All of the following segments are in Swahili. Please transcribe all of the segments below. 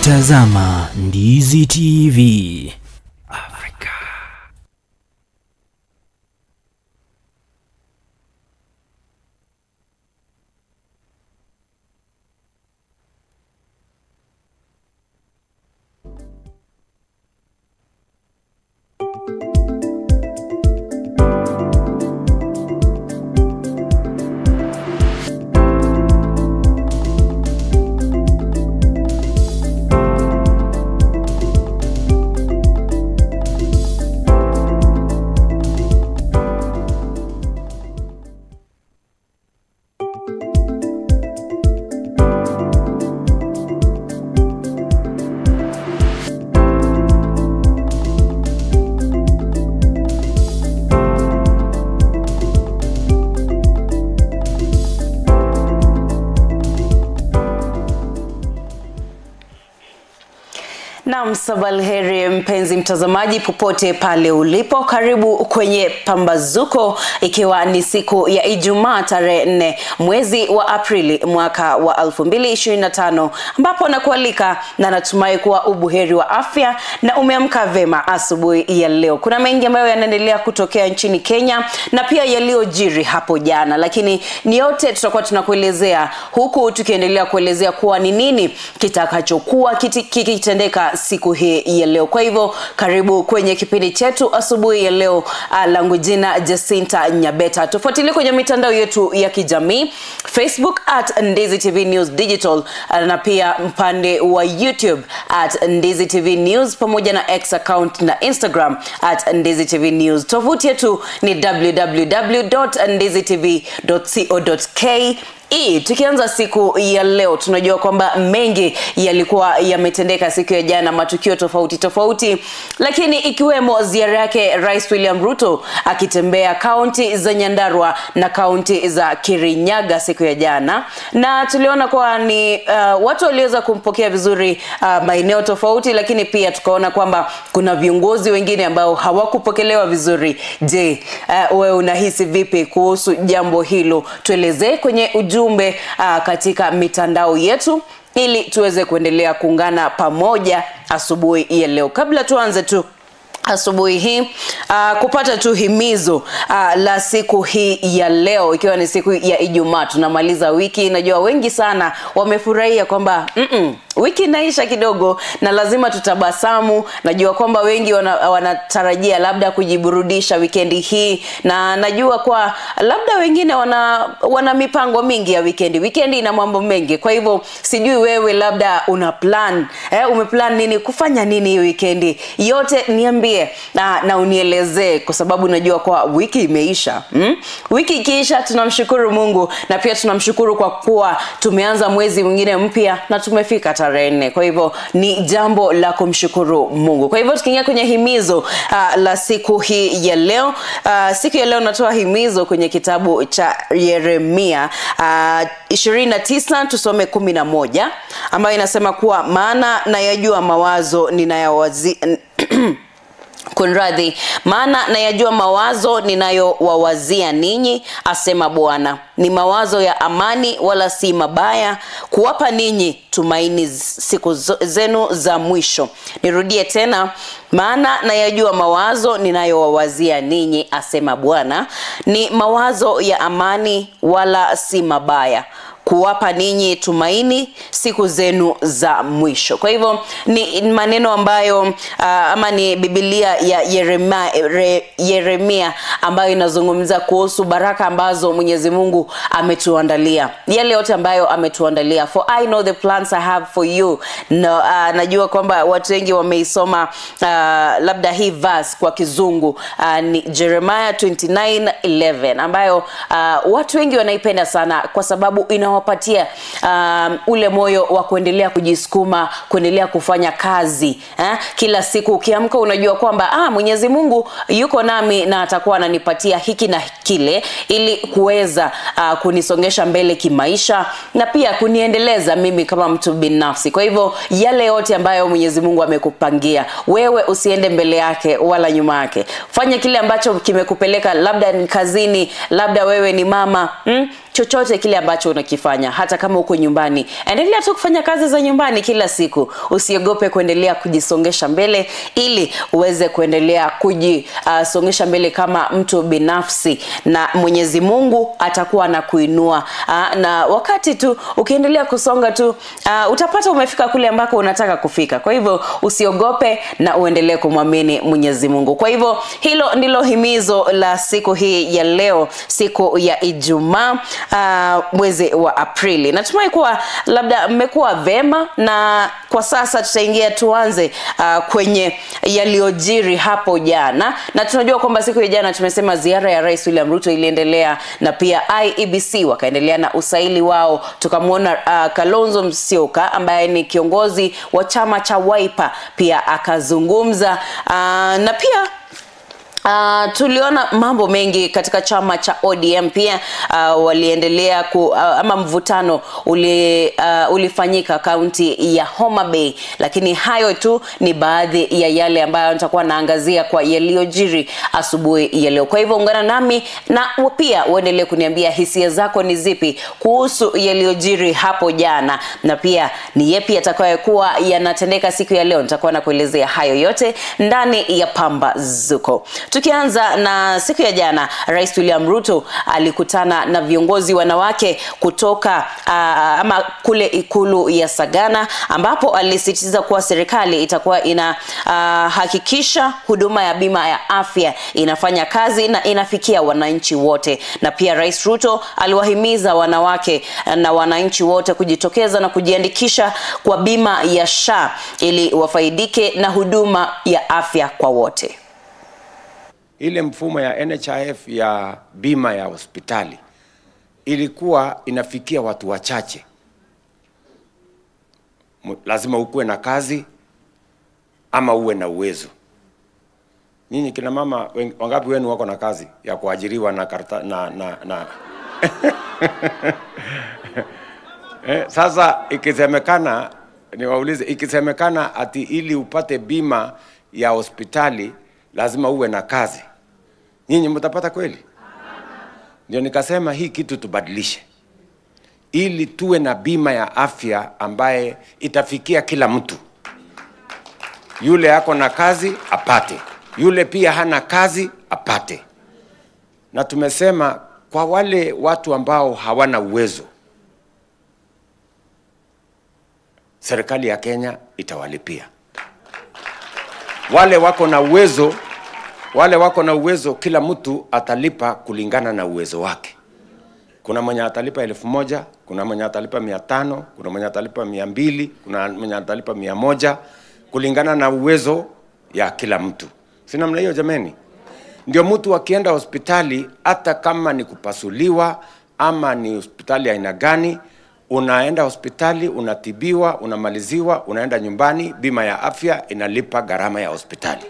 Unatazama Ndizi TV Afrika. Sabalheri mpenzi mtazamaji popote pale ulipo, karibu kwenye Pambazuko, ikiwa ni siku ya Ijumaa tarehe 4 mwezi wa Aprili mwaka wa 2025, ambapo nakualika na natumai kuwa ubuheri wa afya na umeamka vema asubuhi ya leo. Kuna mengi ambayo yanaendelea kutokea nchini Kenya na pia yaliyojiri hapo jana, lakini ni yote tutakuwa tunakuelezea huku tukiendelea kuelezea kuwa ni nini kitakachokuwa kikitendeka siku hii ya leo. Kwa hivyo karibu kwenye kipindi chetu asubuhi ya leo. Langu jina Jacinta Nyabeta. Tufuatilie kwenye mitandao yetu ya kijamii, Facebook at Ndizi TV News Digital, na pia mpande wa YouTube at Ndizi TV News, pamoja na X account na Instagram at Ndizi TV News. Tovuti yetu ni www.ndizitv.co.ke. Tukianza siku ya leo, tunajua kwamba mengi yalikuwa yametendeka siku ya jana, matukio tofauti tofauti, lakini ikiwemo ziara yake Rais William Ruto akitembea kaunti za Nyandarua na kaunti za Kirinyaga siku ya jana, na tuliona kwa ni watu waliweza kumpokea vizuri maeneo tofauti, lakini pia tukaona kwamba kuna viongozi wengine ambao hawakupokelewa vizuri. Je, wewe unahisi vipi kuhusu jambo hilo? Tuelezee kwenye ujumbe katika mitandao yetu ili tuweze kuendelea kuungana pamoja asubuhi ya leo. Kabla tuanze tu asubuhi hii kupata tu himizo la siku hii ya leo, ikiwa ni siku ya Ijumaa, tunamaliza wiki. Najua wengi sana wamefurahia kwamba wiki inaisha kidogo na lazima tutabasamu. Najua kwamba wengi wanatarajia labda kujiburudisha wikendi hii, na najua kwa labda wengine wana mipango mingi ya wikendi. Wikendi ina mambo mengi. Kwa hivyo sijui wewe labda una plan, umeplan nini, kufanya nini hii wikendi? Yote niambie na unielezee, kwa sababu najua kwa wiki imeisha. Wiki ikiisha tunamshukuru Mungu, na pia tunamshukuru kwa kuwa tumeanza mwezi mwingine mpya na tumefika tarehe 4. Kwa hivyo ni jambo la kumshukuru Mungu. Kwa hivyo tukiingia kwenye himizo la siku hii ya leo, siku ya leo natoa himizo kwenye kitabu cha Yeremia 29 tusome 11, ambayo inasema kuwa maana nayajua mawazo ninayowazi Kunradhi, maana nayajua mawazo ninayowawazia ninyi, asema Bwana, ni mawazo ya amani wala si mabaya, kuwapa ninyi tumaini siku zenu za mwisho. Nirudie tena, maana nayajua mawazo ninayowawazia ninyi, asema Bwana, ni mawazo ya amani wala si mabaya, kuwapa ninyi tumaini siku zenu za mwisho. Kwa hivyo ni maneno ambayo ama ni Biblia ya Yeremia ambayo inazungumza kuhusu baraka ambazo Mwenyezi Mungu ametuandalia, yale yote ambayo ametuandalia. For I know the plans I have for you. No, najua kwamba watu wengi wameisoma labda hii verse kwa Kizungu, ni Jeremiah 29:11, ambayo watu wengi wanaipenda sana kwa sababu ina wapatia ule moyo wa kuendelea kujisukuma, kuendelea kufanya kazi. Kila siku ukiamka unajua kwamba Mwenyezi Mungu yuko nami na atakuwa ananipatia hiki na kile ili kuweza kunisongesha mbele kimaisha na pia kuniendeleza mimi kama mtu binafsi. Kwa hivyo yale yote ambayo Mwenyezi Mungu amekupangia wewe, usiende mbele yake wala nyuma yake. Fanya kile ambacho kimekupeleka, labda ni kazini, labda wewe ni mama, chochote kile ambacho unakifanya, hata kama uko nyumbani, endelea tu kufanya kazi za nyumbani kila siku. Usiogope kuendelea kujisongesha mbele ili uweze kuendelea kujisongesha mbele kama mtu binafsi, na Mwenyezi Mungu atakuwa na kuinua. Na wakati tu ukiendelea kusonga tu, utapata umefika kule ambako unataka kufika. Kwa hivyo usiogope na uendelee kumwamini Mwenyezi Mungu. Kwa hivyo hilo ndilo himizo la siku hii ya leo, siku ya Ijumaa, mwezi wa Aprili. Natumai kuwa labda mmekuwa vema, na kwa sasa tutaingia tuanze kwenye yaliyojiri hapo jana. Na tunajua kwamba siku ya jana tumesema ziara ya Rais William Ruto iliendelea, na pia IEBC wakaendelea na usaili wao. Tukamwona Kalonzo Musyoka ambaye ni kiongozi wa chama cha Wiper pia akazungumza, na pia tuliona mambo mengi katika chama cha ODM pia. Waliendelea ama mvutano ulifanyika kaunti ya Homa Bay, lakini hayo tu ni baadhi ya yale ambayo nitakuwa naangazia kwa yaliyojiri asubuhi ya leo. Kwa hivyo ungana nami na pia uendelee kuniambia hisia zako ni zipi kuhusu yaliyojiri hapo jana, na pia ni yepi yatakayokuwa yanatendeka siku ya leo. Nitakuwa nakuelezea hayo yote ndani ya Pambazuko. Tukianza na siku ya jana, Rais William Ruto alikutana na viongozi wanawake kutoka ama kule ikulu ya Sagana, ambapo alisisitiza kuwa serikali itakuwa ina hakikisha huduma ya bima ya afya inafanya kazi na inafikia wananchi wote. Na pia Rais Ruto aliwahimiza wanawake na wananchi wote kujitokeza na kujiandikisha kwa bima ya SHA ili wafaidike na huduma ya afya kwa wote. Ile mfumo ya NHIF ya bima ya hospitali ilikuwa inafikia watu wachache. Lazima ukuwe na kazi ama uwe na uwezo. Nyinyi kina mama wangapi wenu wako na kazi ya kuajiriwa na karta, na sasa ikisemekana, niwaulize, ikisemekana ati ili upate bima ya hospitali lazima uwe na kazi, nyinyi mtapata kweli? Ndio nikasema hii kitu tubadilishe ili tuwe na bima ya afya ambaye itafikia kila mtu. Yule ako na kazi apate, yule pia hana kazi apate. Na tumesema kwa wale watu ambao hawana uwezo, serikali ya Kenya itawalipia. Wale wako na uwezo, wale wako na uwezo, kila mtu atalipa kulingana na uwezo wake. Kuna mwenye atalipa 1000, kuna mwenye atalipa 500, kuna mwenye atalipa 200, kuna mwenye atalipa 100, kulingana na uwezo ya kila mtu. Si namna hiyo jameni? Ndio mtu akienda hospitali, hata kama ni kupasuliwa ama ni hospitali aina gani, unaenda hospitali, unatibiwa, unamaliziwa, unaenda nyumbani, bima ya afya inalipa gharama ya hospitali.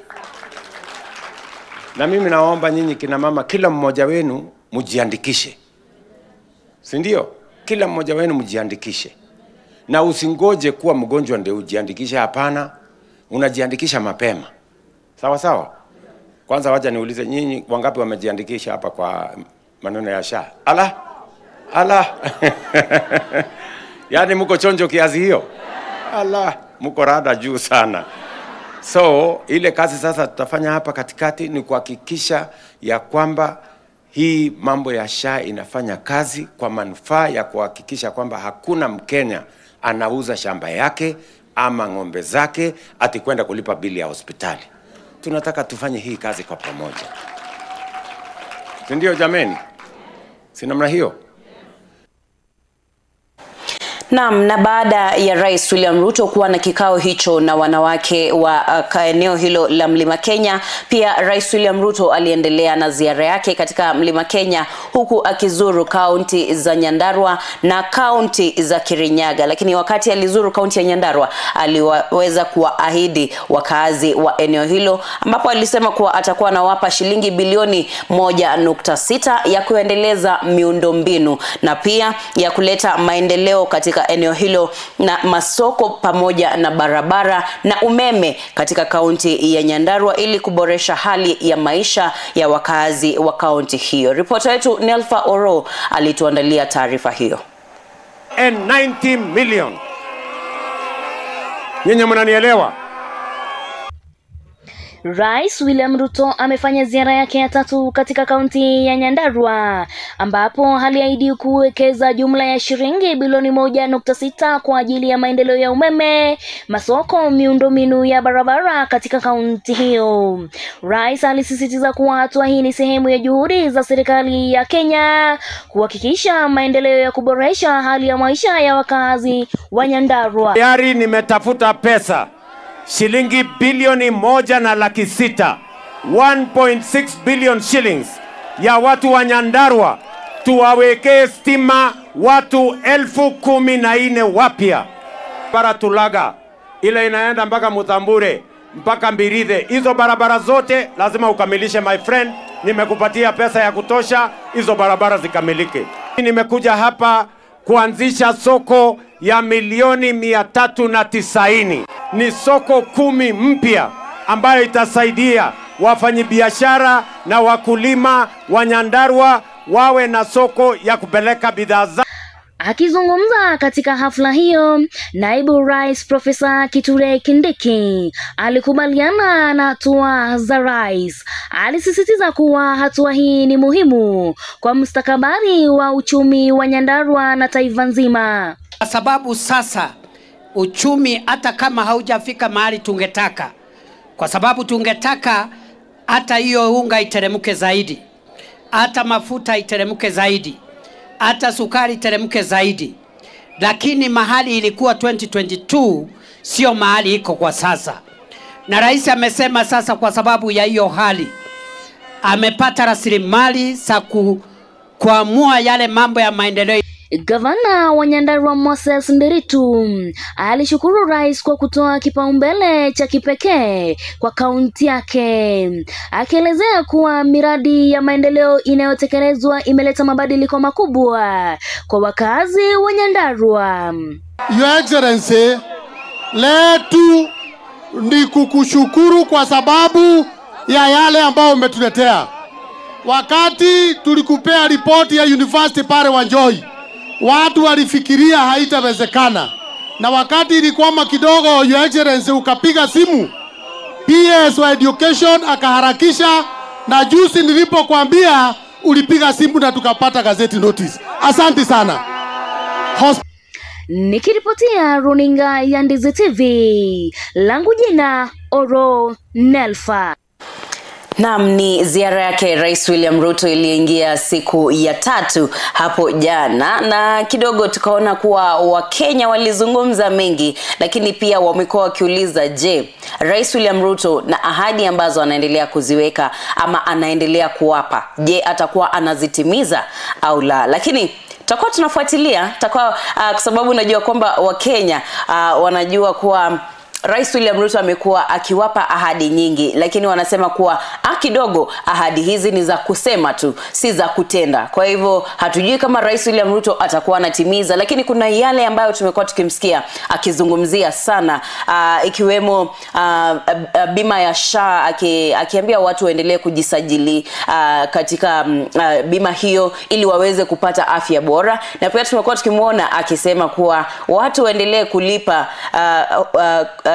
Na mimi naomba nyinyi kina mama, kila mmoja wenu mjiandikishe. Si ndio? Kila mmoja wenu mjiandikishe. Na usingoje kuwa mgonjwa ndio ujiandikishe, hapana. Unajiandikisha mapema. Sawa sawa? Kwanza wacha niulize nyinyi wangapi wamejiandikisha hapa kwa maneno ya SHA? Ala? Ala. Yaani mko chonjo kiasi hiyo? Ala, mko rada juu sana. So, ile kazi sasa tutafanya hapa katikati ni kuhakikisha ya kwamba hii mambo ya SHA inafanya kazi kwa manufaa ya kuhakikisha kwamba hakuna Mkenya anauza shamba yake ama ng'ombe zake ati kwenda kulipa bili ya hospitali. Tunataka tufanye hii kazi kwa pamoja. Si ndio jameni? Si namna hiyo? Naam, na baada ya Rais William Ruto kuwa na kikao hicho na wanawake wa eneo hilo la Mlima Kenya, pia Rais William Ruto aliendelea na ziara yake katika Mlima Kenya huku akizuru kaunti za Nyandarua na kaunti za Kirinyaga. Lakini wakati alizuru kaunti ya Nyandarua, aliweza kuwaahidi wakazi wa eneo hilo, ambapo alisema kuwa atakuwa anawapa shilingi bilioni 1.6 ya kuendeleza miundombinu na pia ya kuleta maendeleo katika katika eneo hilo na masoko pamoja na barabara na umeme katika kaunti ya Nyandarua ili kuboresha hali ya maisha ya wakazi wa kaunti hiyo. Ripota wetu Nelfa Oro alituandalia taarifa hiyo. And 90 million. Nyinyi mnanielewa? Rais William Ruto amefanya ziara yake ya tatu katika kaunti ya Nyandarua ambapo aliahidi kuwekeza jumla ya shilingi bilioni 1.6 kwa ajili ya maendeleo ya umeme, masoko, miundombinu ya barabara katika kaunti hiyo. Rais alisisitiza kuwa hatua hii ni sehemu ya juhudi za serikali ya Kenya kuhakikisha maendeleo ya kuboresha hali ya maisha ya wakazi wa Nyandarua. Tayari nimetafuta pesa shilingi bilioni 1.6, 1.6 billion shillings ya watu wa Nyandarua, tuwawekee stima watu 14,000 wapya. Barabara Tulaga ile inaenda mpaka Mutambure mpaka Mbirithe, hizo barabara zote lazima ukamilishe my friend. Nimekupatia pesa ya kutosha, hizo barabara zikamilike. Nimekuja hapa kuanzisha soko ya milioni 390. Ni soko 10 mpya ambayo itasaidia wafanyibiashara na wakulima wa Nyandarua wawe na soko ya kupeleka bidhaa zao. Akizungumza katika hafla hiyo, Naibu Rais Profesa Kithure Kindiki alikubaliana na hatua za rais. Alisisitiza kuwa hatua hii ni muhimu kwa mustakabali wa uchumi wa Nyandarua na taifa nzima. Kwa sababu sasa uchumi hata kama haujafika mahali tungetaka, kwa sababu tungetaka hata hiyo unga iteremke zaidi, hata mafuta iteremke zaidi, hata sukari iteremke zaidi, lakini mahali ilikuwa 2022 sio mahali iko kwa sasa. Na rais amesema sasa kwa sababu ya hiyo hali amepata rasilimali za kuamua yale mambo ya maendeleo. Gavana wa Nyandarua Moses Nderitu alishukuru rais kwa kutoa kipaumbele cha kipekee kwa kaunti yake, akielezea kuwa miradi ya maendeleo inayotekelezwa imeleta mabadiliko makubwa kwa wakazi wa Nyandarua. Your Excellency, letu ni kukushukuru kwa sababu ya yale ambayo umetuletea. Wakati tulikupea ripoti ya university pale Wanjoi, watu walifikiria haitawezekana. Na wakati ilikwama kidogo, Your Excellency ukapiga simu PS wa Education akaharakisha, na juzi nilipokuambia ulipiga simu na tukapata gazeti notice. Asante sana. Nikiripotia runinga ya Ndizi TV, langu jina Oro Nelfa. Naam, ni ziara yake Rais William Ruto iliingia siku ya tatu hapo jana, na kidogo tukaona kuwa Wakenya walizungumza mengi, lakini pia wamekuwa wakiuliza, je, Rais William Ruto na ahadi ambazo anaendelea kuziweka ama anaendelea kuwapa, je, atakuwa anazitimiza au la? Lakini tutakuwa tunafuatilia, tutakuwa kwa sababu najua kwamba Wakenya wanajua kuwa Rais William Ruto amekuwa akiwapa ahadi nyingi, lakini wanasema kuwa kidogo ahadi hizi ni za kusema tu, si za kutenda. Kwa hivyo hatujui kama Rais William Ruto atakuwa anatimiza, lakini kuna yale ambayo tumekuwa tukimsikia akizungumzia sana, ikiwemo bima ya SHA, akiambia watu waendelee kujisajili katika bima hiyo ili waweze kupata afya bora. Na pia tumekuwa tukimuona akisema kuwa watu waendelee kulipa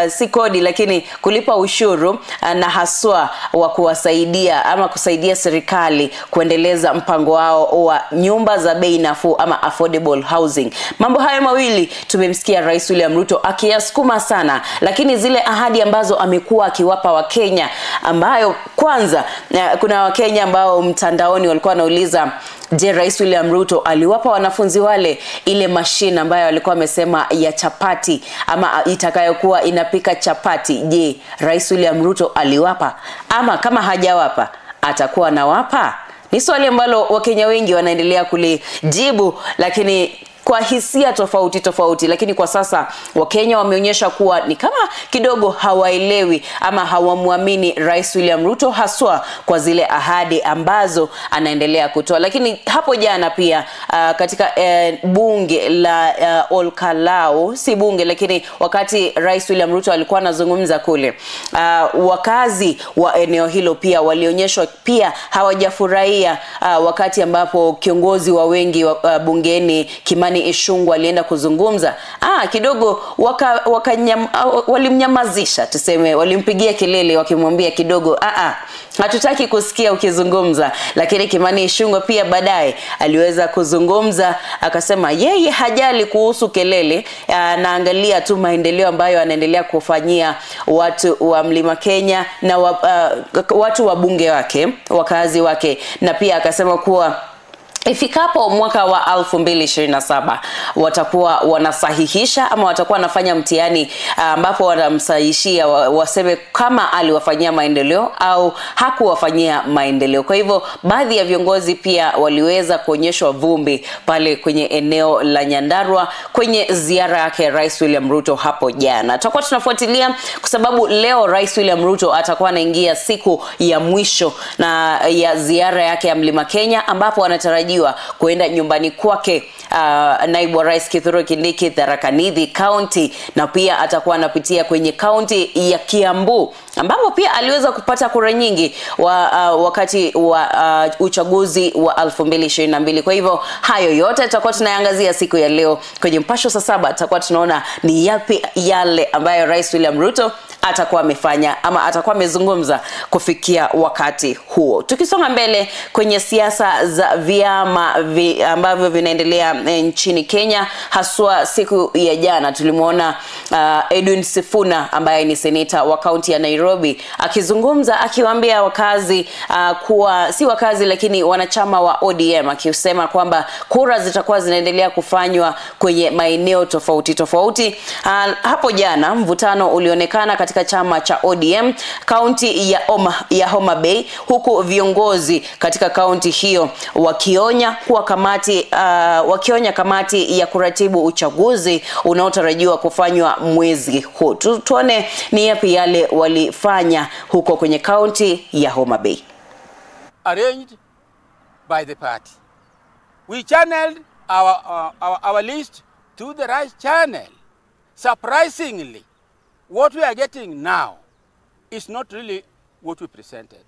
si kodi, lakini kulipa ushuru, na haswa wa kuwasaidia ama kusaidia serikali kuendeleza mpango wao wa nyumba za bei nafuu ama affordable housing. Mambo hayo mawili tumemsikia Rais William Ruto akiyasukuma sana, lakini zile ahadi ambazo amekuwa akiwapa Wakenya, ambayo kwanza kuna Wakenya ambao mtandaoni walikuwa wanauliza, je, Rais William Ruto aliwapa wanafunzi wale ile mashine ambayo alikuwa amesema ya chapati ama itakayokuwa inapika chapati? Je, Rais William Ruto aliwapa, ama kama hajawapa atakuwa anawapa? Ni swali ambalo Wakenya wengi wanaendelea kulijibu, lakini kwa hisia tofauti tofauti, lakini kwa sasa Wakenya wameonyesha kuwa ni kama kidogo hawaelewi ama hawamuamini Rais William Ruto, haswa kwa zile ahadi ambazo anaendelea kutoa. Lakini hapo jana pia katika bunge la Olkalou, si bunge lakini wakati Rais William Ruto alikuwa anazungumza kule, wakazi wa eneo hilo pia walionyeshwa pia hawajafurahia wakati ambapo kiongozi wa wengi bungeni Kimani Ichung'wah alienda kuzungumza. Kidogo walimnyamazisha, tuseme walimpigia kelele wakimwambia kidogo hatutaki kusikia ukizungumza. Lakini Kimani Ichung'wah pia baadaye aliweza kuzungumza akasema yeye hajali kuhusu kelele, anaangalia tu maendeleo ambayo anaendelea kufanyia watu wa Mlima Kenya na watu wa bunge wake, wakazi wake. Na pia akasema kuwa ifikapo mwaka wa 2027 watakuwa wanasahihisha ama watakuwa wanafanya mtihani ambapo wanamsahihishia waseme kama aliwafanyia maendeleo au hakuwafanyia maendeleo. Kwa hivyo baadhi ya viongozi pia waliweza kuonyeshwa vumbi pale kwenye eneo la Nyandarua kwenye ziara yake Rais William Ruto hapo jana. Tutakuwa tunafuatilia kwa sababu leo Rais William Ruto atakuwa anaingia siku ya mwisho na ya ziara yake ya Mlima Kenya, ambapo anatarajiwa kuenda nyumbani kwake naibu wa Rais Kithure Kindiki Tharaka Nithi County, na pia atakuwa anapitia kwenye county ya Kiambu ambapo pia aliweza kupata kura nyingi wakati wa uchaguzi wa 2022. Kwa hivyo hayo yote tutakuwa tunaangazia siku ya leo kwenye Mpasho saa 7. Tutakuwa tunaona ni yapi yale ambayo Rais William Ruto atakuwa amefanya ama atakuwa amezungumza kufikia wakati huo. Tukisonga mbele kwenye siasa za vyama ambavyo vinaendelea nchini Kenya, haswa siku ya jana tulimuona Edwin Sifuna ambaye ni seneta wa kaunti ya Nairobi akizungumza akiwaambia wakazi kuwa si wakazi lakini wanachama wa ODM, akisema kwamba kura zitakuwa zinaendelea kufanywa kwenye maeneo tofauti tofauti. Hapo jana mvutano ulionekana katika chama cha ODM kaunti ya Homa Bay, huku viongozi katika kaunti hiyo wakionya kuwa kamati ya kuratibu uchaguzi unaotarajiwa kufanywa mwezi huu. Tuone ni yapi yale walifanya huko kwenye kaunti ya Homa Bay. Arranged by the party. We channeled our list to the right channel. Surprisingly, what we are getting now is not really what we presented.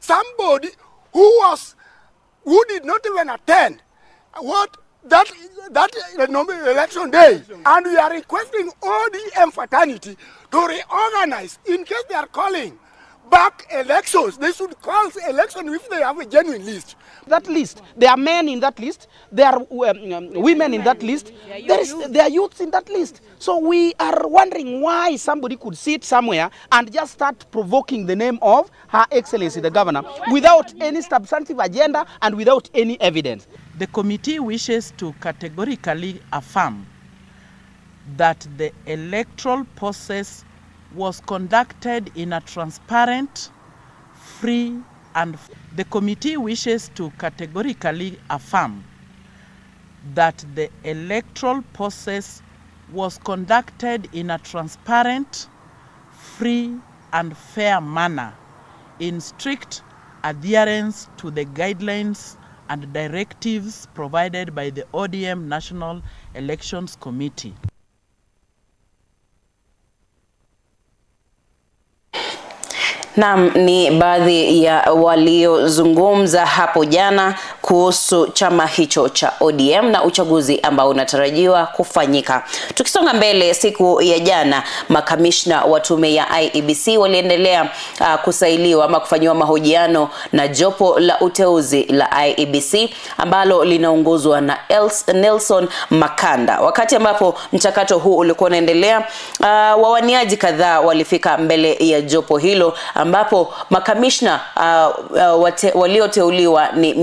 Somebody who did not even attend what that election day, and we are requesting ODM fraternity to reorganize in case they are calling back elections. They should call election if they have a genuine list. That list, there are men in that list, there are women in that list, there are youths in that list. So we are wondering why somebody could sit somewhere and just start provoking the name of Her Excellency the Governor without any substantive agenda and without any evidence. The committee wishes to categorically affirm that the electoral process was conducted in a transparent, free, and the committee wishes to categorically affirm that the electoral process was conducted in a transparent, free, and fair manner in strict adherence to the guidelines and directives provided by the ODM National Elections Committee. Naam, ni baadhi ya waliozungumza hapo jana kuhusu chama hicho cha ODM na uchaguzi ambao unatarajiwa kufanyika. Tukisonga mbele, siku ya jana makamishna wa tume ya IEBC waliendelea kusailiwa ama kufanyiwa mahojiano na jopo la uteuzi la IEBC ambalo linaongozwa na Nelson Makanda. Wakati ambapo mchakato huu ulikuwa unaendelea, wawaniaji kadhaa walifika mbele ya jopo hilo, ambapo makamishna walioteuliwa ni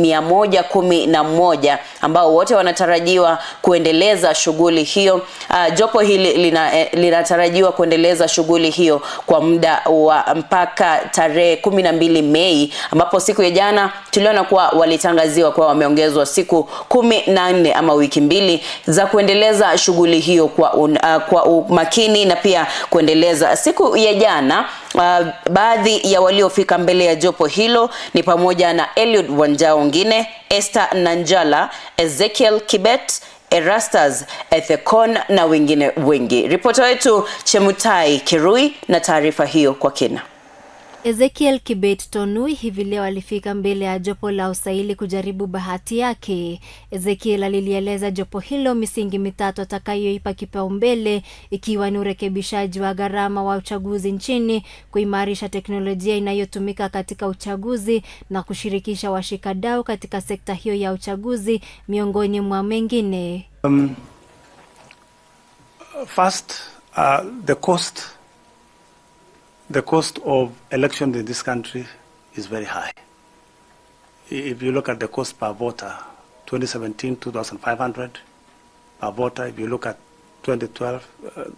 111 ambao wote wanatarajiwa kuendeleza shughuli hiyo. Jopo hili linatarajiwa kuendeleza shughuli hiyo kwa muda wa mpaka tarehe 12 Mei, ambapo siku ya jana tuliona kuwa walitangaziwa kuwa wameongezwa siku 14 ama wiki 2 za kuendeleza shughuli hiyo kwa umakini na pia kuendeleza. Siku ya jana baadhi ya waliofika mbele ya jopo hilo ni pamoja na Eliud Wanjao Ngine, Esther Nanjala, Ezekiel Kibet, Erastus Ethekon na wengine wengi. Ripota wetu Chemutai Kirui na taarifa hiyo kwa kina. Ezekiel Kibet Tonui hivi leo alifika mbele ya jopo la usaili kujaribu bahati yake. Ezekiel alilieleza jopo hilo misingi mitatu atakayoipa kipaumbele, ikiwa ni urekebishaji wa gharama wa uchaguzi nchini, kuimarisha teknolojia inayotumika katika uchaguzi na kushirikisha washikadau katika sekta hiyo ya uchaguzi, miongoni mwa mengine. First, the cost. The cost of election in this country is very high. If you look at the cost per voter, 2017, 2,500 per voter. If you look at 2012,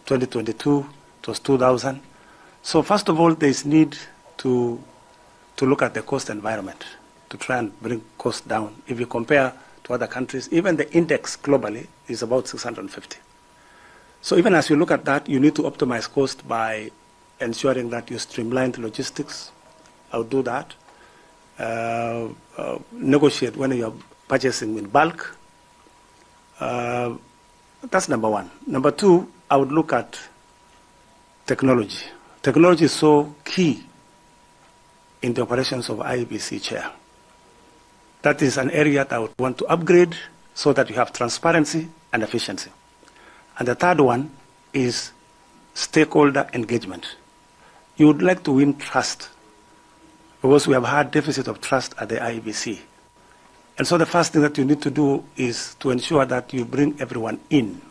2022, it was 2,000. So first of all, there is need to look at the cost environment, to try and bring cost down. If you compare to other countries, even the index globally is about 650. So even as you look at that, you need to optimize cost by ensuring that you streamline the logistics. I'll do that. Negotiate when you're purchasing in bulk. That's number one. Number two, I would look at technology. Technology is so key in the operations of IEBC chair. That is an area that I would want to upgrade so that you have transparency and efficiency. And the third one is stakeholder engagement. You would like to win trust, because we have had deficit of trust at the IEBC. And so the first thing that you need to do is to ensure that you bring everyone in.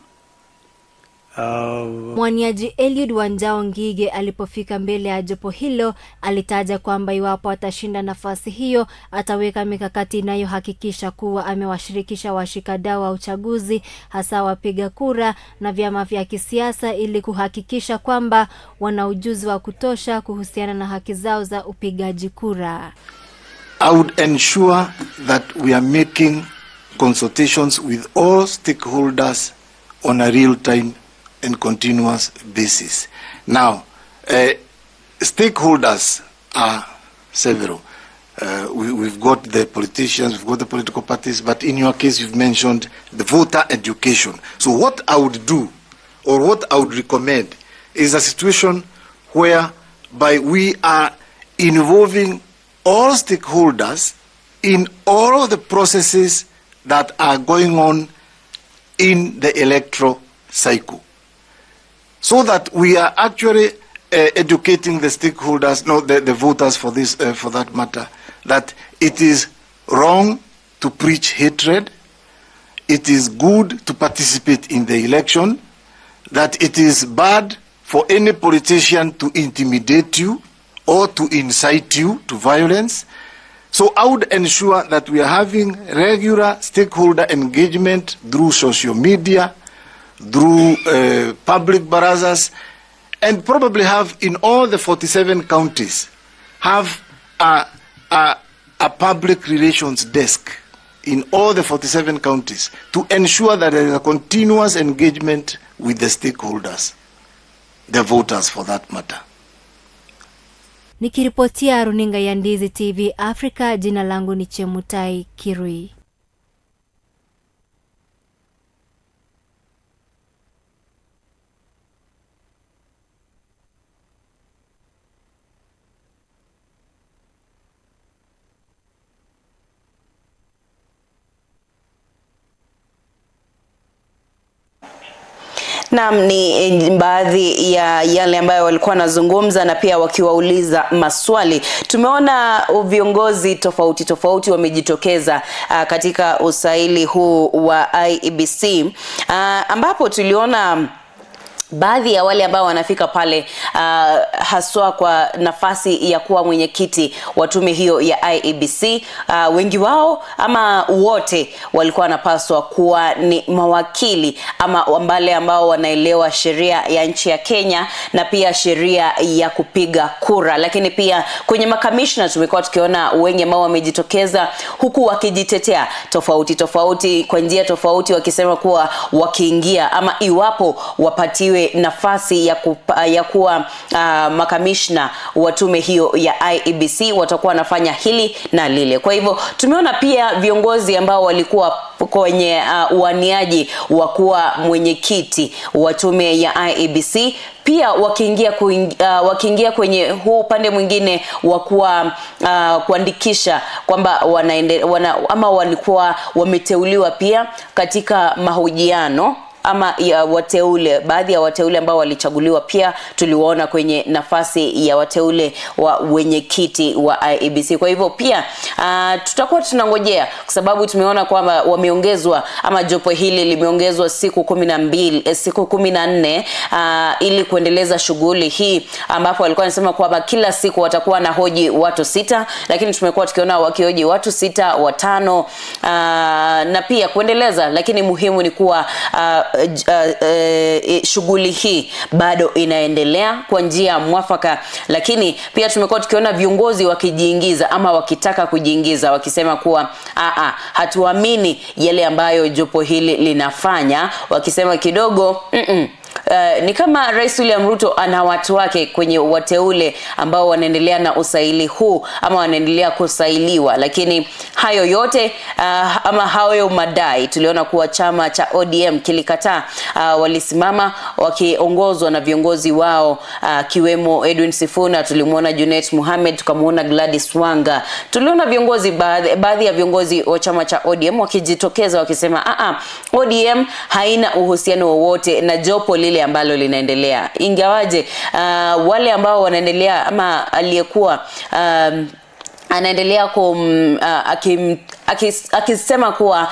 Mwaniaji Eliud Wanjao Ngige alipofika mbele ya jopo hilo alitaja kwamba iwapo atashinda nafasi hiyo ataweka mikakati inayohakikisha kuwa amewashirikisha washikadau wa uchaguzi, hasa wapiga kura na vyama vya kisiasa, ili kuhakikisha kwamba wana ujuzi wa kutosha kuhusiana na haki zao za upigaji kura. I would ensure that we are making consultations with all stakeholders on a real-time and continuous basis. Now, stakeholders are several. We've got the politicians, we've got the political parties, but in your case you've mentioned the voter education. So what I would do, or what I would recommend, is a situation whereby we are involving all stakeholders in all of the processes that are going on in the electoral cycle, so that we are actually educating the stakeholders, no, the voters for this, for that matter, that it is wrong to preach hatred, it is good to participate in the election, that it is bad for any politician to intimidate you or to incite you to violence. So I would ensure that we are having regular stakeholder engagement through social media, through public barazas, and probably have in all the 47 counties, have a public relations desk in all the 47 counties to ensure that there is a continuous engagement with the stakeholders, the voters for that matter. Nikiripotia runinga ya Ndizi TV Africa, jina langu ni Chemutai Kirui. Naam, ni baadhi ya yale ambayo walikuwa wanazungumza na pia wakiwauliza maswali. Tumeona viongozi tofauti tofauti wamejitokeza katika usaili huu wa IEBC, ambapo tuliona baadhi ya wale ambao wanafika pale haswa kwa nafasi ya kuwa mwenyekiti wa tume hiyo ya IEBC, wengi wao ama wote walikuwa wanapaswa kuwa ni mawakili ama wale ambao wanaelewa sheria ya nchi ya Kenya na pia sheria ya kupiga kura. Lakini pia kwenye makamishna tumekuwa tukiona wengi ambao wamejitokeza huku wakijitetea tofauti tofauti kwa njia tofauti, wakisema kuwa wakiingia ama iwapo wapatiwe nafasi ya kuwa makamishna wa tume hiyo ya IEBC watakuwa wanafanya hili na lile. Kwa hivyo tumeona pia viongozi ambao walikuwa kwenye uaniaji wa kuwa mwenyekiti wa tume ya IEBC pia wakiingia kwenye huu upande mwingine wa kuwa kuandikisha kwamba ama walikuwa wameteuliwa pia katika mahojiano ama ya wateule, baadhi ya wateule ambao walichaguliwa pia tuliwaona kwenye nafasi ya wateule wa wenyekiti wa IEBC. Kwa hivyo pia tutakuwa tunangojea, kwa sababu tumeona kwamba wameongezwa ama jopo hili limeongezwa siku 12 siku 14 ili kuendeleza shughuli hii, ambapo walikuwa wanasema kwamba kila siku watakuwa na hoji watu 6, lakini tumekuwa tukiona wakihoji watu 6, 5 na pia kuendeleza. Lakini muhimu ni kuwa shughuli hii bado inaendelea kwa njia mwafaka. Lakini pia tumekuwa tukiona viongozi wakijiingiza ama wakitaka kujiingiza wakisema kuwa hatuamini yale ambayo jopo hili linafanya, wakisema kidogo ni kama Rais William Ruto ana watu wake kwenye wateule ambao wanaendelea na usaili huu ama wanaendelea kusailiwa. Lakini hayo yote ama hayo madai tuliona kuwa chama cha ODM kilikataa. Walisimama wakiongozwa na viongozi wao kiwemo Edwin Sifuna, tulimuona Junet Mohamed, tukamuona Gladys Wanga. Tuliona viongozi baadhi ya viongozi wa chama cha ODM wakijitokeza wakisema ODM haina uhusiano wowote na jopo lile ambalo linaendelea, ingawaje wale ambao wanaendelea ama aliyekuwa anaendelea akisema kuwa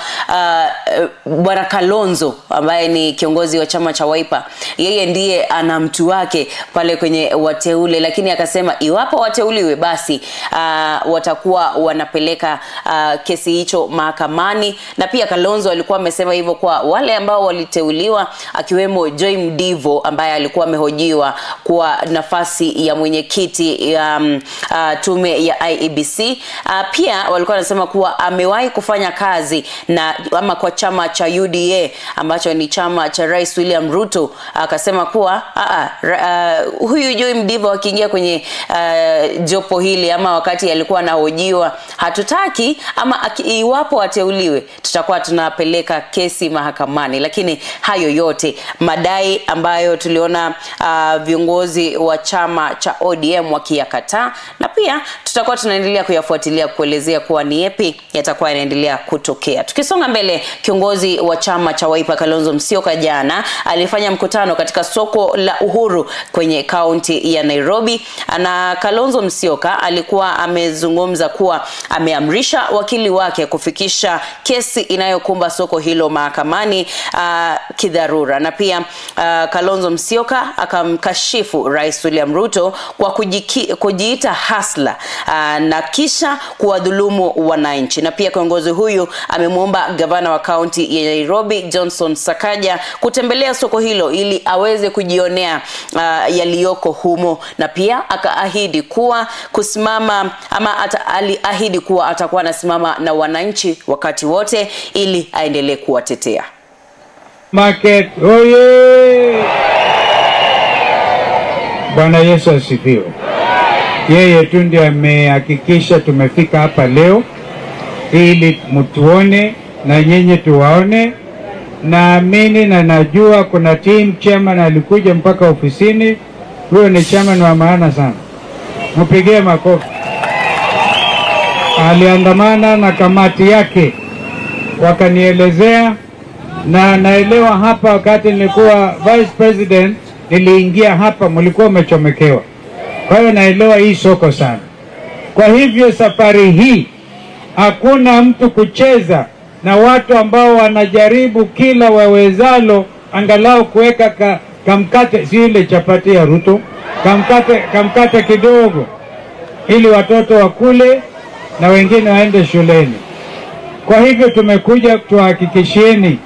Bwana Kalonzo ambaye ni kiongozi wa chama cha Wiper, yeye ndiye ana mtu wake pale kwenye wateule, lakini akasema iwapo wateuliwe basi watakuwa wanapeleka kesi hicho mahakamani. Na pia Kalonzo alikuwa amesema hivyo kwa wale ambao waliteuliwa, akiwemo Joy Mdivo ambaye alikuwa amehojiwa kwa nafasi ya mwenyekiti tume ya IEBC. Pia walikuwa wanasema kuwa amewahi kufanya kazi na ama kwa chama cha UDA ambacho ni chama cha Rais William Ruto. Akasema kuwa huyu Joy Mdivo akiingia kwenye jopo hili ama wakati alikuwa anahojiwa, hatutaki ama iwapo ateuliwe tutakuwa tunapeleka kesi mahakamani. Lakini hayo yote madai ambayo tuliona viongozi wa chama cha ODM wakiyakataa, na pia tutakuwa tunaendelea kuyafuatilia kuelezea kuwa ni yapi yatakuwa yanaendelea kutokea. Tukisonga mbele, kiongozi wa chama cha Wiper Kalonzo Musyoka jana alifanya mkutano katika soko la Uhuru kwenye kaunti ya Nairobi, na Kalonzo Musyoka alikuwa amezungumza kuwa ameamrisha wakili wake kufikisha kesi inayokumba soko hilo mahakamani kidharura. Na pia Kalonzo Musyoka akamkashifu Rais William Ruto kwa kujiita hasla na kisha kuwadhulumu wananchi. Na pia kiongozi huyu amemuomba gavana wa kaunti ya Nairobi Johnson Sakaja kutembelea soko hilo ili aweze kujionea yaliyoko humo. Na pia akaahidi kuwa kusimama ama aliahidi kuwa atakuwa anasimama na wananchi wakati wote ili aendelee kuwatetea. Market oye! Bwana Yesu asifiwe. Yeye tu ndiye amehakikisha tumefika hapa leo ili mtuone na nyinyi tuwaone. Naamini na najua kuna team chairman alikuja mpaka ofisini. Huyo ni chairman wa maana sana, mpigie makofi. Aliandamana na kamati yake wakanielezea, na naelewa hapa wakati nilikuwa vice president niliingia hapa mlikuwa mmechomekewa. Kwa hiyo naelewa hii soko sana. Kwa hivyo safari hii hakuna mtu kucheza na watu ambao wanajaribu kila wawezalo angalau kuweka Kamkate, si ile chapati ya Ruto, kamkate kidogo ili watoto wakule na wengine waende shuleni. Kwa hivyo tumekuja tuhakikishieni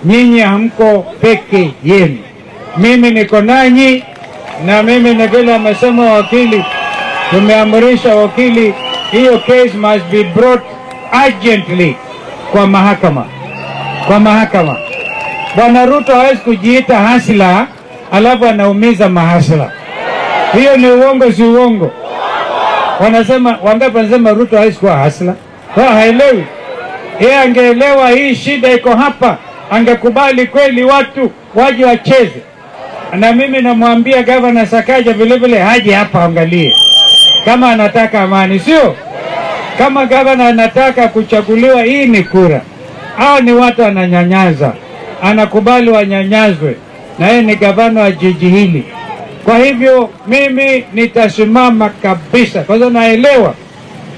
nyinyi hamko peke yenu. Mimi niko nanyi, na mimi na vile amesema wakili, tumeamrisha wakili hiyo case must be brought urgently kwa mahakama. Kwa mahakama. Bwana Ruto hawezi kujiita hasla alafu anaumiza mahasla. Hiyo ni uongo, si uongo? Wanasema, wangapi wanasema Ruto hawezi kuwa hasla? Haelewi. Yeye angeelewa hii shida iko hapa, angekubali kweli watu waje wacheze. Na mimi namwambia Governor Sakaja vile vile haje hapa angalie kama anataka amani, sio? Kama governor anataka kuchaguliwa, hii ni kura. Hao ni watu wananyanyaza, anakubali wanyanyazwe, na yeye ni gavana wa jiji hili. Kwa hivyo mimi nitasimama kabisa, kwa sababu naelewa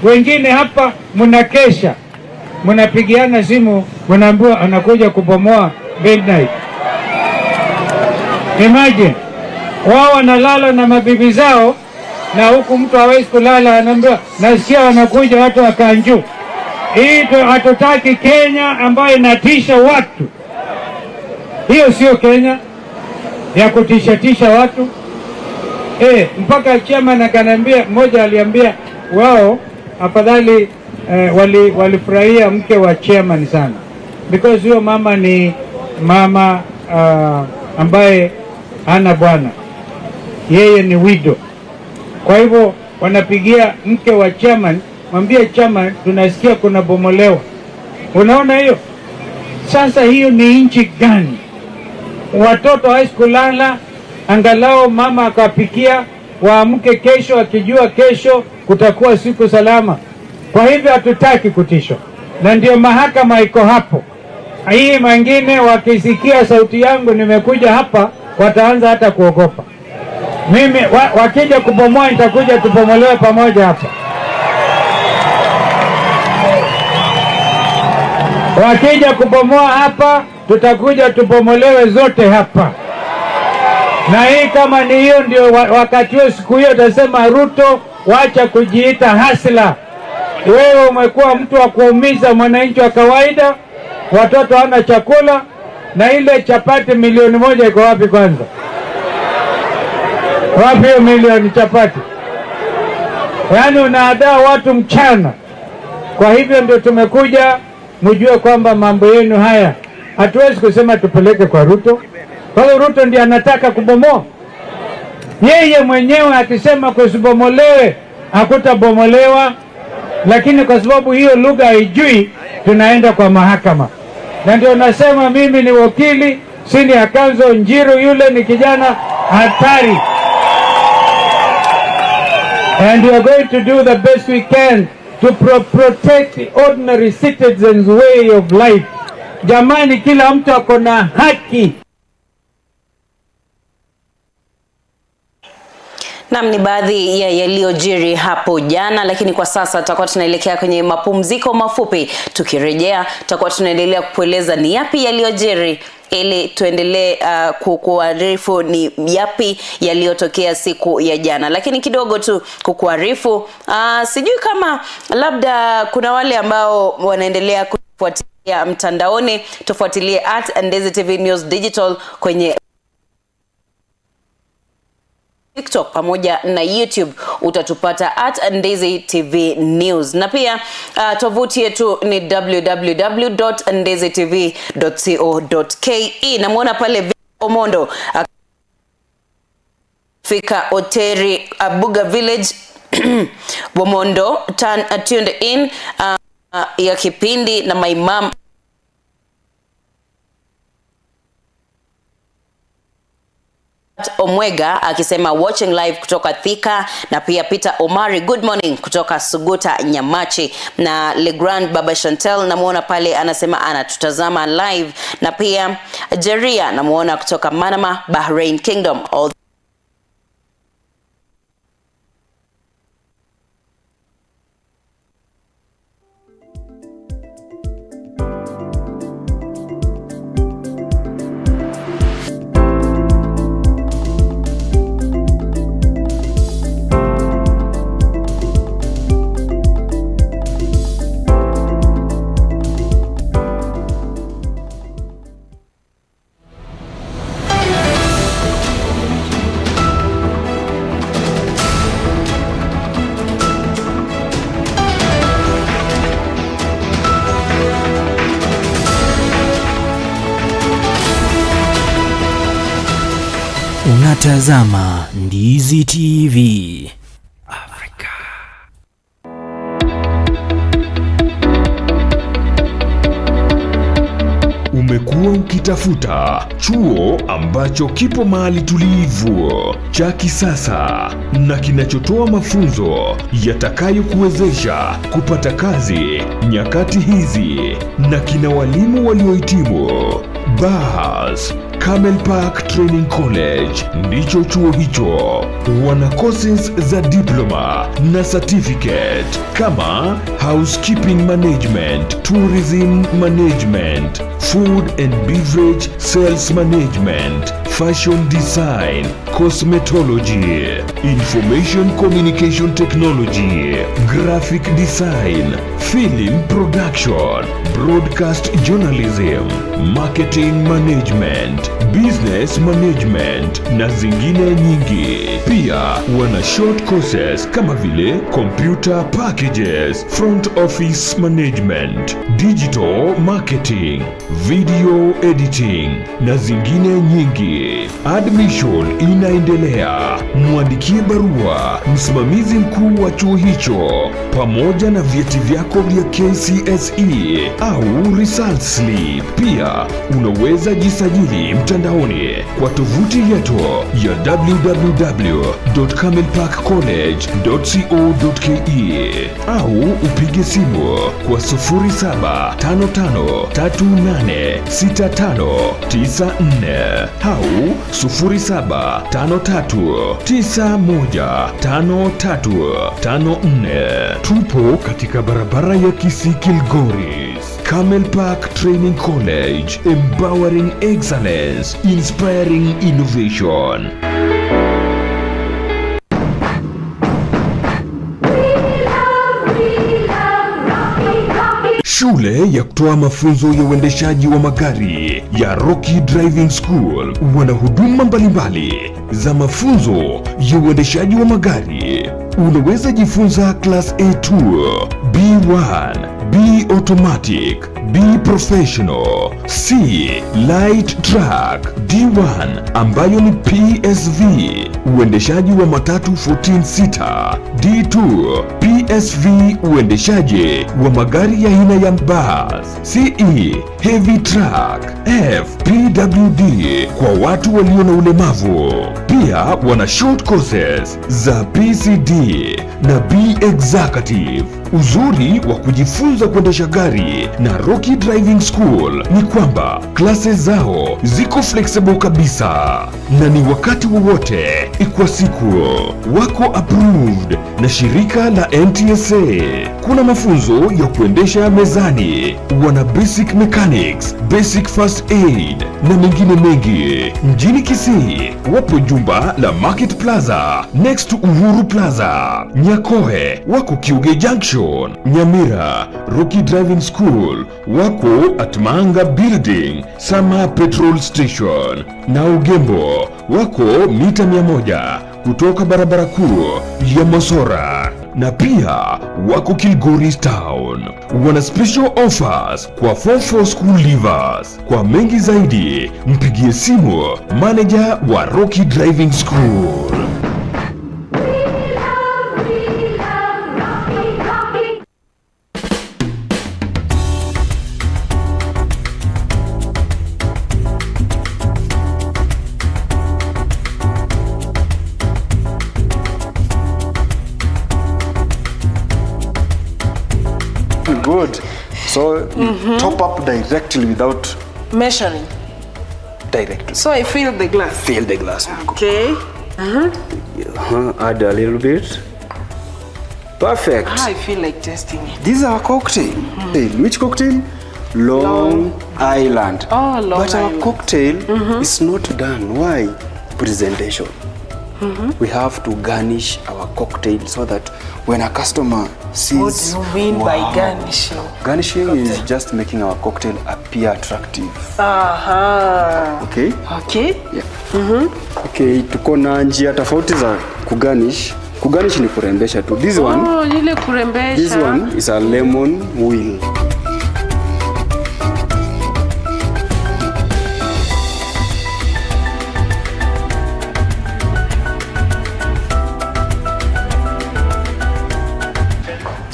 wengine hapa mnakesha, mnapigiana simu, mnaambiwa anakuja kubomoa midnight. Imagine wao wanalala na mabibi zao, na huku mtu hawezi kulala, anaambiwa nasikia wanakuja watu wa Kanju. Hii hatutaki Kenya ambayo inatisha watu. Hiyo sio Kenya ya kutisha watu. Mpaka chairman akaniambia, mmoja aliambia wao afadhali walifurahia mke wa chairman sana, because huyo mama ni mama ambaye hana bwana, yeye ni widow. Kwa hivyo wanapigia mke wa chairman, mwambie chairman tunasikia kuna bomolewa. Unaona hiyo? Sasa hiyo ni nchi gani? Watoto hawezi kulala, angalau mama akapikia, waamke kesho akijua kesho kutakuwa siku salama. Kwa hivyo hatutaki kutishwa, na ndio mahakama iko hapo. Hii mengine wakisikia sauti yangu nimekuja hapa, wataanza hata kuogopa. Mimi wakija kubomoa nitakuja tubomolewe pamoja hapa. Wakija kubomoa hapa tutakuja tubomolewe zote hapa. Na hii kama ni hiyo ndio wakati huo, siku hiyo utasema Ruto wacha kujiita hasla. Wewe umekuwa mtu wa kuumiza mwananchi wa kawaida, watoto hawana chakula, na ile chapati 1,000,000 iko wapi kwanza? Wapi hiyo milioni chapati? Yaani unaadaa watu mchana. Kwa hivyo ndio tumekuja mjue kwamba mambo yenu haya hatuwezi kusema tupeleke kwa Ruto. Kwa hiyo Ruto ndiye anataka kubomoa. Yeye mwenyewe akisema kusibomolewe hakutabomolewa, lakini kwa sababu hiyo lugha haijui tunaenda kwa mahakama. Na ndio nasema mimi ni wakili, senior counsel Njiru, yule ni kijana hatari. And we are going to do the best we can to protect the ordinary citizens' way of life. Jamani, kila mtu ako na haki. Naam, ni baadhi ya yaliyojiri hapo jana, lakini kwa sasa tutakuwa tunaelekea kwenye mapumziko mafupi. Tukirejea tutakuwa tunaendelea kukueleza ni yapi yaliyojiri ili tuendelee kukuarifu ni yapi yaliyotokea siku ya jana. Lakini kidogo tu kukuarifu, sijui kama labda kuna wale ambao wanaendelea kufuatilia mtandaoni, tufuatilie @Ndezi TV News Digital kwenye TikTok pamoja na YouTube, utatupata @Ndezi TV News. Na pia tovuti yetu ni www.ndezitv.co.ke. Namuona pale Omondo fika Oteri Abuga Village Bomondo tuned in ya kipindi na my mom Omwega akisema watching live kutoka Thika, na pia Peter Omari good morning kutoka Suguta Nyamachi, na Legrand Baba Chantel namuona pale anasema anatutazama live, na pia Jeria namuona kutoka Manama, Bahrain Kingdom. All Unatazama Ndizi TV. Afrika. Umekuwa ukitafuta chuo ambacho kipo mahali tulivu, cha kisasa na kinachotoa mafunzo yatakayokuwezesha kupata kazi nyakati hizi na kina walimu waliohitimu. Bas, Camel Park Training College ndicho chuo hicho. Wana courses za diploma na certificate kama housekeeping management, tourism management, food and beverage sales management, fashion design, cosmetology, information communication technology, graphic design, film production, broadcast journalism, marketing management, business management na zingine nyingi. Pia wana short courses kama vile computer packages, front office management, digital marketing, video editing na zingine nyingi. Admission inaendelea. Mwandikie barua msimamizi mkuu wa chuo hicho pamoja na vyeti vyako vya KCSE au result slip. Pia unaweza jisajili mtandaoni kwa tovuti yetu ya www.camelparkcollege.co.ke au upige simu kwa 0755386594 au 0753915354. Tupo katika barabara ya Kisii Kilgoris. Camel Park Training College, empowering excellence, inspiring innovation. Shule ya kutoa mafunzo ya uendeshaji wa magari ya Rocky Driving School wana huduma mbalimbali za mafunzo ya uendeshaji wa magari. Unaweza jifunza class A2, B1, B automatic, B professional, C light truck, D1 ambayo ni PSV, uendeshaji wa matatu 14 seater, D2 PSV, uendeshaji wa magari ya aina ya bus, CE heavy truck, F PWD kwa watu walio na ulemavu. Pia wana short courses za PCD na B executive. Uzuri wa kujifunza kuendesha gari na Rocky Driving School ni kwamba classes zao ziko flexible kabisa na ni wakati wowote kwa siku. Wako approved na shirika la NTSA. Kuna mafunzo ya kuendesha mezani, wana basic mechanics, basic first aid na mengine mengi. Mjini Kisii wapo jumba la Market Plaza next to Uhuru Plaza. Nyakoe wako Kiuge Junction. Nyamira Rocky Driving School wako at Manga Building, Sama Petrol Station. Na Ugembo wako mita 100 kutoka barabara kuu ya Mosora. Na pia wako Kilgoris Town. Wana special offers kwa Form 4 school leavers. Kwa mengi zaidi mpigie simu manager wa Rocky Driving School. Good. So you top up directly without measuring. Directly. So I fill the glass. Fill the glass. Okay. Add a little bit. Perfect. I feel like tasting it. This is our cocktail. Which cocktail? Long Island. Oh, Long But Island. Our cocktail is not done. Why? Presentation. We have to garnish our cocktail so that when a customer sees... What do you mean by garnishing? Garnishing is just making our cocktail appear attractive. Okay? Okay. Yeah. Okay, tuko na njia tofauti za kugarnish. Kugarnish ni kurembesha tu. This one, ile kurembesha. This one is a lemon wheel.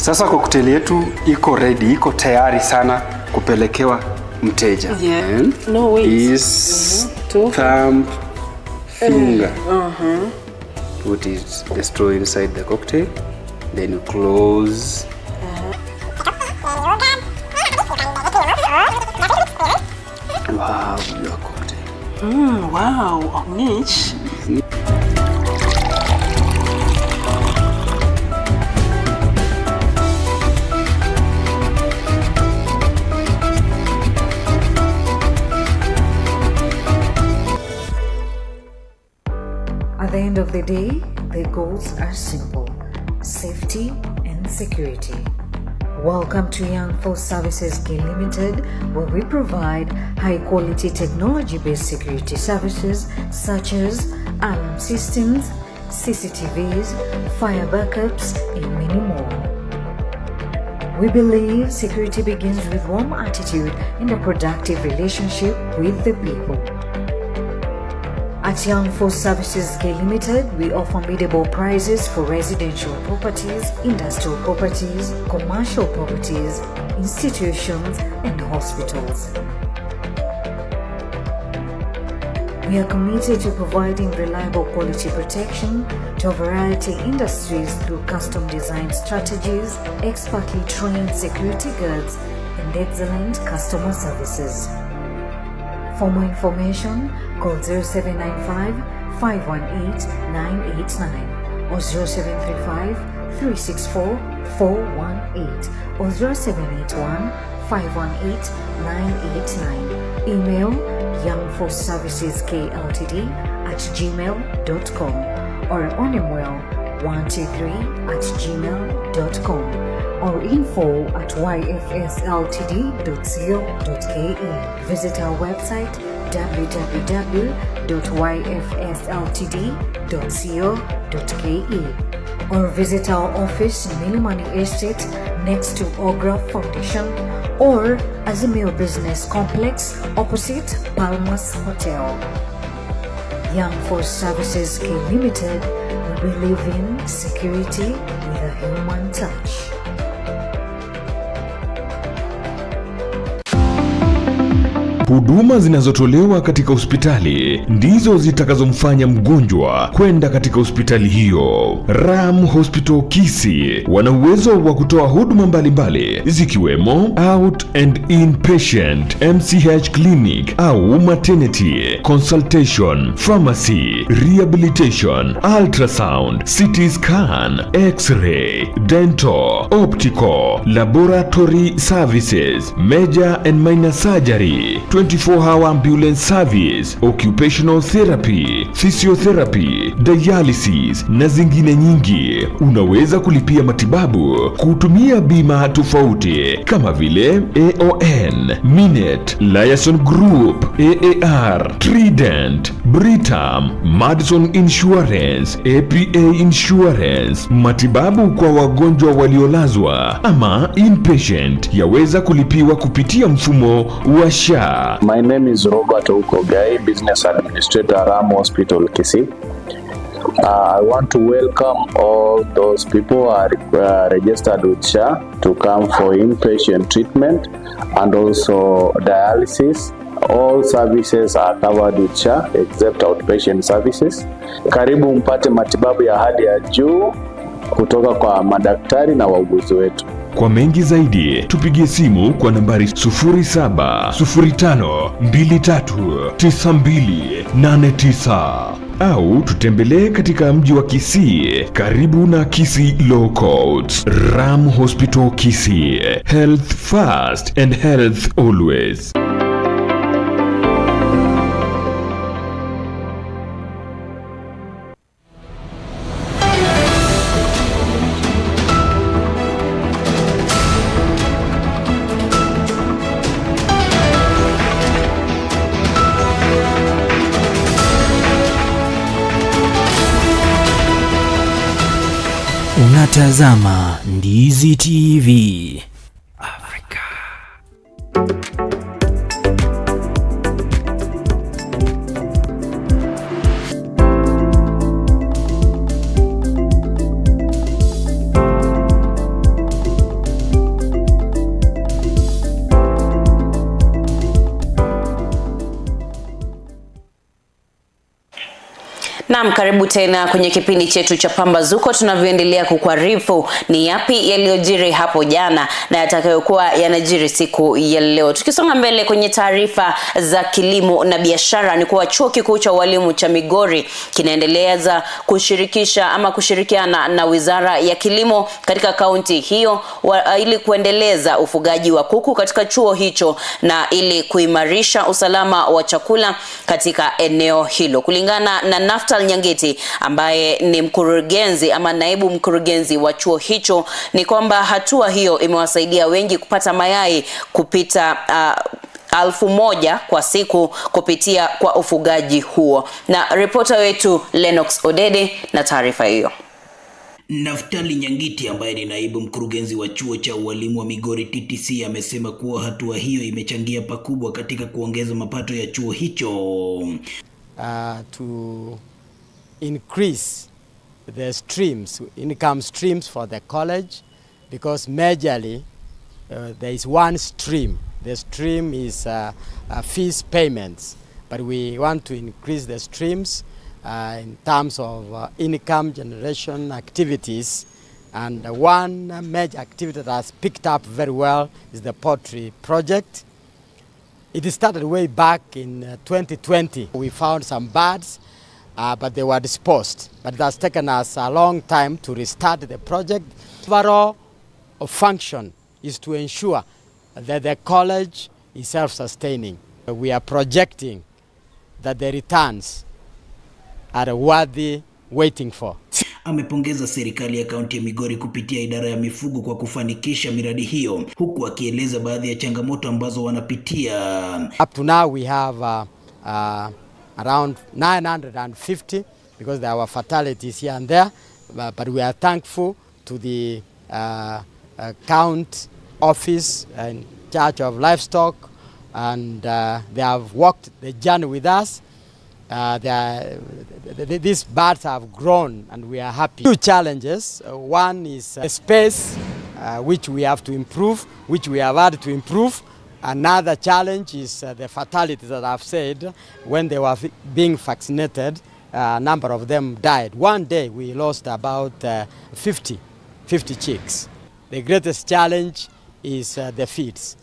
Sasa cocktail yetu iko ready, iko tayari sana kupelekewa mteja. Yeah. And No, wait. Is Two. thumb finger. Uh-huh. Put it the straw inside the cocktail, then you close. You have your cocktail. Wow, Ongich. At the end of the day, the goals are simple: safety and security. Welcome to Young Force Services K Limited, where we provide high-quality technology-based security services such as alarm systems, CCTVs, fire backups, and many more. We believe security begins with warm attitude and a productive relationship with the people. At Young Force Services K Limited, we offer biddable prices for residential properties, industrial properties, commercial properties, institutions, and hospitals. We are committed to providing reliable quality protection to a variety of industries through custom design strategies, expertly trained security guards, and excellent customer services. For more information, call 0795 518 989 or 0735 364 418 or 0781 518 989. Email youngforceserviceskltd@gmail.com or onemwell123@gmail.com or info@yfsltd.co.ke. Visit our website www.yfsltd.co.ke or visit our office in Milimani Estate next to Ogra Foundation or Azimio Business Complex opposite Palmas Hotel. Young Force Services K Limited, we believe in security with a human touch. Huduma zinazotolewa katika hospitali ndizo zitakazomfanya mgonjwa kwenda katika hospitali hiyo. Ram Hospital Kisii wana uwezo wa kutoa huduma mbalimbali zikiwemo out and inpatient, MCH clinic au maternity, consultation, pharmacy, rehabilitation, ultrasound, CT scan, x-ray, dental, optical, laboratory services, major and minor surgery, 24-hour ambulance service, occupational therapy, physiotherapy, dialysis na zingine nyingi. Unaweza kulipia matibabu kutumia bima tofauti kama vile AON, Minet, Liaison Group, AAR, Trident, Britam, Madison Insurance, APA Insurance. Matibabu kwa wagonjwa waliolazwa ama inpatient yaweza kulipiwa kupitia mfumo wa SHA. My name is Robert Okogai, Business Administrator, Ram Hospital, Kisii. I want to welcome all those people who are registered with SHA to come for inpatient treatment and also dialysis. All services are covered with SHA except outpatient services. Karibu mpate matibabu ya hali ya juu kutoka kwa madaktari na wauguzi wetu. Kwa mengi zaidi, tupigie simu kwa nambari 0705239289 au tutembelee katika mji wa Kisii karibu na Kisii Law Courts. Ram Hospital Kisii, health first and health always. Unatazama Ndizi TV. Afrika. Naam, karibu tena kwenye kipindi chetu cha Pambazuko tunavyoendelea kukuarifu ni yapi yaliyojiri hapo jana na yatakayokuwa yanajiri siku ya leo. Tukisonga mbele kwenye taarifa za kilimo na biashara ni kuwa Chuo Kikuu cha Ualimu cha Migori kinaendeleza kushirikisha ama kushirikiana na Wizara ya Kilimo katika kaunti hiyo ili kuendeleza ufugaji wa kuku katika chuo hicho na ili kuimarisha usalama wa chakula katika eneo hilo. Kulingana na Naftali Nyangiti ambaye ni mkurugenzi ama naibu mkurugenzi wa chuo hicho ni kwamba hatua hiyo imewasaidia wengi kupata mayai kupita 1000 kwa siku kupitia kwa ufugaji huo. Na ripota wetu Lennox Odede na taarifa hiyo. Naftali Nyangiti ambaye ni naibu mkurugenzi wa chuo cha ualimu wa Migori TTC amesema kuwa hatua hiyo imechangia pakubwa katika kuongeza mapato ya chuo hicho. To increase the streams, income streams for the college, because majorly there is one stream. The stream is fees payments, but we want to increase the streams in terms of income generation activities. And one major activity that has picked up very well is the poultry project. It started way back in 2020. We found some birds, but they were disposed. But it has taken us a long time to restart the project. Overall function is to ensure that the college is self-sustaining. We are projecting that the returns are worthy waiting for. Amepongeza serikali ya kaunti ya Migori kupitia idara ya mifugo kwa kufanikisha miradi hiyo, huku akieleza baadhi ya changamoto ambazo wanapitia. Up to now we have around 950 because there were fatalities here and there, but we are thankful to the county office in charge of livestock, and they have walked the journey with us. These birds have grown and we are happy. Two challenges. One is space, which we have to improve, which we have had to improve. Another challenge is the fatalities that I've said. When they were being vaccinated, a number of them died. One day we lost about 50 chicks. The greatest challenge is the feeds.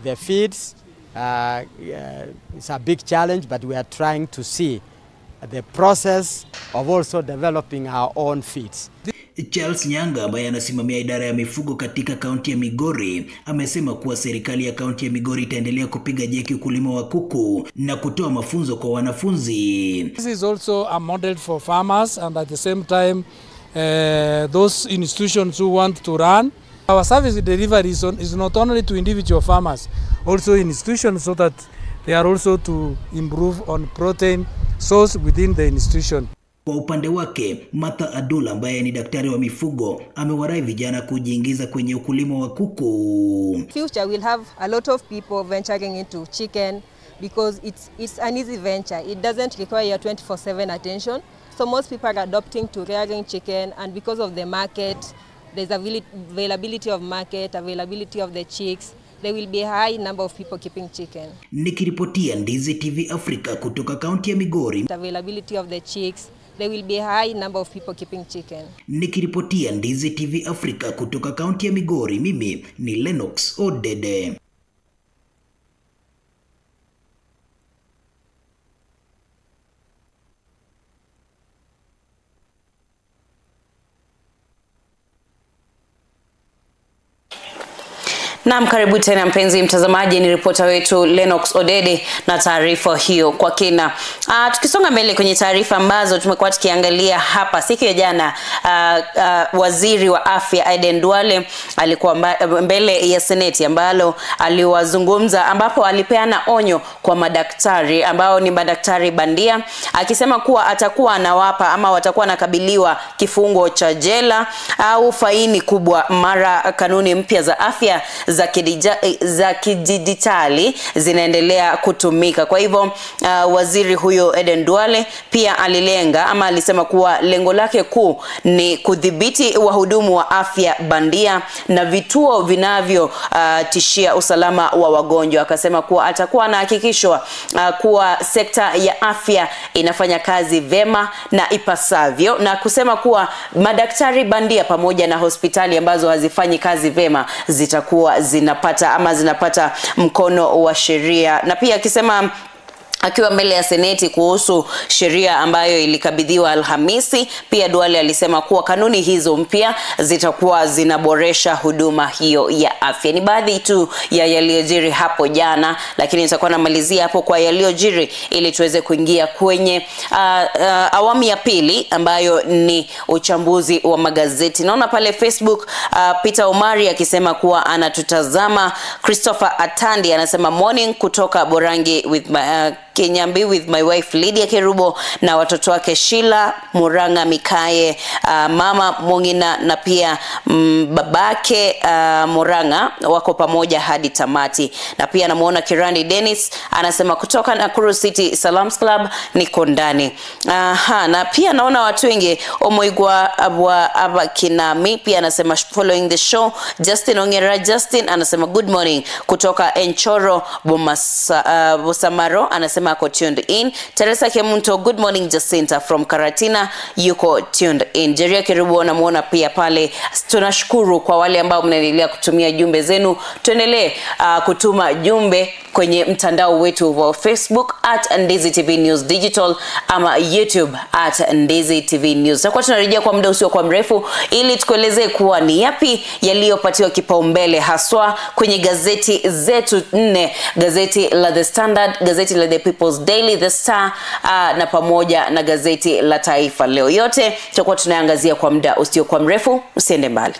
The feeds it's a big challenge, but we are trying to see the process of also developing our own feeds. Charles Nyanga ambaye anasimamia idara ya mifugo katika kaunti ya Migori amesema kuwa serikali ya kaunti ya Migori itaendelea kupiga jeki ukulima wa kuku na kutoa mafunzo kwa wanafunzi. This is also a model for farmers and at the same time those institutions who want to run. Our service delivery is not only to individual farmers, also institutions, so that they are also to improve on protein source within the institution. Kwa upande wake, Martha Adula ambaye ni daktari wa mifugo amewarai vijana kujiingiza kwenye ukulima wa kuku. Future we'll have a lot of people venturing into chicken because it's an easy venture. It doesn't require your 24/7 attention. So most people are adopting to rearing chicken, and because of the market, there's availability of market, availability of the chicks. There will be a high number of people keeping chicken. Nikiripotia Ndizi TV Africa kutoka kaunti ya Migori. Availability of the chicks, there will be a high number of people keeping chicken. Nikiripotia Ndizi TV Africa kutoka kaunti ya Migori, mimi ni Lennox Odede. Naam, karibu tena mpenzi mtazamaji, ni ripota wetu Lennox Odede na taarifa hiyo kwa kina. Tukisonga mbele kwenye taarifa ambazo tumekuwa tukiangalia hapa siku ya jana, waziri wa afya Aden Duale alikuwa mbele ya seneti ambalo aliwazungumza, ambapo alipeana onyo kwa madaktari ambao ni madaktari bandia, akisema kuwa atakuwa anawapa ama watakuwa nakabiliwa kifungo cha jela au faini kubwa mara kanuni mpya za afya za kidijitali zinaendelea kutumika. Kwa hivyo waziri huyo Aden Duale pia alilenga ama alisema kuwa lengo lake kuu ni kudhibiti wahudumu wa afya bandia na vituo vinavyo tishia usalama wa wagonjwa. Akasema kuwa atakuwa anahakikishwa kuwa sekta ya afya inafanya kazi vema na ipasavyo, na kusema kuwa madaktari bandia pamoja na hospitali ambazo hazifanyi kazi vema zitakuwa zinapata ama zinapata mkono wa sheria. Na pia akisema akiwa mbele ya seneti kuhusu sheria ambayo ilikabidhiwa Alhamisi, pia Duale alisema kuwa kanuni hizo mpya zitakuwa zinaboresha huduma hiyo ya afya. Ni baadhi tu ya yaliyojiri hapo jana, lakini nitakuwa namalizia hapo kwa yaliyojiri ili tuweze kuingia kwenye awamu ya pili ambayo ni uchambuzi wa magazeti. Naona pale Facebook Peter Omari akisema kuwa anatutazama. Christopher Atandi anasema morning kutoka Borangi with my, Kenyambi with my wife Lydia Kerubo na watoto wake Sheila Muranga Mikaye, mama Mongina na pia babake Muranga wako pamoja hadi tamati. Na pia namuona Kirandi Dennis anasema kutoka Nakuru City Salams Club niko ndani. Na pia naona watu wengi Omoigwa Abwa Abakinami pia anasema following the show. Justin Ongera Justin anasema good morning kutoka Enchoro Bosamaro anasema ako tuned in. Teresa Kemunto, good morning Jacinta from Karatina, yuko tuned in. Jeria Kerubo namuona pia pale. Tunashukuru kwa wale ambao mnaendelea kutumia jumbe zenu. Tuendelee kutuma jumbe kwenye mtandao wetu wa Facebook at Ndizi TV News Digital ama YouTube at Ndizi TV News. Tutakuwa tunarejea kwa muda usio kwa mrefu ili tukueleze kuwa ni yapi yaliyopatiwa kipaumbele haswa kwenye gazeti zetu nne, gazeti la The Standard, gazeti la The People's Daily, The Star na pamoja na gazeti la Taifa Leo. Yote tutakuwa tunaangazia kwa muda usio kwa mrefu, usiende mbali.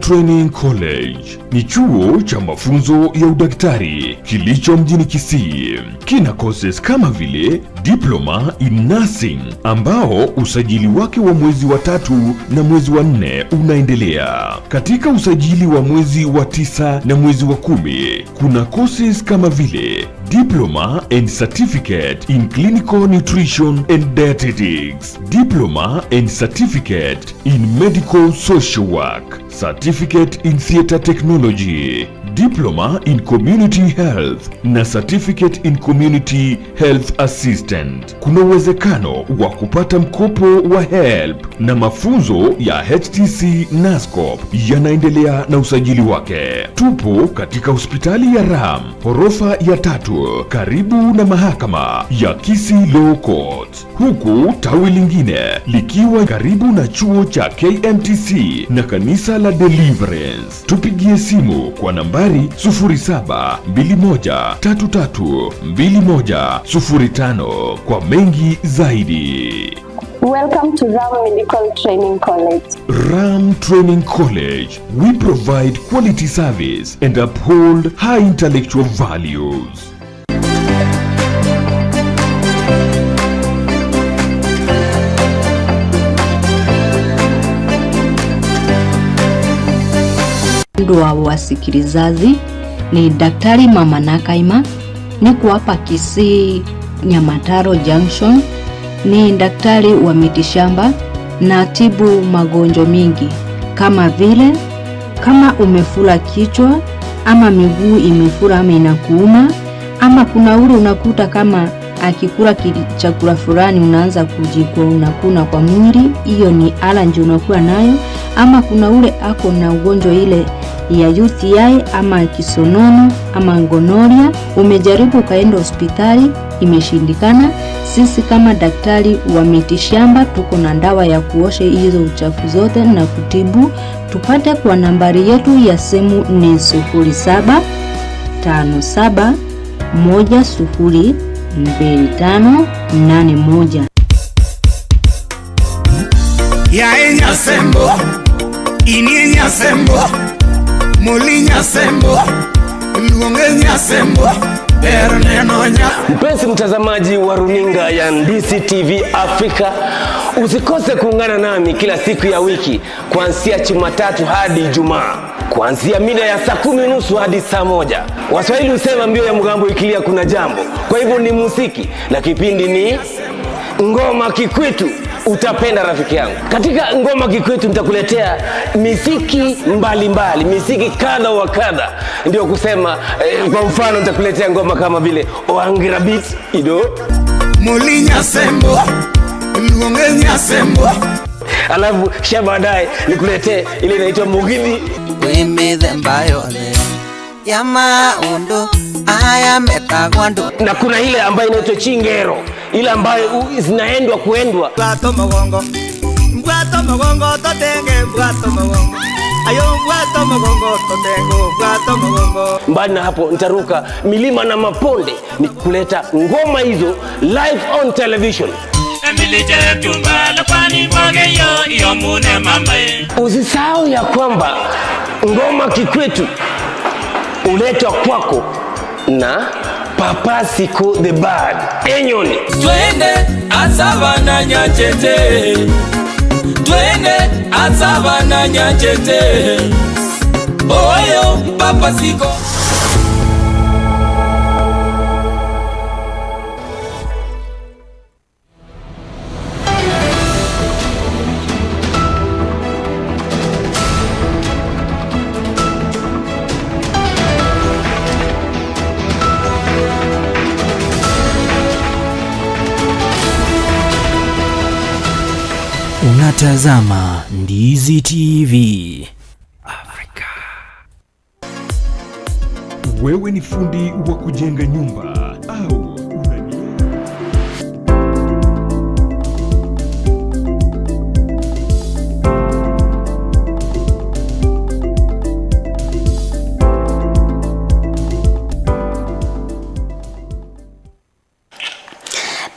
Training College ni chuo cha mafunzo ya udaktari kilicho mjini Kisii. Kina courses kama vile Diploma in Nursing ambao usajili wake wa mwezi wa 3 na mwezi wa 4 unaendelea. Katika usajili wa mwezi wa 9 na mwezi wa 10 kuna courses kama vile Diploma and Certificate in Clinical Nutrition and Dietetics, Diploma and Certificate in Medical Social Work, Certificate in Theater Technology, Diploma in Community Health na Certificate in Community Health Assistant. Kuna uwezekano wa kupata mkopo wa HELP na mafunzo ya HTC NASCOP yanaendelea na usajili wake. Tupo katika hospitali ya Ram, ghorofa ya 3, karibu na mahakama ya Kisii Law Court, huku tawi lingine likiwa karibu na chuo cha KMTC na kanisa la Deliverance. Tupigie simu kwa nambari 0721332105 kwa mengi zaidi. Welcome to Ram Medical Training College. Ram Training College, we provide quality service and uphold high intellectual values. Wa wasikilizaji, ni Daktari Mama Nakaima, niko hapa Kisii Nyamataro Junction. Ni daktari wa mitishamba na tibu magonjwa mingi kama vile kama umefura kichwa ama miguu imefura ama inakuuma, ama kuna ule unakuta kama akikula chakula fulani unaanza kujikwa unakuna kwa mwili, hiyo ni allergy unakuwa nayo, ama kuna ule ako na ugonjwa ile ya UTI ama kisonono ama gonorrhea, umejaribu ukaenda hospitali imeshindikana. Sisi kama daktari wa mitishamba tuko na dawa ya kuosha hizo uchafu zote na kutibu. Tupate kwa nambari yetu ya simu ni 0757 10 2581. Ya Nyasembo, ini Nyasembo, muli Nyasembo, luonge Nyasembo. Mpenzi mtazamaji wa runinga ya Ndizi TV Afrika, usikose kuungana nami kila siku ya wiki kuanzia Jumatatu hadi Ijumaa, kuanzia mida ya saa 10:30 hadi saa 1. Waswahili husema mbio ya mgambo ikilia kuna jambo. Kwa hivyo ni muziki na kipindi ni Ngoma Kikwetu. Utapenda rafiki yangu. Katika Ngoma Kikwetu nitakuletea miziki mbalimbali, miziki kadha wa kadha. Ndio kusema kwa mfano nitakuletea ngoma kama vile Oangira Beat Ido, Mulinya Sembo, Luongenya Sembo. Alafu kisha baadaye nikuletee ile inaitwa Mugithi. Na kuna ile ambayo inaitwa Chingero, ile ambayo zinaendwa kuendwa. Mbali na hapo nitaruka milima na maponde nikuleta ngoma hizo live on television. Usisahau ya kwamba Ngoma Kikwetu uletwa kwako na Papa Siko the Bad Enyoni. Twende asabana nyachete, twende asabana nyachete, oyo Papa Siko. Unatazama Ndizi TV Afrika. Wewe ni fundi wa kujenga nyumba au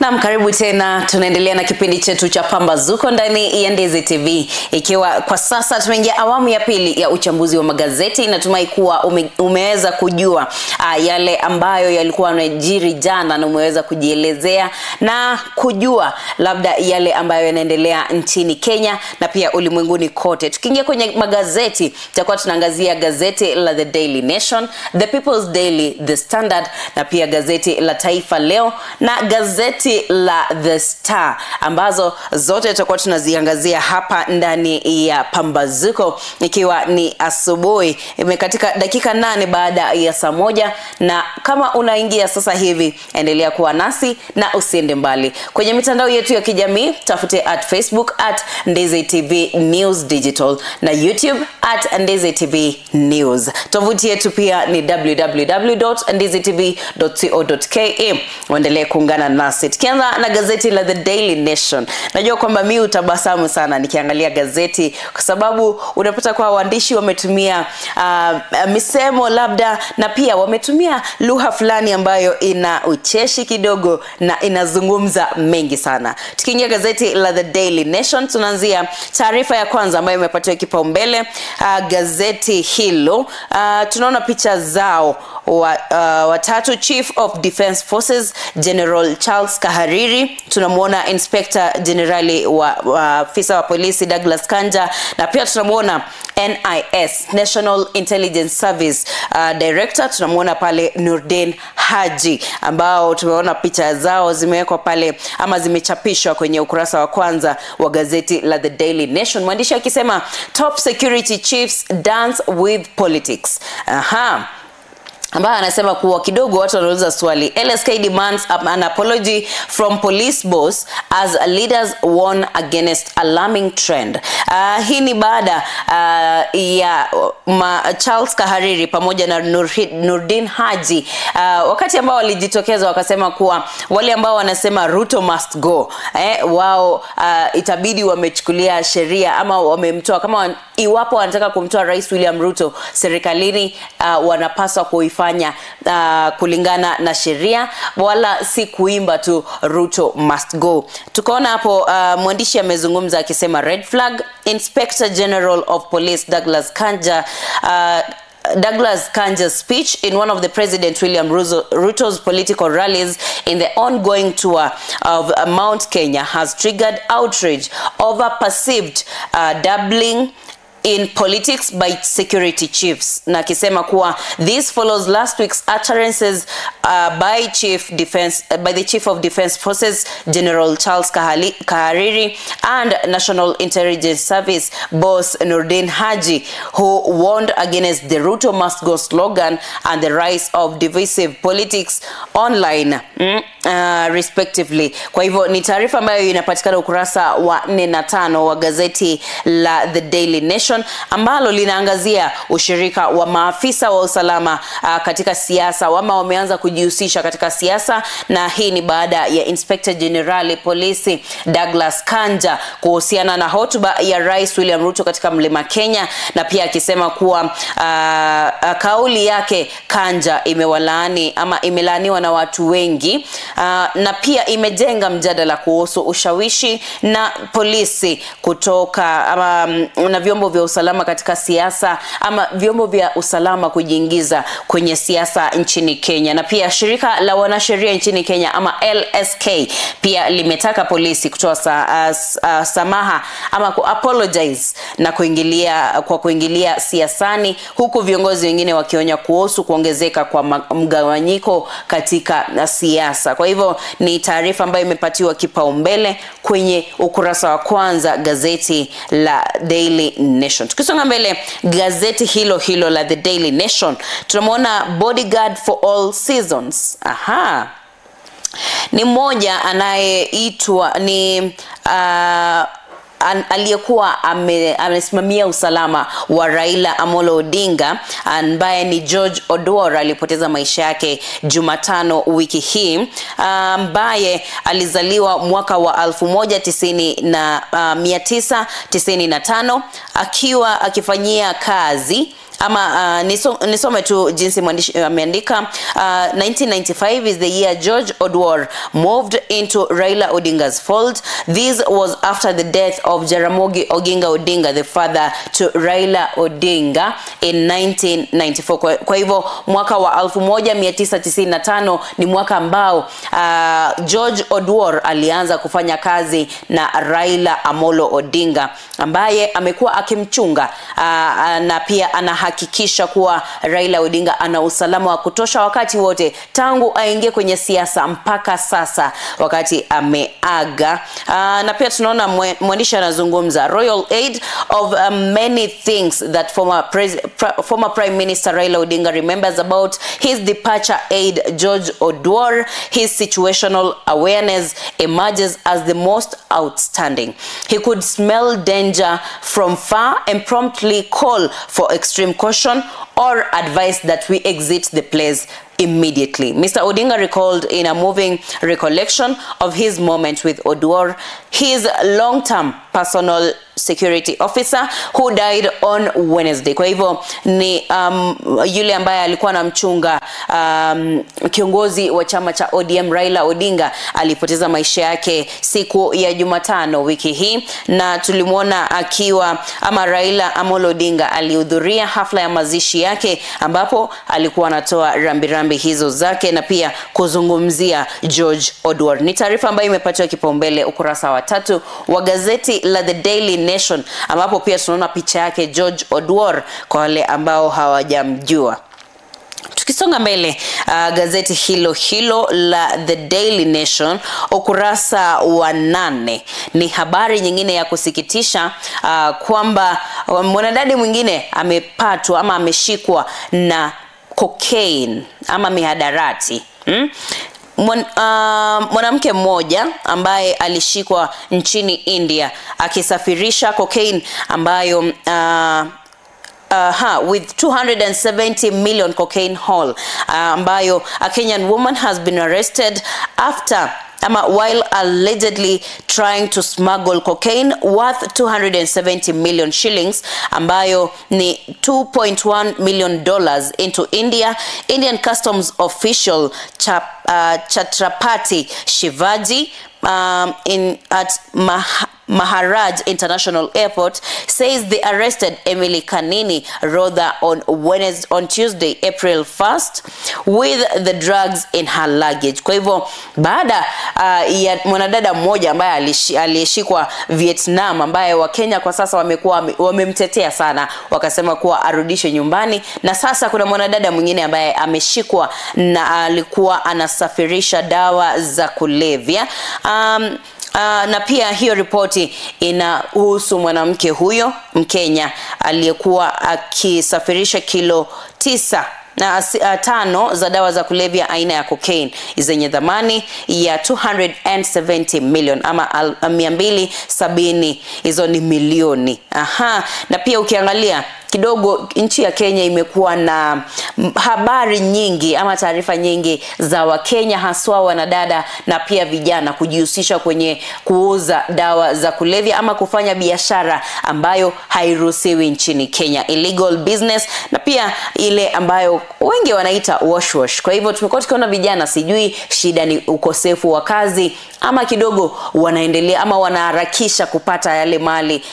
Naam, karibu tena. Tunaendelea na kipindi chetu cha Pambazuko ndani ya Ndizi TV. Ikiwa kwa sasa tumeingia awamu ya pili ya uchambuzi wa magazeti, natumai kuwa umeweza kujua yale ambayo yalikuwa yanajiri jana na umeweza kujielezea na kujua labda yale ambayo yanaendelea nchini Kenya na pia ulimwenguni kote. Tukiingia kwenye magazeti, tutakuwa tunaangazia gazeti la The Daily Nation, The People's Daily, The Standard na pia gazeti la Taifa Leo na gazeti la The Star, ambazo zote tutakuwa tunaziangazia hapa ndani ya Pambazuko, ikiwa ni asubuhi imekatika dakika 8 baada ya saa 1. Na kama unaingia sasa hivi, endelea kuwa nasi na usiende mbali. Kwenye mitandao yetu ya kijamii, tafute at Facebook at Ndizi TV News Digital na YouTube at Ndizi TV News. Tovuti yetu pia ni www.ndizitv.co.ke. Uendelee kuungana nasi. Tukianza na gazeti la The Daily Nation. Najua kwamba mimi utabasamu sana nikiangalia gazeti kwa sababu unapata kwa waandishi wametumia misemo labda na pia wametumia lugha fulani ambayo ina ucheshi kidogo na inazungumza mengi sana. Tukiingia gazeti la The Daily Nation, tunaanzia taarifa ya kwanza ambayo imepatiwa kipaumbele gazeti hilo. Tunaona picha zao watatu: Chief of Defense Forces General Charles Kahariri, tunamuona Inspector Generali wa afisa wa polisi Douglas Kanja, na pia tunamuona NIS National Intelligence Service Director, tunamuona pale Nurdin Haji, ambao tumeona picha zao zimewekwa pale ama zimechapishwa kwenye ukurasa wa kwanza wa gazeti la The Daily Nation. Mwandishi akisema top security chiefs dance with politics. Aha. Ambaye anasema kuwa kidogo watu wanauliza swali. LSK demands an apology from police boss as leaders warn against alarming trend. Hii ni baada ya Charles Kahariri pamoja na Nurdin Haji wakati ambao walijitokeza wakasema kuwa wale ambao wanasema Ruto must go, wao itabidi wamechukulia sheria ama wamemtoa kama iwapo wanataka kumtoa Rais William Ruto serikalini, wanapaswa kuifanya kulingana na sheria, wala si kuimba tu Ruto must go. Tukaona hapo mwandishi amezungumza akisema red flag. Inspector General of Police Douglas Kanja Douglas Kanja's speech in one of the President William Ruto's political rallies in the ongoing tour of Mount Kenya has triggered outrage over perceived dabbling in politics by security chiefs. Na akisema kuwa this follows last week's utterances by the Chief of Defense Forces General Charles Kahariri and National Intelligence Service boss Nurdin Haji, who warned against the Ruto must go slogan and the rise of divisive politics online respectively. Kwa hivyo ni taarifa ambayo inapatikana ukurasa wa 4 na 5 wa gazeti la The Daily Nation, ambalo linaangazia ushirika wa maafisa wa usalama katika siasa, ama wameanza kujihusisha katika siasa, na hii ni baada ya Inspector General Polisi Douglas Kanja kuhusiana na hotuba ya Rais William Ruto katika Mlima Kenya, na pia akisema kuwa kauli yake Kanja imewalaani ama imelaaniwa na watu wengi, na pia imejenga mjadala kuhusu ushawishi na polisi kutoka ama, na vyombo vya usalama katika siasa, ama vyombo vya usalama kujiingiza kwenye siasa nchini Kenya. Na pia shirika la wanasheria nchini Kenya ama LSK pia limetaka polisi kutoa samaha ama ku apologize na kuingilia kwa kuingilia siasani, huku viongozi wengine wakionya kuhusu kuongezeka kwa mgawanyiko katika siasa. Kwa hivyo ni taarifa ambayo imepatiwa kipaumbele kwenye ukurasa wa kwanza gazeti la Daily Nation. Tukisonga mbele, gazeti hilo hilo la The Daily Nation tunamuona bodyguard for all seasons. Aha. Ni mmoja anayeitwa ni aliyekuwa amesimamia usalama wa Raila Amolo Odinga, ambaye ni George Oduor, alipoteza maisha yake Jumatano wiki hii, ambaye alizaliwa mwaka wa 1995 akiwa akifanyia kazi ama nisome tu jinsi mwandishi ameandika. 1995 is the year George Oduor moved into Raila Odinga's fold. This was after the death of Jaramogi Oginga Odinga, the father to Raila Odinga, in 1994. Kwa hivyo mwaka wa 1995 ni mwaka ambao George Oduor alianza kufanya kazi na Raila Amolo Odinga, ambaye amekuwa akimchunga na pia ana hakikisha kuwa Raila Odinga ana usalama wa kutosha wakati wote tangu aingie kwenye siasa mpaka sasa wakati ameaga. Na pia tunaona mwandishi anazungumza Royal Aid of many things that former Prime Minister Raila Odinga remembers about his departure aide George Oduor. His situational awareness emerges as the most outstanding. He could smell danger from far and promptly call for extreme caution or advise that we exit the place immediately. Mr. Odinga recalled in a moving recollection of his moment with Oduor, his long-term personal security officer who died on Wednesday. Kwa hivyo ni yule ambaye alikuwa anamchunga kiongozi wa chama cha ODM Raila Odinga alipoteza maisha yake siku ya Jumatano wiki hii, na tulimuona akiwa ama Raila Amolo Odinga alihudhuria hafla ya mazishi yake ambapo alikuwa anatoa rambirambi hizo zake na pia kuzungumzia George Oduor. Ni taarifa ambayo imepatiwa kipaumbele ukurasa wa 3 wa gazeti la The Daily Nation, ambapo pia tunaona picha yake George Oduor kwa wale ambao hawajamjua. Tukisonga mbele, gazeti hilo hilo la The Daily Nation ukurasa wa 8 ni habari nyingine ya kusikitisha, kwamba mwanadada mwingine amepatwa ama ameshikwa na cocaine ama mihadarati. Mwanamke mmoja ambaye alishikwa nchini India akisafirisha cocaine ambayo with 270 million cocaine haul, ambayo a Kenyan woman has been arrested after ama while allegedly trying to smuggle cocaine worth 270 million shillings ambayo ni $2.1 million into India. Indian customs official Chhatrapati Shivaji at Maharaj International Airport says they arrested Emily Kanini Rotha on Tuesday, April 1st with the drugs in her luggage. Kwa hivyo baada ya mwanadada mmoja ambaye alishikwa Vietnam, ambaye wa Kenya kwa sasa wamekuwa wamemtetea sana, wakasema kuwa arudishwe nyumbani, na sasa kuna mwanadada mwingine ambaye ameshikwa na alikuwa anasafirisha dawa za kulevya. Na pia hiyo ripoti inahusu mwanamke huyo Mkenya aliyekuwa akisafirisha kilo 9.5 za dawa za kulevya aina ya cocaine zenye thamani ya 270 million ama 270, hizo ni milioni. Aha, na pia ukiangalia kidogo nchi ya Kenya imekuwa na habari nyingi ama taarifa nyingi za Wakenya haswa wanadada na pia vijana kujihusisha kwenye kuuza dawa za kulevya ama kufanya biashara ambayo hairuhusiwi nchini Kenya, illegal business, na pia ile ambayo wengi wanaita wash wash. Kwa hivyo tumekuwa tukiona vijana, sijui shida ni ukosefu wa kazi ama kidogo wanaendelea ama wanaharakisha kupata yale mali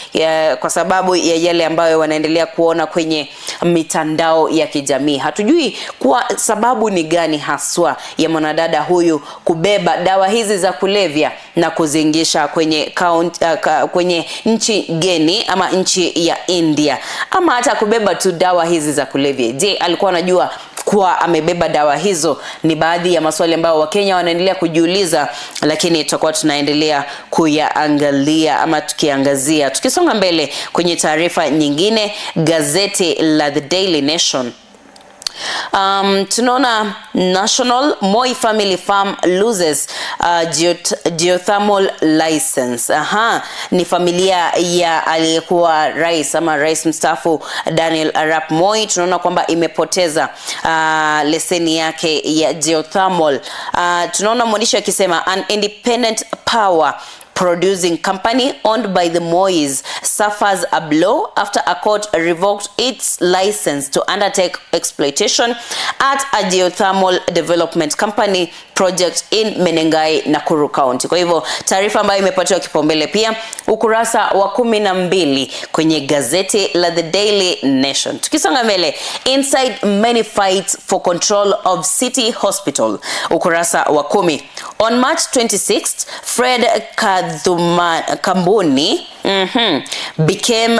kwa sababu ya yale ambayo wanaendelea kuona kwenye mitandao ya kijamii. Hatujui kwa sababu ni gani haswa ya mwanadada huyu kubeba dawa hizi za kulevya na kuzingisha kwenye kwenye nchi geni ama nchi ya India, ama hata kubeba tu dawa hizi za kulevya. Je, alikuwa anajua kuwa amebeba dawa hizo? Ni baadhi ya maswali ambayo Wakenya wanaendelea kujiuliza, lakini tutakuwa tunaendelea kuyaangalia ama tukiangazia. Tukisonga mbele kwenye taarifa nyingine, gazeti la The Daily Nation. Tunaona National Moi Family Farm loses geothermal license. Aha, ni familia ya aliyekuwa rais ama rais mstaafu Daniel Arap Moi. Tunaona kwamba imepoteza leseni yake ya geothermal. Tunaona mwandishi akisema an independent power producing company owned by the Mois suffers a blow after a court revoked its license to undertake exploitation at a geothermal development company project in Menengai, Nakuru County. Kwa hivyo taarifa ambayo imepatiwa kipaumbele pia ukurasa wa 12 kwenye gazeti la The Daily Nation. Tukisonga mbele, inside many fights for control of City Hospital, ukurasa wa 10. On March 26th, Fred Kambuni became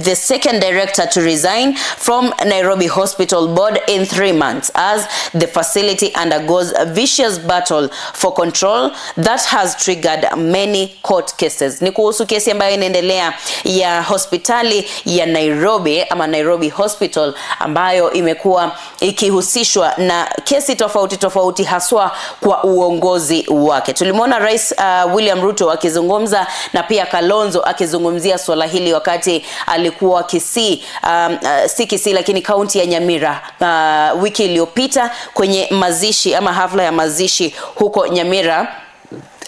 the second director to resign from Nairobi Hospital Board in 3 months as the facility undergoes a vicious battle for control that has triggered many court cases. Ni kuhusu kesi ambayo inaendelea ya hospitali ya Nairobi ama Nairobi Hospital ambayo imekuwa ikihusishwa na kesi tofauti tofauti haswa kwa uongozi wake. Tulimwona Rais William Ruto akizungumza na pia Kalonzo akizungumzia swala hili wakati alikuwa Kisii, si Kisii lakini kaunti ya Nyamira wiki iliyopita kwenye mazishi ama hafla ya mazishi huko Nyamira,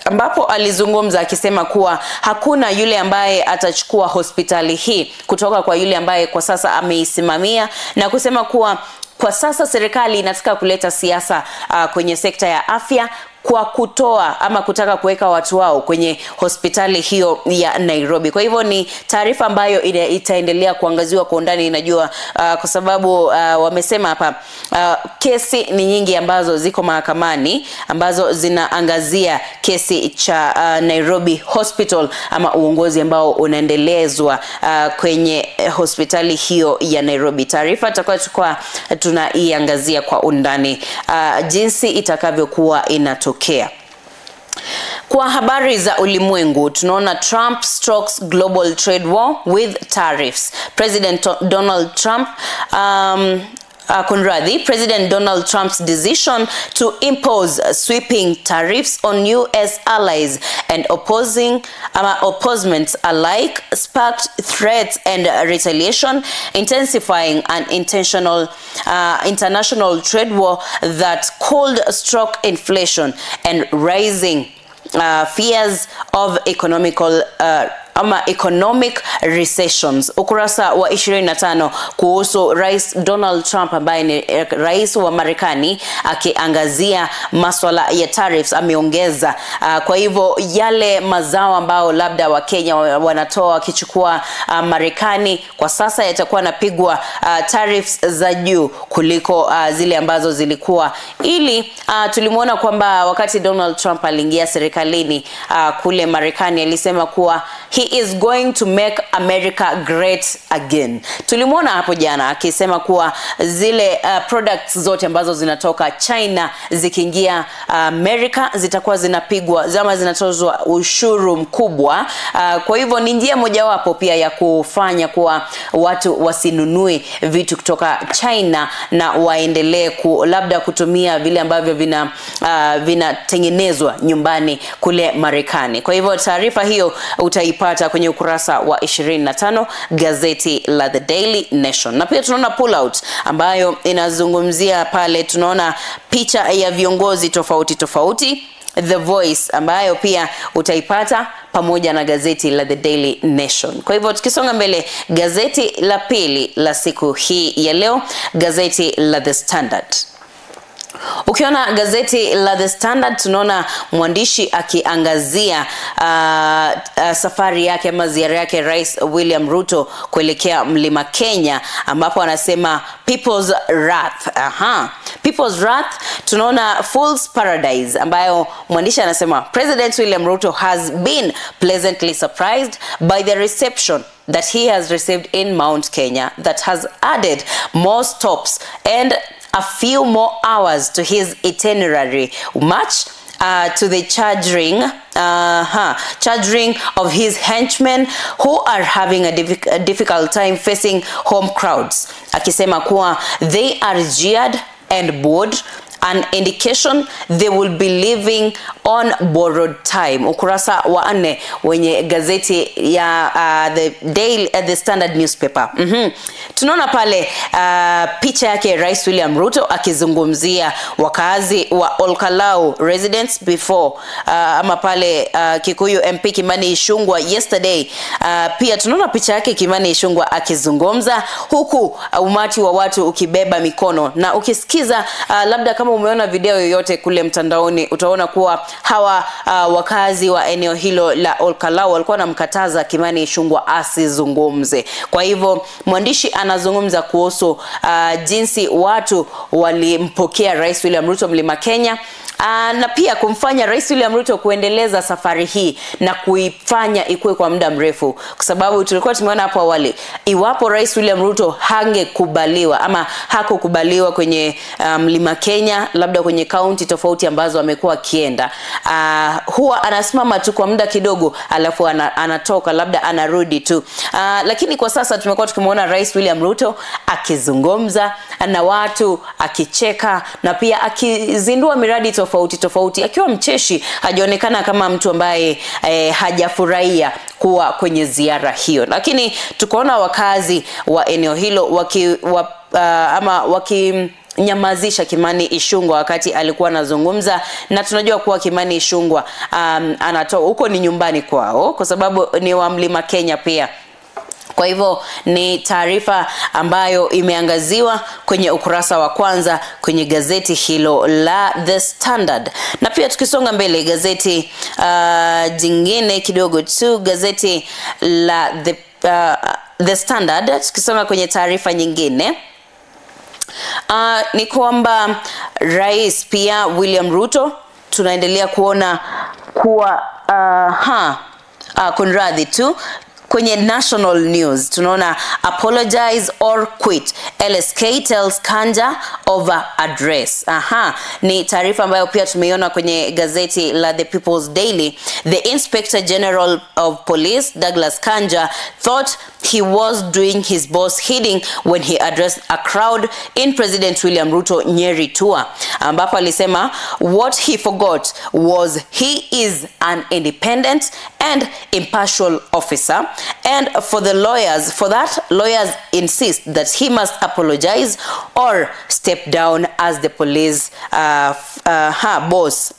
ambapo alizungumza akisema kuwa hakuna yule ambaye atachukua hospitali hii kutoka kwa yule ambaye kwa sasa ameisimamia, na kusema kuwa kwa sasa serikali inataka kuleta siasa kwenye sekta ya afya kwa kutoa ama kutaka kuweka watu wao kwenye hospitali hiyo ya Nairobi. Kwa hivyo ni taarifa ambayo itaendelea kuangaziwa kwa undani, inajua kwa sababu wamesema hapa kesi ni nyingi ambazo ziko mahakamani ambazo zinaangazia kesi cha Nairobi Hospital ama uongozi ambao unaendelezwa kwenye hospitali hiyo ya Nairobi. Taarifa tutakuwa tunaiangazia kwa undani jinsi itakavyokuwa inatokea. Kwa habari za ulimwengu, tunaona Trump strokes global trade war with tariffs. President Donald Trump Kunradhi, President Donald Trump's decision to impose sweeping tariffs on U.S. allies and opposing opposements alike sparked threats and retaliation, intensifying an intentional international trade war that could stroke inflation and rising fears of economical ama economic recessions. Ukurasa wa 25 kuhusu Rais Donald Trump ambaye ni rais wa Marekani akiangazia masuala ya tariffs ameongeza. Kwa hivyo yale mazao ambao labda wa Kenya wanatoa wakichukua Marekani kwa sasa yatakuwa napigwa tariffs za juu kuliko zile ambazo zilikuwa. Ili tulimuona kwamba wakati Donald Trump aliingia serikalini kule Marekani alisema kuwa he is going to make America great again. Tulimuona hapo jana akisema kuwa zile products zote ambazo zinatoka China zikiingia America zitakuwa zinapigwa ama zinatozwa ushuru mkubwa. Kwa hivyo ni njia mojawapo pia ya kufanya kuwa watu wasinunue vitu kutoka China na waendelee labda kutumia vile ambavyo vinatengenezwa nyumbani kule Marekani. Kwa hivyo taarifa hiyo utaipata kwenye ukurasa wa 25 gazeti la The Daily Nation. Na pia tunaona pullout ambayo inazungumzia pale, tunaona picha ya viongozi tofauti tofauti, The Voice ambayo pia utaipata pamoja na gazeti la The Daily Nation. Kwa hivyo tukisonga mbele, gazeti la pili la siku hii ya leo, gazeti la The Standard. Ukiona gazeti la The Standard tunaona mwandishi akiangazia safari yake ama ziara yake Rais William Ruto kuelekea Mlima Kenya, ambapo anasema People's Wrath. People's Wrath, tunaona Fool's Paradise ambayo mwandishi anasema President William Ruto has been pleasantly surprised by the reception that he has received in Mount Kenya that has added more stops and a few more hours to his itinerary, much to the charging of his henchmen who are having a difficult time facing home crowds. Akisema kuwa they are jeered and bored, an indication they will be living on borrowed time. Ukurasa wa 4 wenye gazeti ya The Daily, The Standard newspaper. Tunaona pale picha yake Rais William Ruto akizungumzia wakazi wa Olkalau residents before ama pale Kikuyu MP Kimani Ichung'wah yesterday. Pia tunaona picha yake Kimani Ichung'wah akizungumza huku umati wa watu ukibeba mikono, na ukisikiza labda kama umeona video yoyote kule mtandaoni utaona kuwa hawa wakazi wa eneo hilo la Olkalau walikuwa wanamkataza Kimani Ichung'wah asizungumze. Kwa hivyo mwandishi anazungumza kuhusu jinsi watu walimpokea Rais William Ruto Mlima Kenya, na pia kumfanya Rais William Ruto kuendeleza safari hii na kuifanya ikue kwa muda mrefu, kwa sababu tulikuwa tumeona hapo awali iwapo Rais William Ruto hangekubaliwa ama hakukubaliwa kwenye Mlima Kenya, labda kwenye kaunti tofauti ambazo amekuwa akienda, huwa anasimama tu kwa muda kidogo alafu anatoka, labda anarudi tu. Lakini kwa sasa tumekuwa tukimuona Rais William Ruto akizungumza na watu, akicheka na pia akizindua miradi tofauti tofauti, akiwa mcheshi. Hajaonekana kama mtu ambaye hajafurahia kuwa kwenye ziara hiyo. Lakini tukaona wakazi wa eneo hilo wakinyamazisha Kimani Ichung'wah wakati alikuwa anazungumza, na tunajua kuwa Kimani Ichung'wah anatoa huko ni nyumbani kwao kwa sababu ni wa Mlima Kenya pia. Kwa hivyo ni taarifa ambayo imeangaziwa kwenye ukurasa wa kwanza kwenye gazeti hilo la The Standard. Na pia tukisonga mbele, gazeti jingine kidogo tu, gazeti la The Standard, tukisonga kwenye taarifa nyingine, ni kwamba Rais pia William Ruto tunaendelea kuona kuwa kunradhi tu, Kwenye national news tunaona apologize or quit, LSK tells Kanja over address. Aha, ni taarifa ambayo pia tumeiona kwenye gazeti la The People's Daily. The Inspector General of Police Douglas Kanja thought he was doing his boss heading when he addressed a crowd in President William Ruto Nyeri tour, ambapo alisema what he forgot was he is an independent and impartial officer, and for the lawyers, for that lawyers insist that he must apologize or step down as the police boss.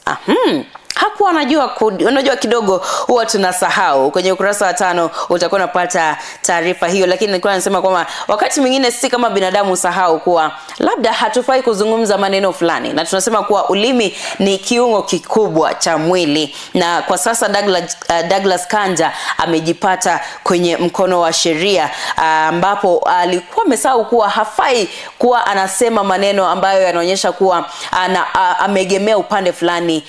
Hakuwa anajua, unajua kidogo huwa tunasahau. Kwenye ukurasa wa 5 utakuwa unapata taarifa hiyo, lakini nilikuwa nasema kwamba wakati mwingine sisi kama binadamu usahau kuwa labda hatufai kuzungumza maneno fulani, na tunasema kuwa ulimi ni kiungo kikubwa cha mwili, na kwa sasa Douglas Kanja amejipata kwenye mkono wa sheria, ambapo alikuwa amesahau kuwa hafai kuwa anasema maneno ambayo yanaonyesha kuwa ameegemea upande fulani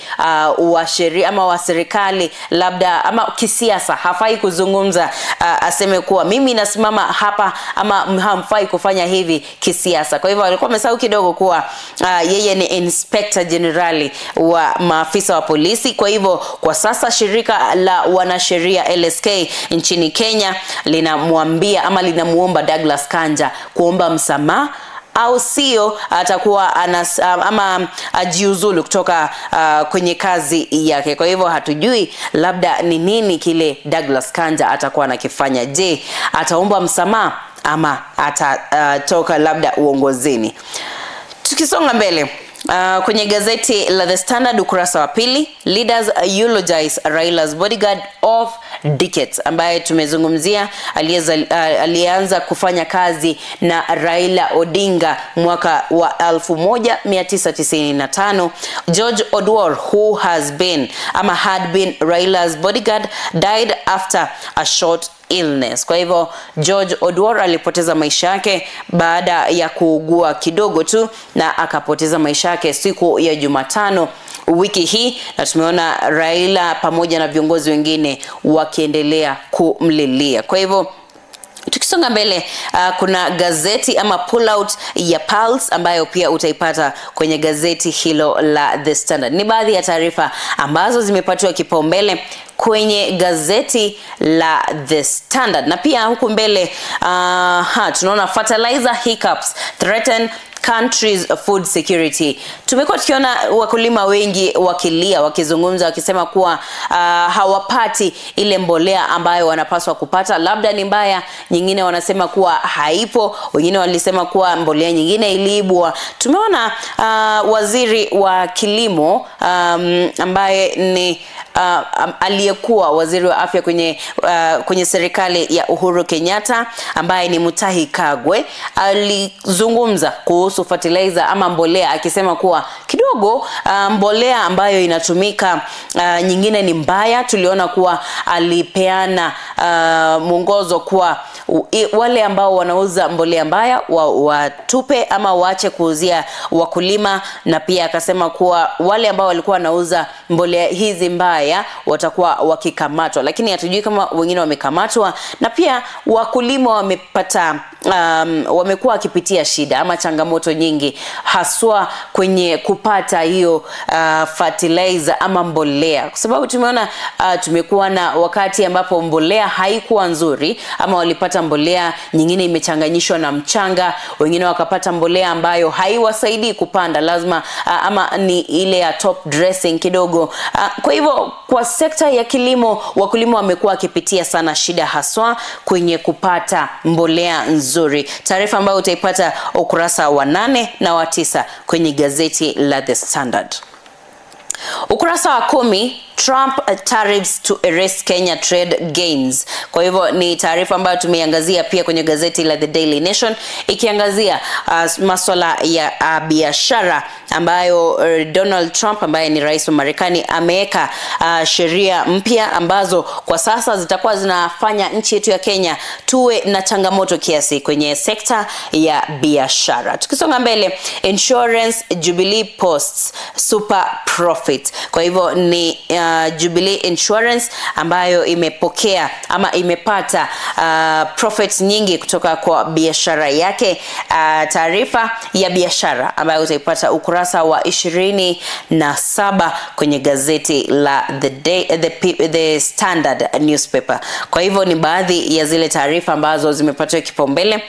wa sheria ama wa serikali labda ama kisiasa. Hafai kuzungumza aseme kuwa mimi nasimama hapa ama hamfai kufanya hivi kisiasa. Kwa hivyo alikuwa amesahau kidogo kuwa yeye ni Inspector General wa maafisa wa polisi. Kwa hivyo kwa sasa shirika la wanasheria LSK nchini Kenya linamwambia ama linamuomba Douglas Kanja kuomba msamaha, au sio atakuwa ama ajiuzulu kutoka kwenye kazi yake. Kwa hivyo hatujui labda ni nini kile Douglas Kanja atakuwa anakifanya. Je, ataomba msamaha ama atatoka labda uongozini? Tukisonga mbele, kwenye gazeti la The Standard ukurasa wa 2, leaders eulogize Raila's bodyguard of decades, ambaye tumezungumzia alianza kufanya kazi na Raila Odinga mwaka wa 1995. George Odwor, who has been ama had been Raila's bodyguard, died after a short illness. Kwa hivyo George Odwor alipoteza maisha yake baada ya kuugua kidogo tu, na akapoteza maisha yake siku ya Jumatano wiki hii, na tumeona Raila pamoja na viongozi wengine wakiendelea kumlilia. Kwa hivyo tukisonga mbele, kuna gazeti ama pull out ya Pulse ambayo pia utaipata kwenye gazeti hilo la The Standard. Ni baadhi ya taarifa ambazo zimepatiwa kipaumbele kwenye gazeti la The Standard. Na pia huku mbele tunaona fertilizer hiccups threaten country's food security. Tumekuwa tukiona wakulima wengi wakilia, wakizungumza, wakisema kuwa hawapati ile mbolea ambayo wanapaswa kupata, labda ni mbaya, nyingine wanasema kuwa haipo, wengine walisema kuwa mbolea nyingine iliibwa. Tumeona waziri wa kilimo ambaye ni aliyekuwa waziri wa afya kwenye serikali ya Uhuru Kenyatta ambaye ni Mutahi Kagwe alizungumza kuhusu fertilizer ama mbolea, akisema kuwa kidogo mbolea ambayo inatumika nyingine ni mbaya. Tuliona kuwa alipeana mwongozo kuwa wale ambao wanauza mbolea mbaya watupe ama waache kuuzia wakulima, na pia akasema kuwa wale ambao walikuwa wanauza mbolea hizi mbaya watakuwa wakikamatwa, lakini hatujui kama wengine wamekamatwa. Na pia wakulima wamepata wamekuwa wakipitia shida ama changamoto nyingi haswa kwenye kupata hiyo fertilizer ama mbolea, kwa sababu tumeona tumekuwa na wakati ambapo mbolea haikuwa nzuri, ama walipata mbolea nyingine imechanganyishwa na mchanga, wengine wakapata mbolea ambayo haiwasaidii kupanda, lazima ama ni ile ya top dressing kidogo. Kwa hivyo kwa sekta ya kilimo wakulima wamekuwa wakipitia sana shida haswa kwenye kupata mbolea nzuri. Taarifa ambayo utaipata ukurasa wa 8 na wa 9 kwenye gazeti la The Standard. Ukurasa wa 10, Trump tariffs to erase Kenya trade gains. Kwa hivyo ni taarifa ambayo tumeiangazia pia kwenye gazeti la The Daily Nation, ikiangazia masuala ya biashara ambayo Donald Trump ambaye ni rais wa Marekani ameweka sheria mpya ambazo kwa sasa zitakuwa zinafanya nchi yetu ya Kenya tuwe na changamoto kiasi kwenye sekta ya biashara. Tukisonga mbele, insurance Jubilee posts super profit. profits. Kwa hivyo ni Jubilee Insurance ambayo imepokea ama imepata profits nyingi kutoka kwa biashara yake. Taarifa ya biashara ambayo utaipata ukurasa wa 27 kwenye gazeti la The Standard newspaper. Kwa hivyo ni baadhi ya zile taarifa ambazo zimepatiwa kipaumbele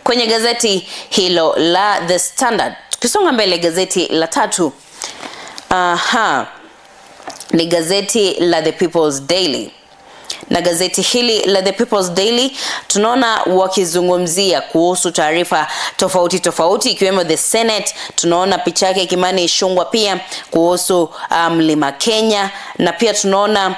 kwenye gazeti hilo la The Standard. Tukisonga mbele, gazeti la tatu ni gazeti la The People's Daily. Na gazeti hili la The People's Daily tunaona wakizungumzia kuhusu taarifa tofauti tofauti ikiwemo the Senate. Tunaona picha yake Kimani Ichung'wah pia kuhusu Mlima Kenya, na pia tunaona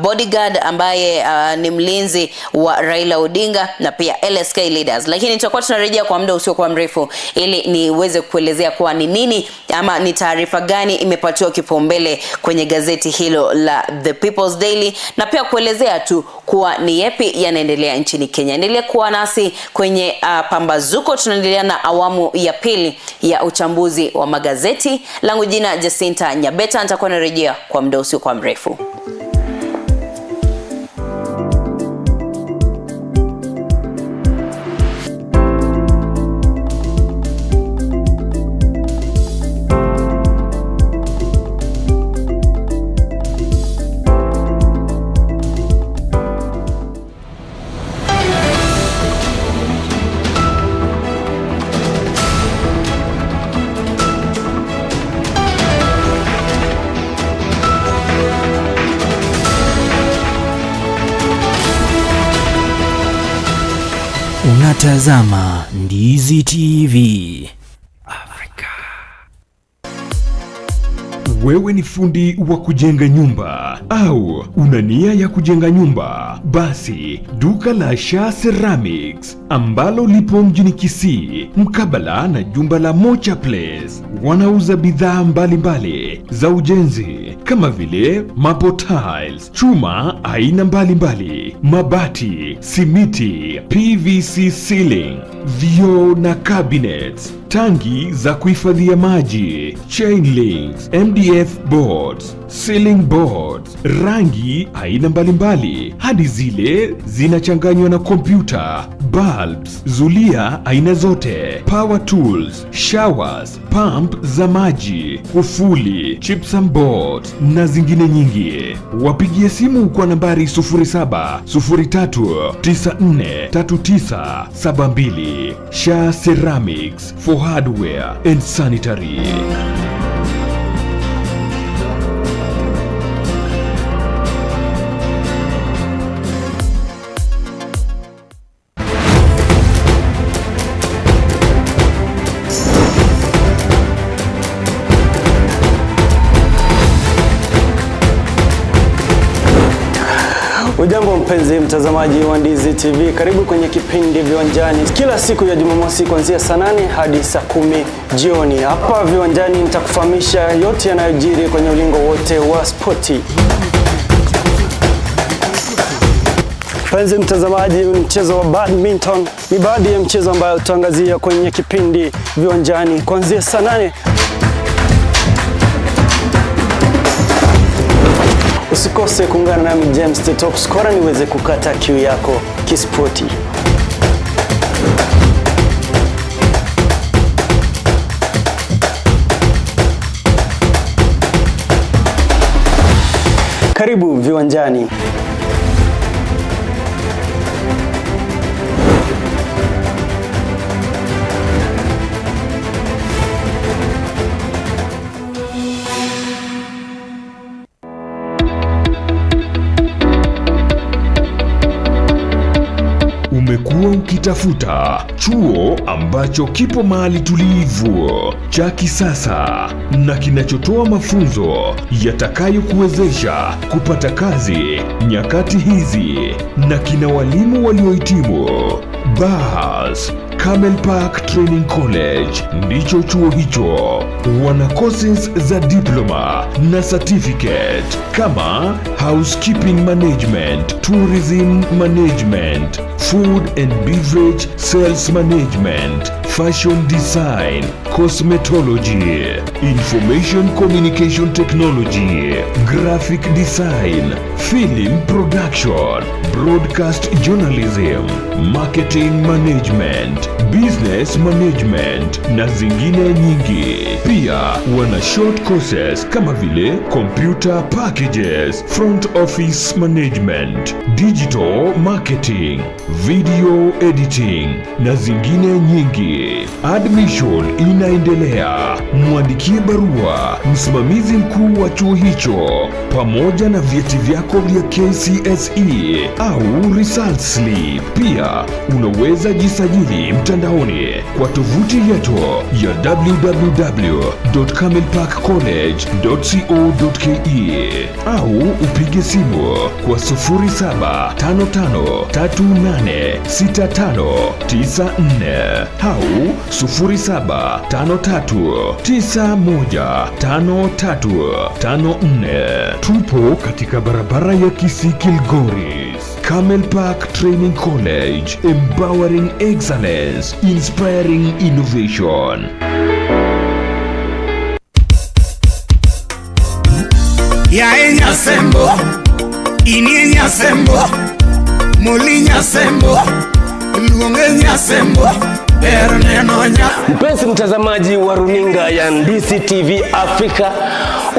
bodyguard ambaye ni mlinzi wa Raila Odinga na pia LSK leaders. Lakini tutakuwa tunarejea kwa muda usiokuwa mrefu ili niweze kuelezea kwa ni nini ama ni taarifa gani imepatiwa kipaumbele kwenye gazeti hilo la The People's Daily, na pia kuelezea tu kuwa ni yepi yanaendelea nchini Kenya. Endelea kuwa nasi kwenye Pambazuko. Tunaendelea na awamu ya pili ya uchambuzi wa magazeti. Langu jina Jacinta Nyabeta, nitakuwa narejea kwa muda usiokuwa mrefu. Unatazama Ndizi TV Afrika. Wewe ni fundi wa kujenga nyumba au una nia ya kujenga nyumba? Basi duka la Sha Ceramics ambalo lipo mjini Kisii mkabala na jumba la Mocha Place wanauza bidhaa mbalimbali za ujenzi kama vile maple tiles, chuma aina mbalimbali, mabati, simiti, PVC ceiling, vioo na cabinets, tangi za kuhifadhia maji, chain links, MDF boards, ceiling boards, rangi aina mbalimbali hadi zile zinachanganywa na kompyuta, bulbs, zulia aina zote, power tools, showers, pump za maji, kufuli, gypsum boards na zingine nyingi. Wapigie simu kwa nambari 0703943972. Sha Ceramics for hardware and sanitary. Ujambo mpenzi mtazamaji wa Ndizi TV, karibu kwenye kipindi Viwanjani kila siku ya Jumamosi kuanzia saa 8 hadi saa 10 jioni. Hapa Viwanjani nitakufahamisha yote yanayojiri kwenye ulingo wote wa spoti. Mpenzi mtazamaji, mchezo wa badminton ni baadhi ya mchezo ambayo tutaangazia kwenye kipindi Viwanjani kuanzia saa 8. Usikose kuungana nami James the Top Scorer niweze kukata kiu yako kispoti. Karibu Viwanjani. Umekuwa ukitafuta chuo ambacho kipo mahali tulivu, cha kisasa na kinachotoa mafunzo yatakayokuwezesha kupata kazi nyakati hizi na kina walimu waliohitimu. Bas, Camel Park Training College ndicho chuo hicho. Wana courses za diploma na certificate kama housekeeping management, tourism management, food and beverage sales management, Fashion Design, Cosmetology, Information Communication Technology, Graphic Design, Film Production, Broadcast Journalism, Marketing Management, Business Management na zingine nyingi. Pia wana short courses kama vile Computer Packages, Front Office Management, Digital Marketing, Video Editing na zingine nyingi. Admission inaendelea. Mwandikie barua msimamizi mkuu wa chuo hicho pamoja na vyeti vyako vya KCSE au result slip. Pia unaweza jisajili mtandaoni kwa tovuti yetu ya www.camelparkcollege.co.ke au upige simu kwa 0755386594 au 0753915354. Tupo katika barabara ya Kisii Kilgoris. Camel Park Training College, empowering excellence, inspiring innovation. Ya Nyasembo, ini Nyasembo, muli Nyasembo, luonge Nyasembo. Mpenzi mtazamaji wa runinga ya Ndizi TV Africa,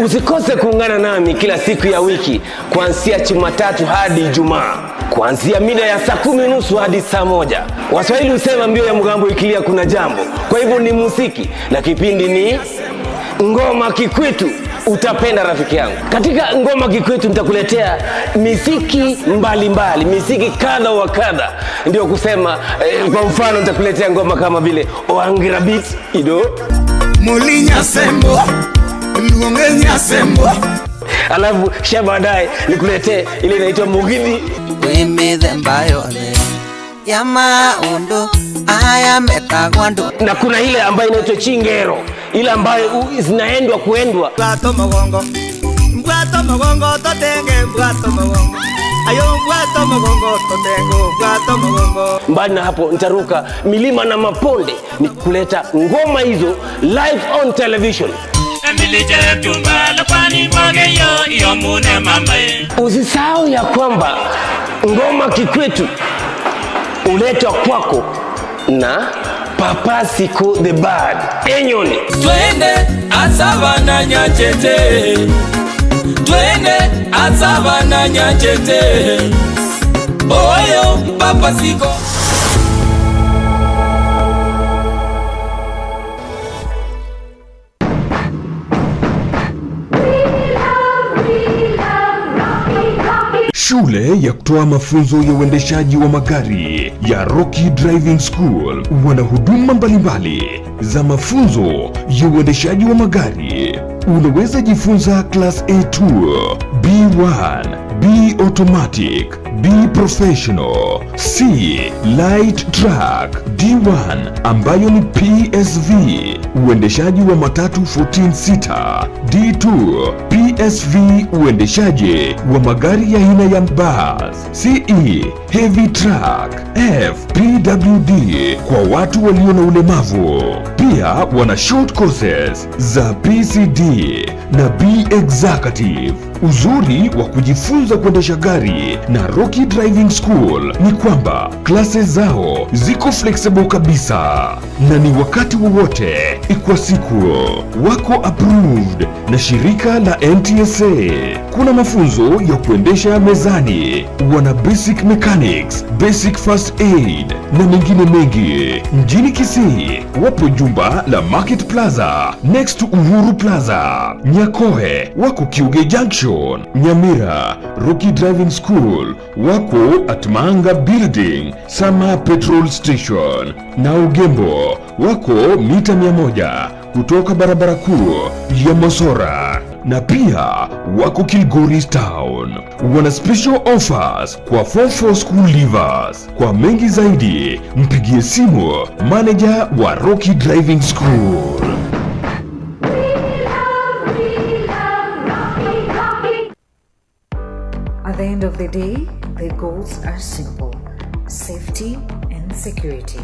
usikose kuungana nami kila siku ya wiki kuanzia Jumatatu hadi Ijumaa, kuanzia mida ya saa 10:30 hadi saa 1. Waswahili husema mbio ya mgambo ikilia kuna jambo. Kwa hivyo ni muziki na kipindi ni Ngoma Kikwetu. Utapenda rafiki yangu. Katika Ngoma Kikwetu nitakuletea miziki mbalimbali, miziki kadha wa kadha. Ndio kusema kwa mfano nitakuletea ngoma kama vile Oangira Beat Ido, Muli Nyasembo, Luonge Nyasembo. Alafu kisha baadaye nikuletee ile inaitwa Mugithi. Na kuna ile ambayo inaitwa Chingero, ile ambayo zinaendwa kuendwa. Mbali na hapo nitaruka milima na maponde nikuleta ngoma hizo live on television. Usisahau ya kwamba Ngoma Kikwetu uletwa kwako na Papa Siko the Bad Enyoni. Twende asabana nyachete, twende asabana nyachete, oyo Papa Siko. Shule ya kutoa mafunzo ya uendeshaji wa magari ya Rocky Driving School wana huduma mbalimbali za mafunzo ya uendeshaji wa magari. Unaweza jifunza Class A2, B1, B Automatic, B Professional, C Light Truck, D1 ambayo ni PSV, uendeshaji wa matatu 14 seater, D2 PSV, uendeshaji wa magari ya aina ya bus, CE Heavy Truck, F PWD kwa watu walio na ulemavu. Pia wana short courses za PCD na B Executive. Uzuri wa kujifunza kuendesha gari na Rocky Driving School ni kwamba classes zao ziko flexible kabisa na ni wakati wowote kwa siku. Wako approved na shirika la NTSA. Kuna mafunzo ya kuendesha mezani, wana basic mechanics, basic first aid na mengine mengi. Mjini Kisii wapo jumba la Market Plaza next to Uhuru Plaza. Nyakoe wako Kiuge Junction. Nyamira Rocky Driving School wako at Manga Building, Sama Petrol Station. Na Ugembo wako mita 100 kutoka barabara kuu ya Mosora. Na pia wako Kilgoris Town. Wana special offers kwa 44 school leavers. Kwa mengi zaidi mpigie simu manager wa Rocky Driving School. At the end of the day, the goals are simple: safety and security.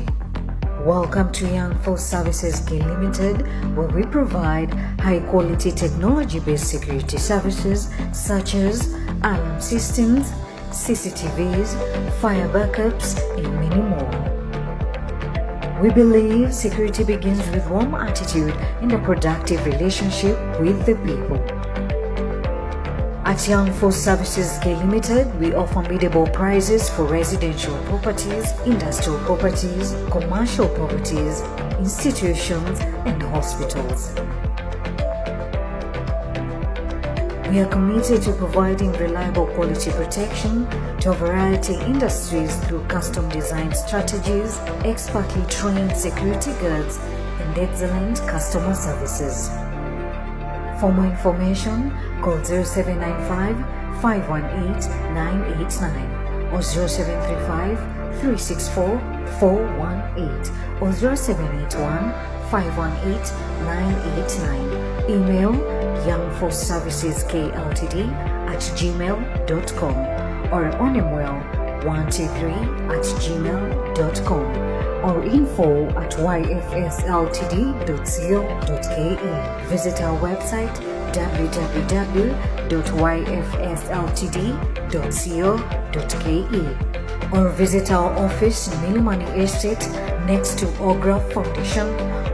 Welcome to Young Force Services K Limited, where we provide high-quality technology-based security services such as alarm systems, CCTVs, fire backups, and many more. We believe security begins with warm attitude and a productive relationship with the people. At Young Force Services K Limited, we offer biddable prices for residential properties, industrial properties, commercial properties, institutions, and hospitals. We are committed to providing reliable quality protection to a variety of industries through custom design strategies, expertly trained security guards, and excellent customer services. For more information, call 0795 518 989 or 0735 364 418 or 0781 518 989. Email youngforceserviceskltd@gmail.com or onemwell123@gmail.com or info@yfsltd.co.ke. Visit our website www.yfsltd.co.ke or visit our office in Milimani Estate next to Ogra Foundation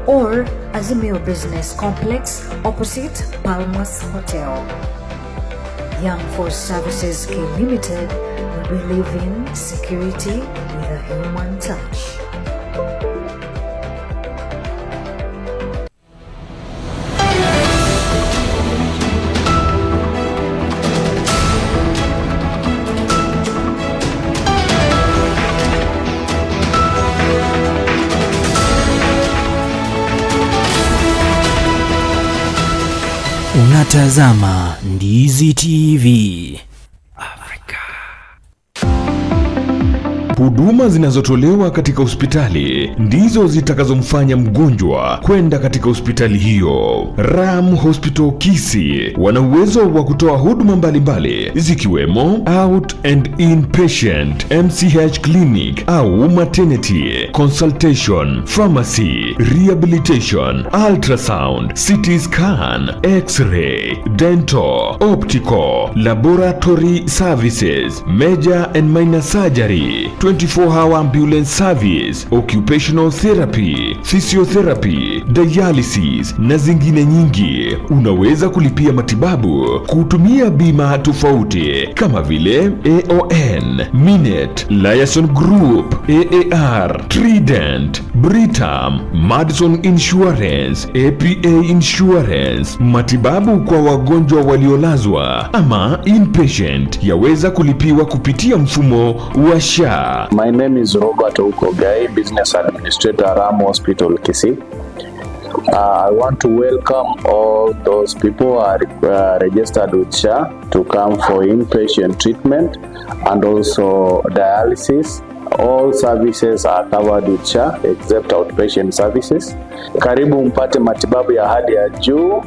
or Azimio Business Complex opposite Palmas Hotel. Young Force Services K Limited, we believe in security with a human touch. Unatazama Ndizi TV. Huduma zinazotolewa katika hospitali ndizo zitakazomfanya mgonjwa kwenda katika hospitali hiyo. Ram Hospital Kisii wana uwezo wa kutoa huduma mbalimbali zikiwemo out and inpatient, MCH clinic au maternity, consultation, pharmacy, rehabilitation, ultrasound, CT scan, x-ray, dental, optical, laboratory services, major and minor surgery, 24-hour ambulance service, occupational therapy, physiotherapy, dialysis na zingine nyingi. Unaweza kulipia matibabu kutumia bima tofauti kama vile AON, Minet, Liaison Group, AAR, Trident, Britam, Madison Insurance, APA Insurance. Matibabu kwa wagonjwa waliolazwa ama inpatient yaweza kulipiwa kupitia mfumo wa SHA. My name is Robert Okogai, Business Administrator, Ram Hospital, Kisii. I want to welcome all those people who are registered with SHA to come for inpatient treatment and also dialysis. All services are covered with SHA except outpatient services. Karibu mpate matibabu ya hali ya juu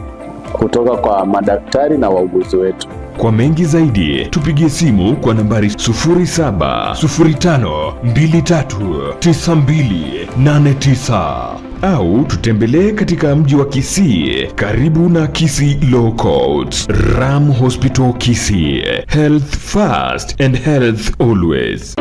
kutoka kwa madaktari na wauguzi wetu. Kwa mengi zaidi, tupigie simu kwa nambari 0705239289 au tutembelee katika mji wa Kisii karibu na Kisii Law Courts. Ram Hospital Kisii, health first and health always.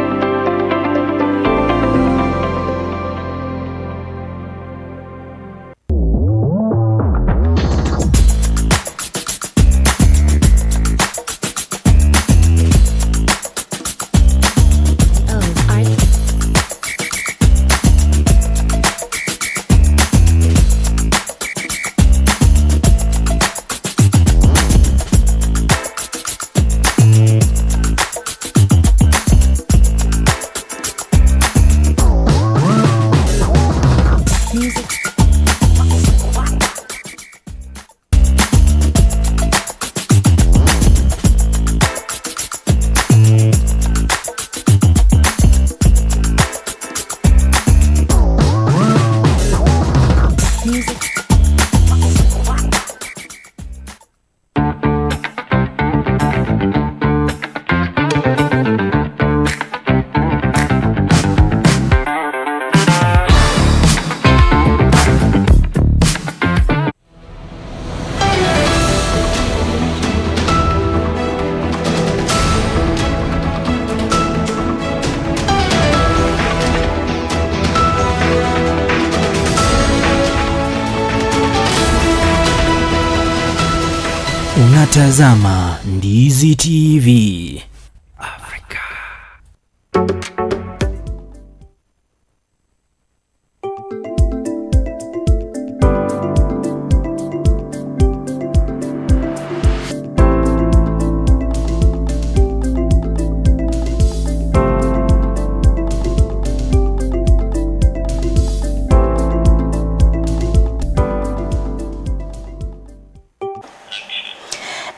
Unatazama Ndizi TV. Afrika.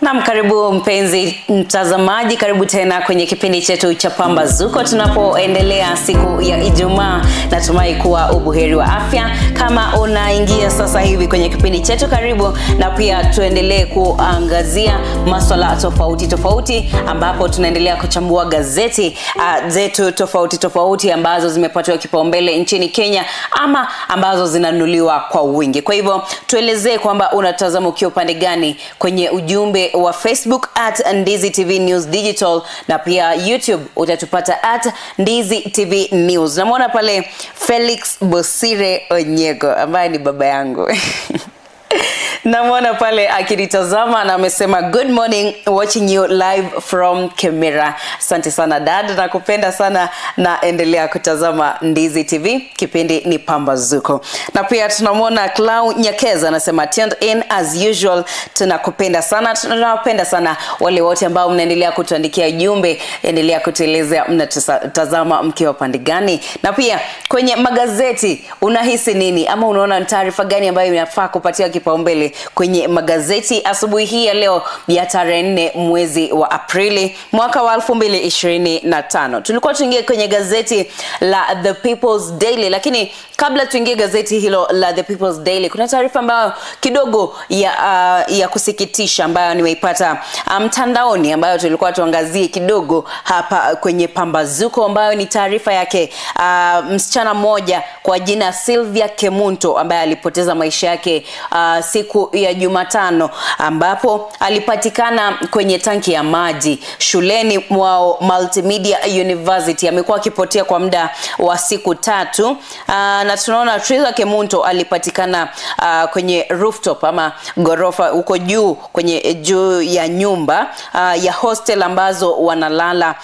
Naam, karibu mpenzi mtazamaji, karibu tena kwenye kipindi chetu cha Pambazuko tunapoendelea siku ya Ijumaa. Natumai kuwa ubuheri wa afya. Kama unaingia sasa hivi kwenye kipindi chetu, karibu, na pia tuendelee kuangazia masuala tofauti tofauti, ambapo tunaendelea kuchambua gazeti zetu tofauti tofauti ambazo zimepatiwa kipaumbele nchini Kenya ama ambazo zinanunuliwa kwa wingi. Kwa hivyo tuelezee kwamba unatazama ukiwa upande gani kwenye ujumbe wa Facebook at Ndizi TV News Digital, na pia YouTube utatupata at Ndizi TV News. Namuona pale Felix Bosire Onyego ambaye ni baba yangu. Namuona pale akinitazama na amesema good morning, watching you live from Kemera. Asante sana dad, nakupenda sana na endelea kutazama Ndizi TV, kipindi ni Pambazuko. Na pia tunamuona Clau Nyakeza anasema tuned in as usual, tunakupenda sana, tunawapenda sana wale wote ambao mnaendelea kutuandikia jumbe, endelea kutuelezea mnatazama mkiwa pande gani. Na pia kwenye magazeti unahisi nini ama unaona taarifa gani ambayo inafaa kupatia kipaumbele kwenye magazeti asubuhi hii ya leo ya tarehe 4 mwezi wa Aprili mwaka wa 2025. Tulikuwa tuingie kwenye gazeti la The People's Daily, lakini kabla tuingie gazeti hilo la The People's Daily, kuna taarifa ambayo kidogo ya kusikitisha ambayo nimeipata mtandaoni, ambayo tulikuwa tuangazie kidogo hapa kwenye Pambazuko, ambayo ni taarifa yake msichana mmoja kwa jina Sylvia Kemunto ambaye alipoteza maisha yake siku ya Jumatano, ambapo alipatikana kwenye tanki ya maji shuleni mwao Multimedia University. Amekuwa akipotea kwa muda wa siku 3, na tunaona Triza Kemunto alipatikana kwenye rooftop ama gorofa huko juu, kwenye juu ya nyumba ya hostel ambazo wanalala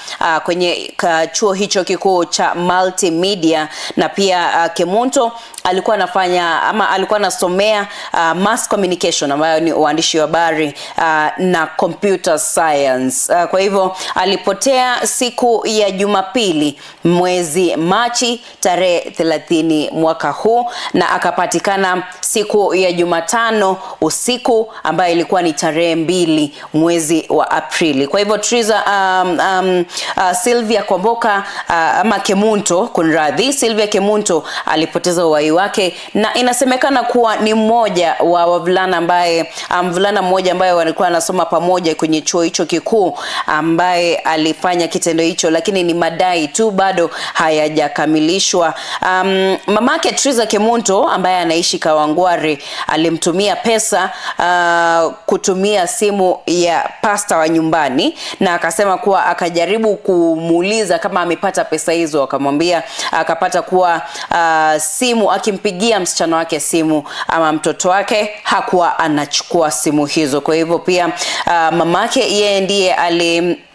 kwenye chuo hicho kikuu cha Multimedia. Na pia Kemunto alikuwa anafanya ama alikuwa anasomea mass communication ambayo ni uandishi wa habari na computer science. Kwa hivyo alipotea siku ya Jumapili mwezi Machi tarehe 30 mwaka huu, na akapatikana siku ya Jumatano usiku ambayo ilikuwa ni tarehe 2 mwezi wa Aprili. Kwa hivyo Triza Sylvia Kwamboka ama Kemunto, kunradhi, Sylvia Kemunto alipoteza uhai wake, na inasemekana kuwa ni mmoja wa wavulana ambaye mvulana mmoja ambaye walikuwa anasoma pamoja kwenye chuo hicho kikuu ambaye alifanya kitendo hicho, lakini ni madai tu, bado hayajakamilishwa. Mamake Triza Kemunto ambaye anaishi Kawangware alimtumia pesa kutumia simu ya pasta wa nyumbani, na akasema kuwa akajaribu kumuuliza kama amepata pesa hizo, akamwambia akapata kuwa simu, akimpigia msichana wake simu ama mtoto wake hakuwa anachukua simu hizo. Kwa hivyo pia mamake yeye ndiye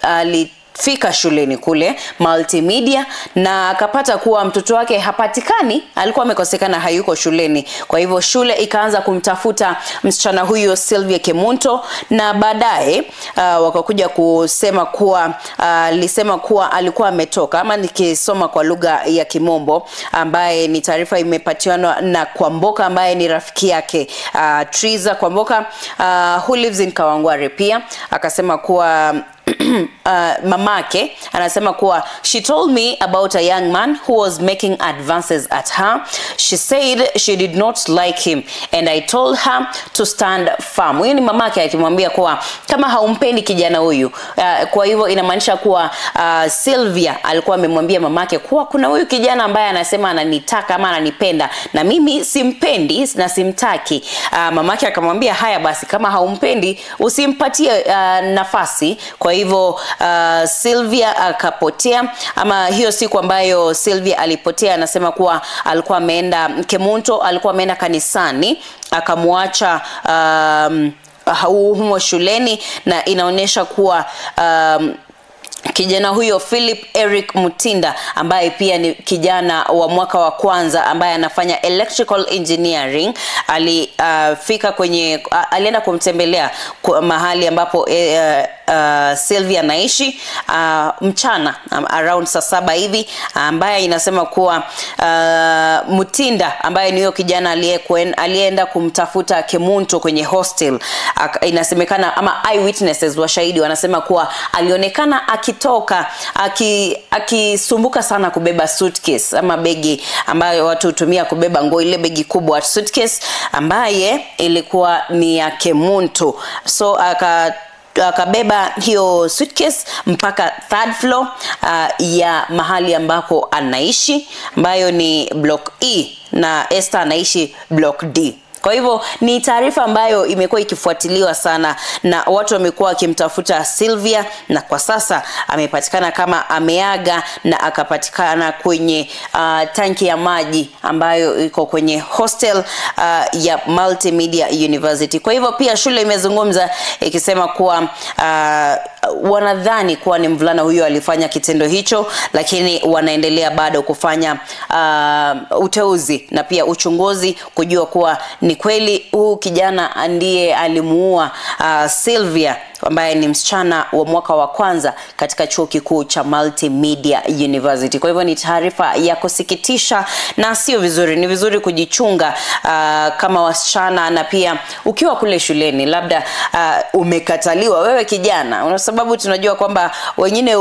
alifika shuleni kule Multimedia na akapata kuwa mtoto wake hapatikani, alikuwa amekosekana, hayuko shuleni. Kwa hivyo shule ikaanza kumtafuta msichana huyo Sylvia Kemunto, na baadaye wakakuja kusema kuwa alisema kuwa alikuwa ametoka, ama nikisoma kwa lugha ya Kimombo, ambaye ni taarifa imepatiwa na Kwamboka ambaye ni rafiki yake Triza Kwamboka who lives in Kawangware. Pia akasema kuwa mamake anasema kuwa she told me about a young man who was making advances at her. She said she did not like him and I told her to stand firm. Huyu ni mamake akimwambia kuwa kama haumpendi kijana huyu. Kwa hivyo inamaanisha kuwa Sylvia alikuwa amemwambia mamake kuwa kuna huyu kijana ambaye anasema ananitaka ama ananipenda na mimi simpendi na simtaki. Mamake akamwambia haya basi, kama haumpendi usimpatie nafasi. Kwa hivyo Sylvia akapotea, ama hiyo siku ambayo Sylvia alipotea, anasema kuwa alikuwa ameenda Kemunto, alikuwa ameenda kanisani, akamwacha humo shuleni, na inaonyesha kuwa kijana huyo Philip Eric Mutinda ambaye pia ni kijana wa mwaka wa kwanza ambaye anafanya electrical engineering alifika kwenye alienda kumtembelea mahali ambapo Sylvia anaishi mchana around saa 7 hivi, ambaye inasema kuwa Mutinda ambaye ni huyo kijana aliyeenda kumtafuta Kemunto kwenye hostel, inasemekana ama eyewitnesses, washahidi wanasema kuwa alionekana akitoka akisumbuka sana kubeba suitcase ama begi ambayo watu hutumia kubeba nguo, ile begi kubwa suitcase ambaye ilikuwa ni ya Kemunto. So akabeba hiyo suitcase mpaka third floor ya mahali ambako anaishi ambayo ni block E, na Esther anaishi block D. Kwa hivyo ni taarifa ambayo imekuwa ikifuatiliwa sana na watu wamekuwa wakimtafuta Sylvia, na kwa sasa amepatikana kama ameaga na akapatikana kwenye tanki ya maji ambayo iko kwenye hostel ya Multimedia University. Kwa hivyo pia shule imezungumza ikisema kuwa wanadhani kuwa ni mvulana huyo alifanya kitendo hicho, lakini wanaendelea bado kufanya uteuzi na pia uchunguzi kujua kuwa ni kweli huu kijana ndiye alimuua Sylvia ambaye ni msichana wa mwaka wa kwanza katika chuo kikuu cha Multimedia University. Kwa hivyo ni taarifa ya kusikitisha na sio vizuri. Ni vizuri kujichunga kama wasichana, na pia ukiwa kule shuleni labda umekataliwa wewe kijana, kwa sababu tunajua kwamba wengine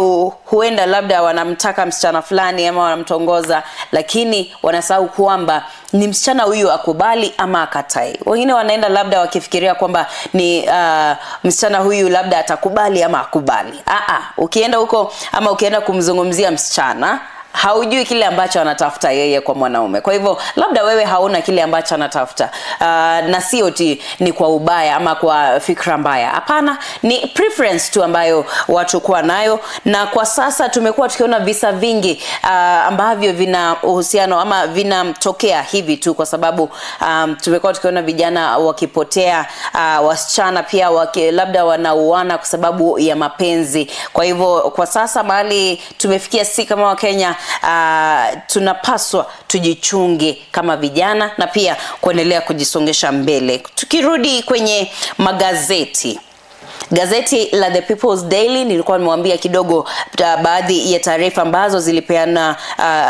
huenda labda wanamtaka msichana fulani ama wanamtongoza, lakini wanasahau kwamba ni msichana huyu akubali ama akatai. Wengine wanaenda labda wakifikiria kwamba ni msichana huyu labda atakubali ama akubali. Ukienda huko ama ukienda kumzungumzia msichana, haujui kile ambacho anatafuta yeye kwa mwanaume. Kwa hivyo labda wewe hauna kile ambacho anatafuta, na sio ni kwa ubaya ama kwa fikra mbaya. Hapana, ni preference tu ambayo watu kuwa nayo. Na kwa sasa tumekuwa tukiona visa vingi ambavyo vina uhusiano ama vinatokea hivi tu, kwa sababu tumekuwa tukiona vijana wakipotea, wasichana pia labda wanauana kwa sababu ya mapenzi. Kwa hivyo kwa sasa mahali tumefikia, si kama Wakenya, tunapaswa tujichunge kama vijana na pia kuendelea kujisongesha mbele. Tukirudi kwenye magazeti, gazeti la The People's Daily, nilikuwa nimewambia kidogo baadhi ya taarifa ambazo zilipeana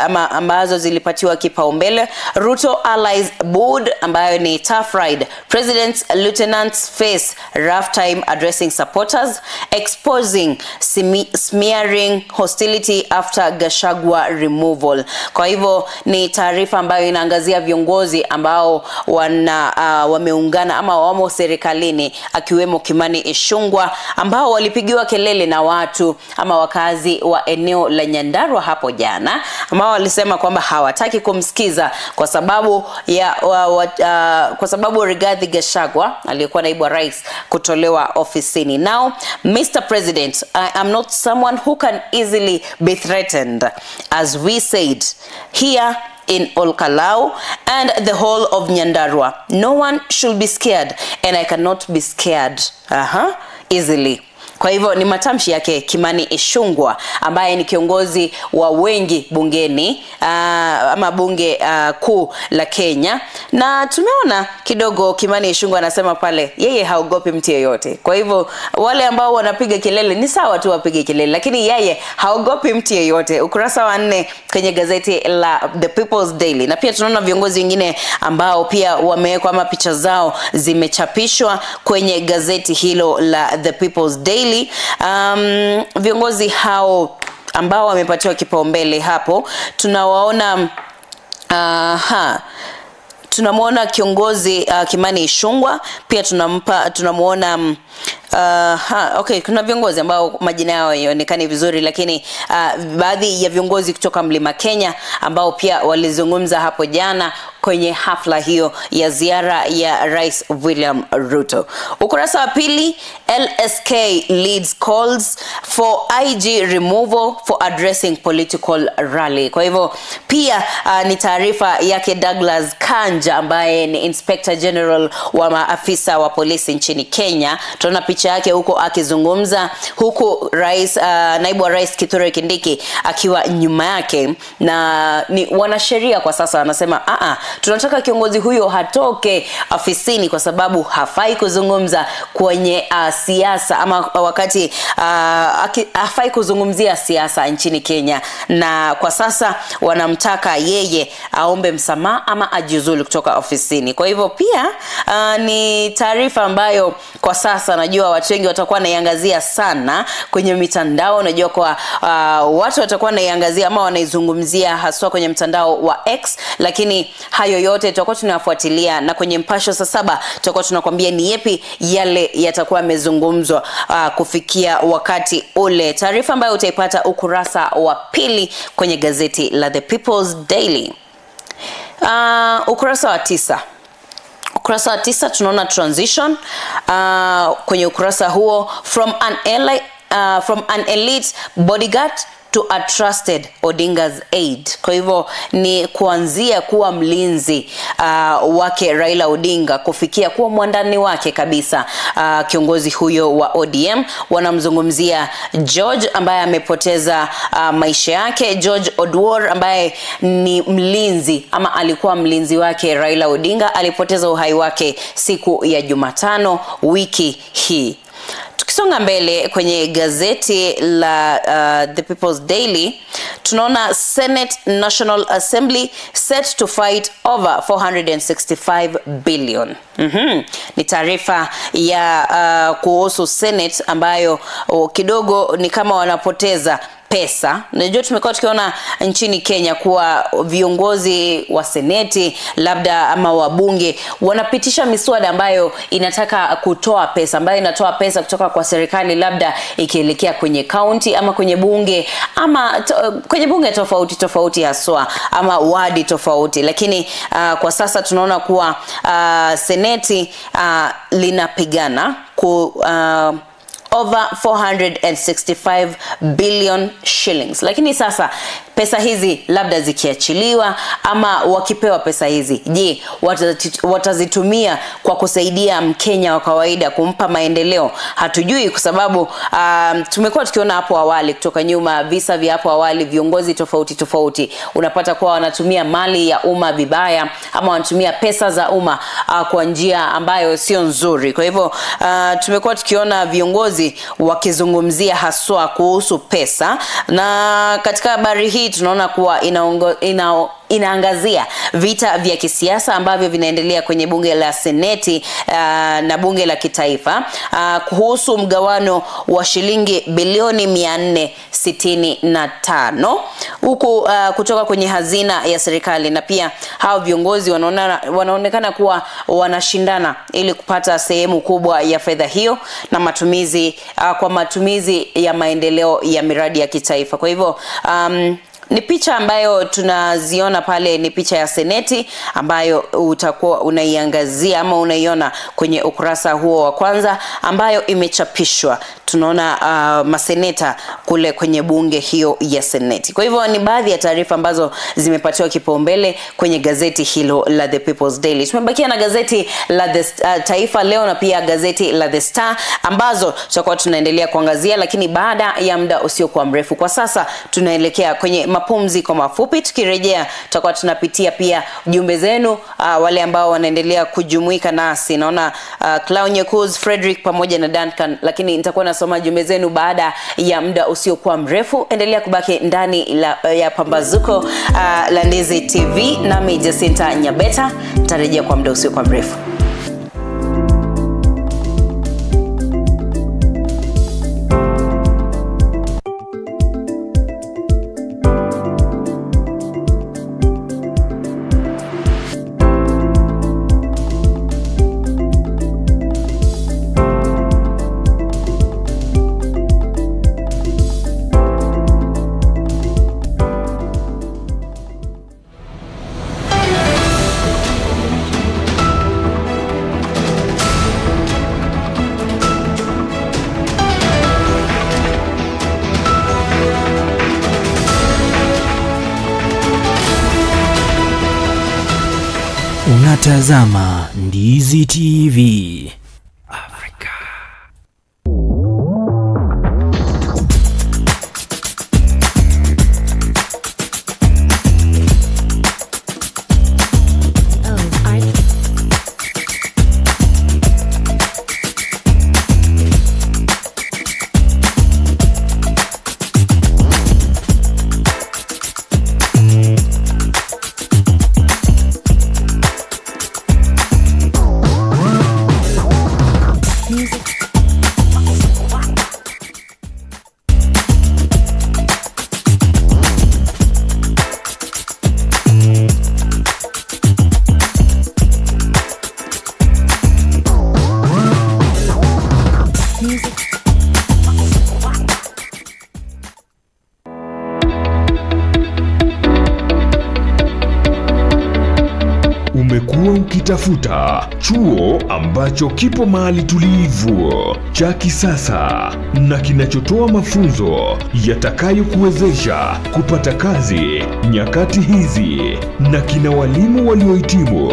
ama ambazo zilipatiwa kipaumbele. Ruto Allies Board ambayo ni tough ride, President's lieutenants face rough time addressing supporters, exposing smearing hostility after Gachagua removal. Kwa hivyo ni taarifa ambayo inaangazia viongozi ambao wameungana ama wamo serikalini, akiwemo Kimani Ichung'wah, ambao walipigiwa kelele na watu ama wakazi wa eneo la Nyandarua hapo jana, ambao walisema kwamba hawataki kumsikiza kwa sababu ya kwa sababu Rigathi Gachagua aliyekuwa naibu wa rais kutolewa ofisini. Now, Mr. President, I am not someone who can easily be threatened, as we said here in Olkalou and the whole of Nyandarua. No one should be scared, and I cannot be scared easily. Kwa hivyo ni matamshi yake Kimani Ichung'wah ambaye ni kiongozi wa wengi bungeni ama bunge kuu la Kenya. Na tumeona kidogo Kimani Ichung'wah anasema pale yeye haogopi mtu yeyote. Kwa hivyo wale ambao wanapiga kelele ni sawa tu wapige kelele, lakini yeye haogopi mtu yeyote. Ukurasa wa 4 kwenye gazeti la The People's Daily. Na pia tunaona viongozi wengine ambao pia wamewekwa ama picha zao zimechapishwa kwenye gazeti hilo la The People's Daily. Viongozi hao ambao wamepatiwa kipaumbele hapo tunawaona tunamuona kiongozi Kimani Ichung'wah, pia tunamuona Okay, kuna viongozi ambao majina yao hayaonekani vizuri, lakini baadhi ya viongozi kutoka Mlima Kenya ambao pia walizungumza hapo jana kwenye hafla hiyo ya ziara ya Rais William Ruto. Ukurasa wa pili, LSK leads calls for IG removal for addressing political rally. Kwa hivyo pia ni taarifa yake Douglas Kanja ambaye ni Inspector General wa maafisa wa polisi nchini Kenya. Tunaona picha yake huko akizungumza, huku rais, naibu wa rais Kithure Kindiki akiwa nyuma yake, na ni wanasheria kwa sasa wanasema tunataka kiongozi huyo hatoke afisini kwa sababu hafai kuzungumza kwenye siasa ama wakati hafai kuzungumzia siasa nchini Kenya, na kwa sasa wanamtaka yeye aombe msamaha ama ajiuzulu kutoka ofisini. Kwa hivyo pia ni taarifa ambayo kwa sasa najua watu wengi watakuwa naiangazia sana kwenye mitandao. Najua kwa watu watakuwa naiangazia ama wanaizungumzia haswa kwenye mtandao wa X, lakini hayo yote tutakuwa tunafuatilia, na kwenye Mpasho saa 7 tutakuwa tunakwambia ni yepi yale yatakuwa yamezungumzwa kufikia wakati ule. Taarifa ambayo utaipata ukurasa wa pili kwenye gazeti la The People's Daily. Ukurasa wa 9. Ukurasa wa 9 tunaona transition. Kwenye ukurasa huo, from an elite bodyguard to a trusted Odinga's aide. Kwa hivyo ni kuanzia kuwa mlinzi wake Raila Odinga kufikia kuwa mwandani wake kabisa. Kiongozi huyo wa ODM wanamzungumzia George ambaye amepoteza maisha yake, George Odwor ambaye ni mlinzi ama alikuwa mlinzi wake Raila Odinga, alipoteza uhai wake siku ya Jumatano wiki hii. Tukisonga mbele kwenye gazeti la The People's Daily, tunaona Senate National Assembly set to fight over 465 billion. Ni taarifa ya kuhusu Senate ambayo kidogo ni kama wanapoteza pesa. Najua tumekuwa tukiona nchini Kenya kuwa viongozi wa seneti labda ama wabunge wanapitisha miswada ambayo inataka kutoa pesa, ambayo inatoa pesa kutoka kwa serikali labda ikielekea kwenye county ama kwenye bunge ama kwenye bunge tofauti tofauti haswa ama wadi tofauti. Lakini kwa sasa tunaona kuwa seneti linapigana ku over 465 billion shillings. Lakini sasa pesa hizi labda zikiachiliwa ama wakipewa pesa hizi, je, watazitumia kwa kusaidia Mkenya wa kawaida, kumpa maendeleo? Hatujui, kwa sababu tumekuwa tukiona hapo awali kutoka nyuma, visa vya hapo awali, viongozi tofauti tofauti unapata kuwa wanatumia mali ya umma vibaya ama wanatumia pesa za umma kwa njia ambayo sio nzuri. Kwa hivyo tumekuwa tukiona viongozi wakizungumzia haswa kuhusu pesa, na katika habari hii tunaona kuwa inaangazia vita vya kisiasa ambavyo vinaendelea kwenye bunge la seneti na bunge la kitaifa kuhusu mgawano wa shilingi bilioni 465 huku kutoka kwenye hazina ya serikali. Na pia hao viongozi wanaonekana kuwa wanashindana ili kupata sehemu kubwa ya fedha hiyo na matumizi kwa matumizi ya maendeleo ya miradi ya kitaifa. Kwa hivyo ni picha ambayo tunaziona pale, ni picha ya seneti ambayo utakuwa unaiangazia ama unaiona kwenye ukurasa huo wa kwanza ambayo imechapishwa. Tunaona maseneta kule kwenye bunge hiyo ya seneti. Kwa hivyo ni baadhi ya taarifa ambazo zimepatiwa kipaumbele kwenye gazeti hilo la The People's Daily. Tumebakia na gazeti la The Taifa Leo na pia gazeti la The Star ambazo tutakuwa tunaendelea kuangazia, lakini baada ya muda usiokuwa mrefu. Kwa sasa tunaelekea kwenye mapumziko mafupi. Tukirejea tutakuwa tunapitia pia jumbe zenu, wale ambao wanaendelea kujumuika nasi. Naona Clown Nyekuz, Frederick pamoja na Duncan, lakini nitakuwa nasoma jumbe zenu baada ya muda usiokuwa mrefu. Endelea kubaki ndani ya Pambazuko la Ndizi TV, nami Jacinta Nyabeta nitarejea kwa muda usiokuwa mrefu. Unatazama Ndizi TV. Afrika. Umekuwa ukitafuta chuo ambacho kipo mahali tulivu, cha kisasa na kinachotoa mafunzo yatakayokuwezesha kupata kazi nyakati hizi na kina walimu waliohitimu.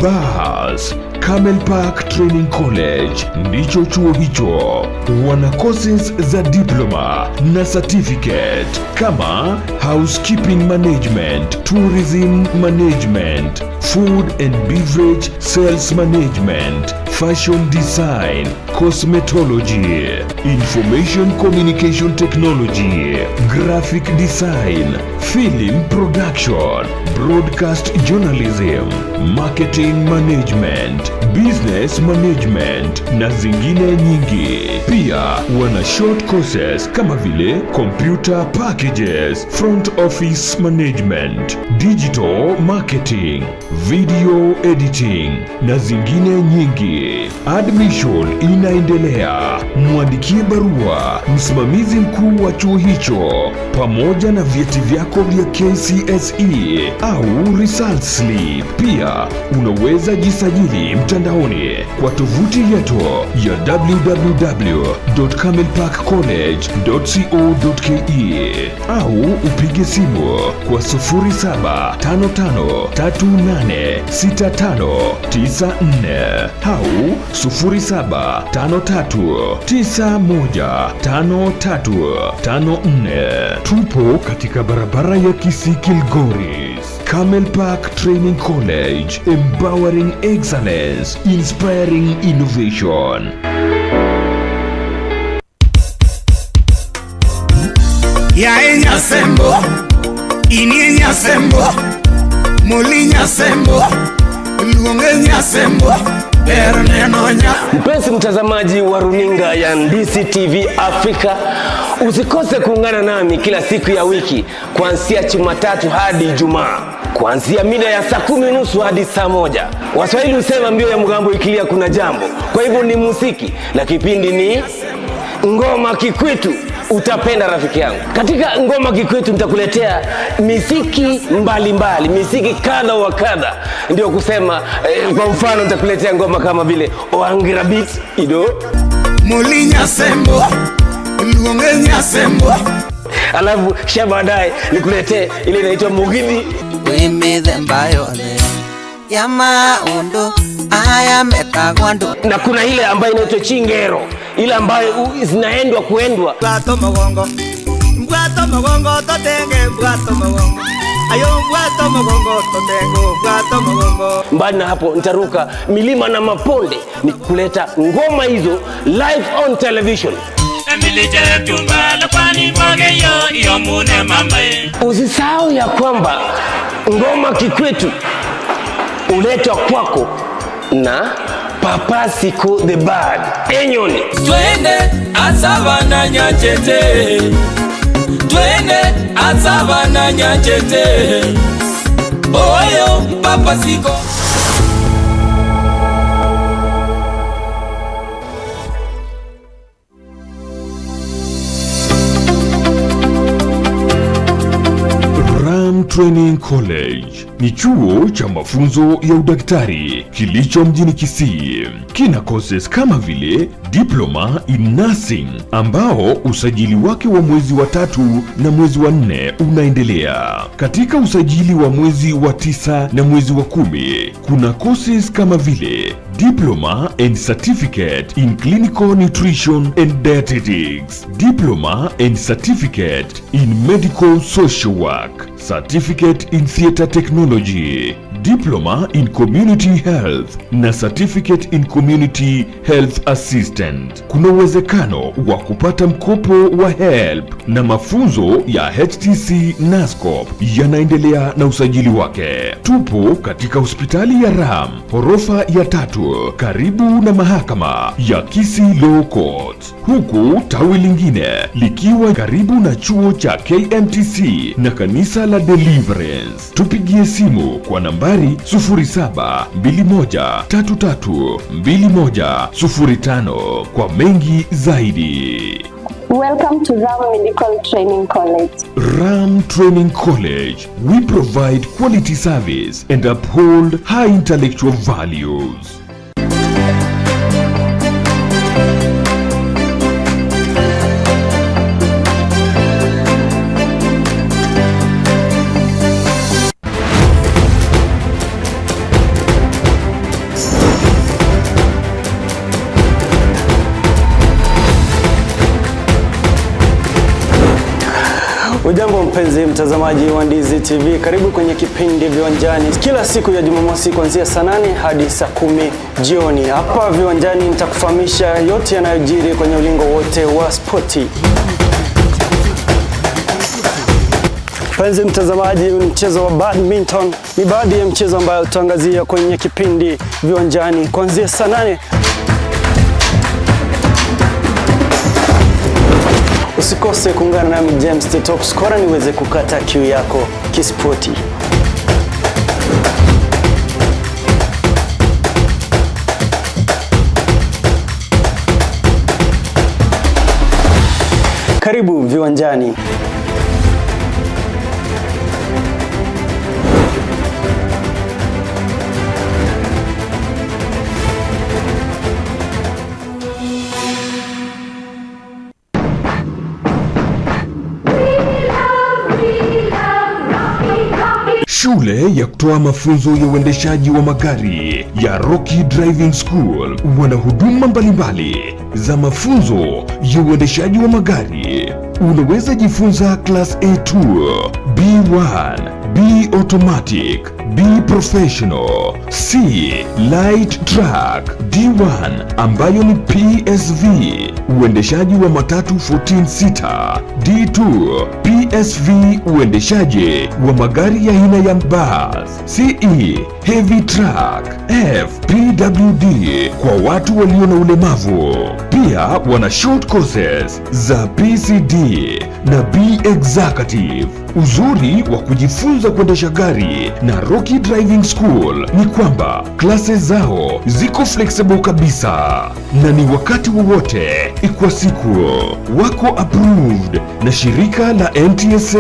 Bas, Camel Park Training College ndicho chuo hicho. Wana courses za diploma na certificate kama housekeeping management, tourism management, food and beverage sales management, fashion design, cosmetology, information communication technology, graphic design, film production, broadcast journalism, marketing management, business management na zingine nyingi. Pia wana short courses kama vile computer packages, front office management, digital marketing, video editing na zingine nyingi. Admission inaendelea. Mwandikie barua msimamizi mkuu wa chuo hicho pamoja na vyeti vyako vya KCSE au result slip. Pia unaweza jisajili mtandaoni kwa tovuti yetu ya www.camelparkcollege.co.ke au upige simu kwa 0755386594 au 0753915354. Tupo katika barabara ya Kisii Kilgoris. Camel Park Training College, empowering excellence, inspiring innovation. Ya enyasembo, ininyasembo, mulinyasembo, luongenyasembo. Mpenzi mtazamaji wa runinga ya Ndizi TV Afrika, usikose kuungana nami kila siku ya wiki kuanzia Jumatatu hadi Ijumaa, kuanzia mida ya saa 10:30 hadi saa 1. Waswahili husema mbio ya mgambo ikilia kuna jambo. Kwa hivyo ni muziki na kipindi ni Ngoma Kikwetu. Utapenda rafiki yangu. Katika Ngoma Kikwetu nitakuletea miziki mbalimbali, miziki kadha wa kadha. Ndio kusema kwa mfano nitakuletea ngoma kama vile Oangira Beat ido Mulinya Sembo, Luongenya Sembo. Alafu kisha baadaye nikuletee ile inaitwa Mugithi. Na kuna ile ambayo inaitwa Chingero, ile ambayo zinaendwa kuendwa. Mbali na hapo nitaruka milima na maponde nikuleta ngoma hizo live on television. Usisahau ya kwamba Ngoma Kikwetu uletwa kwako na Papa Siko the Bad Enyoni. Twende asabana nyachete, twende asabana nyachete, oyo Papa Siko. Training College ni chuo cha mafunzo ya udaktari kilicho mjini Kisii. Kina courses kama vile Diploma in Nursing ambao usajili wake wa mwezi wa 3 na mwezi wa 4 unaendelea. Katika usajili wa mwezi wa 9 na mwezi wa 10 kuna courses kama vile Diploma and Certificate in Clinical Nutrition and Dietetics, Diploma and Certificate in Medical Social Work, Certificate in Theater Technology, Diploma in Community Health na Certificate in Community Health Assistant. Kuna uwezekano wa kupata mkopo wa HELB na mafunzo ya HTC NASCOP yanaendelea na usajili wake. Tupo katika hospitali ya Ram, ghorofa ya 3, karibu na mahakama ya Kisii Law Court, huku tawi lingine likiwa karibu na chuo cha KMTC na kanisa la Deliverance. Tupigie simu kwa nambari 0721332105 kwa mengi zaidi. Welcome to Ram Medical Training College. Ram Training College, we provide quality service and uphold high intellectual values. Ujambo mpenzi mtazamaji wa Ndizi TV, karibu kwenye kipindi Viwanjani kila siku ya Jumamosi kuanzia saa 8 hadi saa 10 jioni. Hapa Viwanjani nitakufahamisha yote yanayojiri kwenye ulingo wote wa spoti. Mpenzi mtazamaji, mchezo wa badminton ni baadhi ya mchezo ambayo tutaangazia kwenye kipindi Viwanjani kuanzia saa 8. Usikose kuungana nami James the Top Scorer niweze kukata kiu yako kispoti. Karibu Viwanjani. Shule ya kutoa mafunzo ya uendeshaji wa magari ya Rocky Driving School wana huduma mbalimbali za mafunzo ya uendeshaji wa magari. Unaweza jifunza Class A2, B1, B Automatic, B Professional, C Light Truck, D1 ambayo ni PSV, uendeshaji wa matatu 14 seater, D2 PSV, uendeshaji wa magari ya aina ya bus, CE Heavy Truck, F PWD kwa watu walio na ulemavu. Pia wana short courses za PCD na B Executive. Uzuri wa kujifunza kuendesha gari na Rocky Driving School ni kwamba classes zao ziko flexible kabisa na ni wakati wowote kwa siku. Wako approved na shirika la NTSA.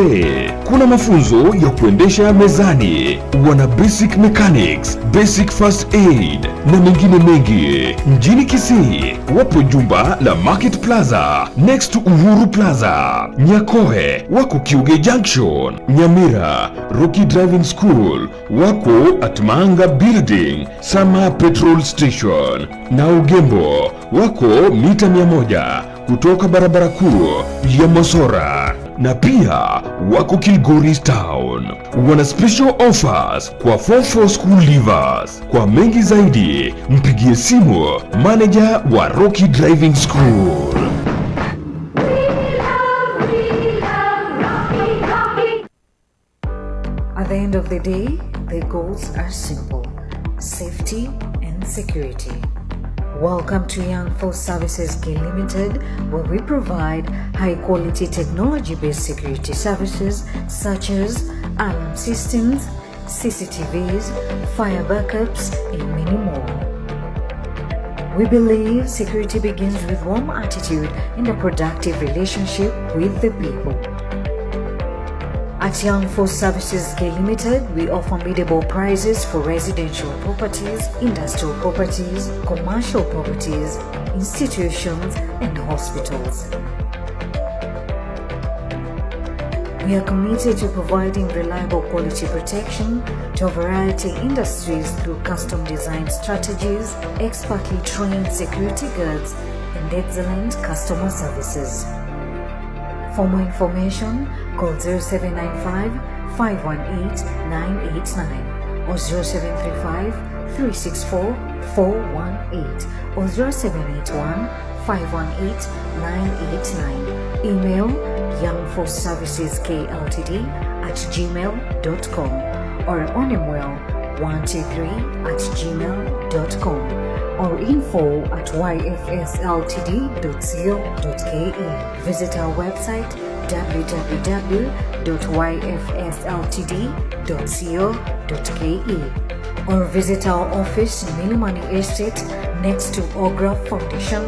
Kuna mafunzo ya kuendesha mezani, wana basic mechanics, basic first aid na mengine mengi. Mjini Kisii wapo jumba la Market Plaza next to Uhuru Plaza. Nyakoe wako Kiuge Junction. Nyamira Rocky Driving School wako at Manga Building, Sama Petrol Station. Na Ugembo wako mita 100 kutoka barabara kuu ya Mosora. Na pia wako Kilgoris Town. Wana special offers kwa Form 4 school leavers. Kwa mengi zaidi mpigie simu manager wa Rocky Driving School. At the end of the day, the goals are simple: safety and security. Welcome to Young Force Services K Limited, where we provide high-quality technology-based security services such as alarm systems, CCTVs, fire backups, and many more. We believe security begins with warm attitude and a productive relationship with the people. At Young Force Services K Limited, we offer biddable prices for residential properties, industrial properties, commercial properties, institutions, and hospitals. We are committed to providing reliable quality protection to a variety of industries through custom design strategies, expertly trained security guards, and excellent customer services. For more information, call 0795 518 989 or 0735 364 418 or 0781 518 989. Email youngforceserviceskltd@gmail.com or onimwell123@gmail.com or info@yfsltd.co.ke. Visit our website www.yfsltd.co.ke or visit our office in Milimani Estate next to Ogra Foundation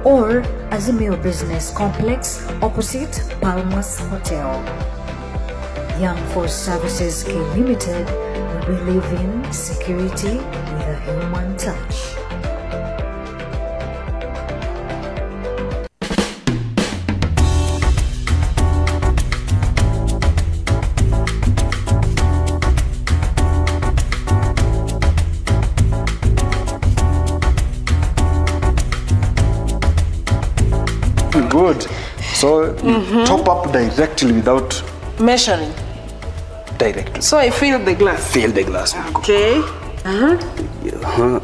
or Azimio Business Complex opposite Palmas Hotel. Young Force Services K Limited, we believe in security with a human touch. Good. So you top up directly without measuring. Directly. So I fill the glass. Fill the glass. Okay.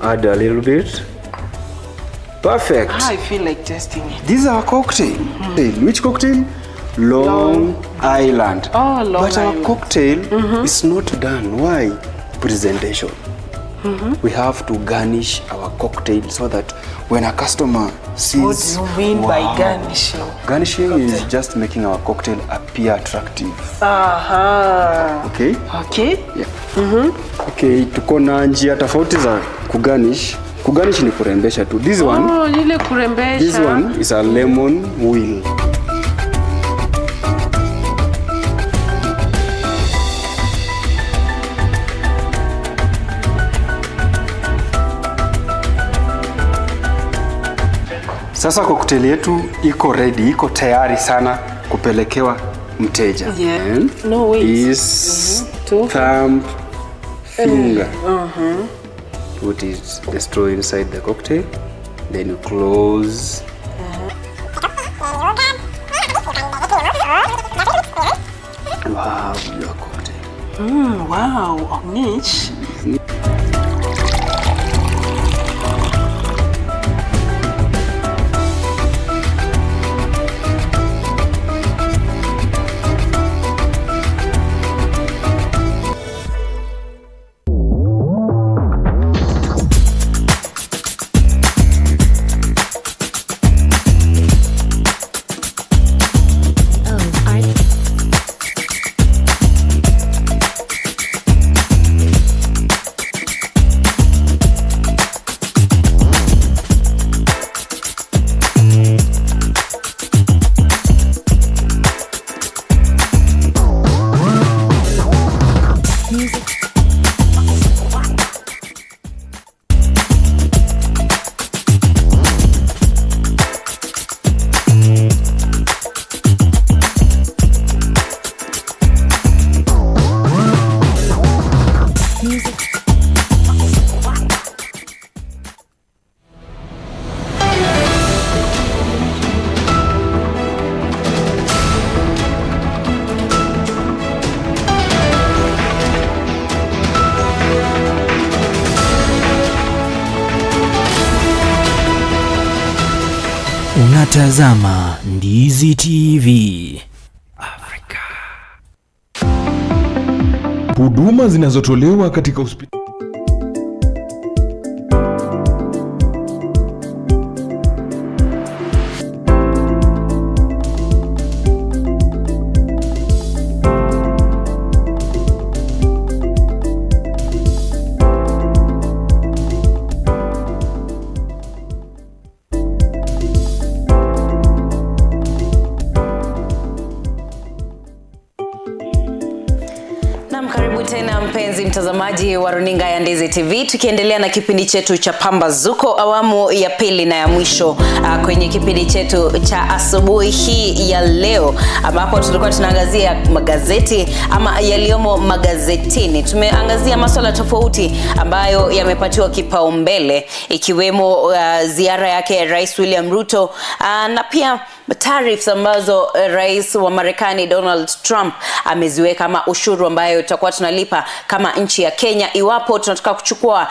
Add a little bit. Perfect. I feel like tasting it. This is our cocktail. Which cocktail? Long Island. Oh, Long But Island. Our cocktail is not done. Why? Presentation. We have to garnish our cocktail so that when a customer sees... What do you mean by garnishing? Garnishing is just making our cocktail appear attractive. Okay? Okay. Yeah. Okay, tuko na njia tofauti za kugarnish. Kugarnish ni kurembesha tu. This one, ile kurembesha. This one is a lemon wheel. Sasa cocktail yetu iko ready, iko tayari sana kupelekewa mteja. Yeah. No, wait. Is thumb finger. Put it, the straw inside the cocktail, then you close. Wow, your cocktail. Wow, Ongich. Unatazama Ndizi TV Afrika. Huduma zinazotolewa katika hospitali. Naam, karibu tena mpenzi mtazamaji wa runinga ya Ndizi TV, tukiendelea na kipindi chetu cha Pambazuko awamu ya pili na ya mwisho kwenye kipindi chetu cha asubuhi hii ya leo, ambapo tulikuwa tunaangazia magazeti ama yaliyomo magazetini. Tumeangazia masuala tofauti ambayo yamepatiwa kipaumbele, ikiwemo ziara yake Rais William Ruto, na pia tariffs ambazo Rais wa Marekani Donald Trump ameziweka, ama ushuru ambayo tutakuwa tunalipa kama nchi ya Kenya iwapo tunataka kuchukua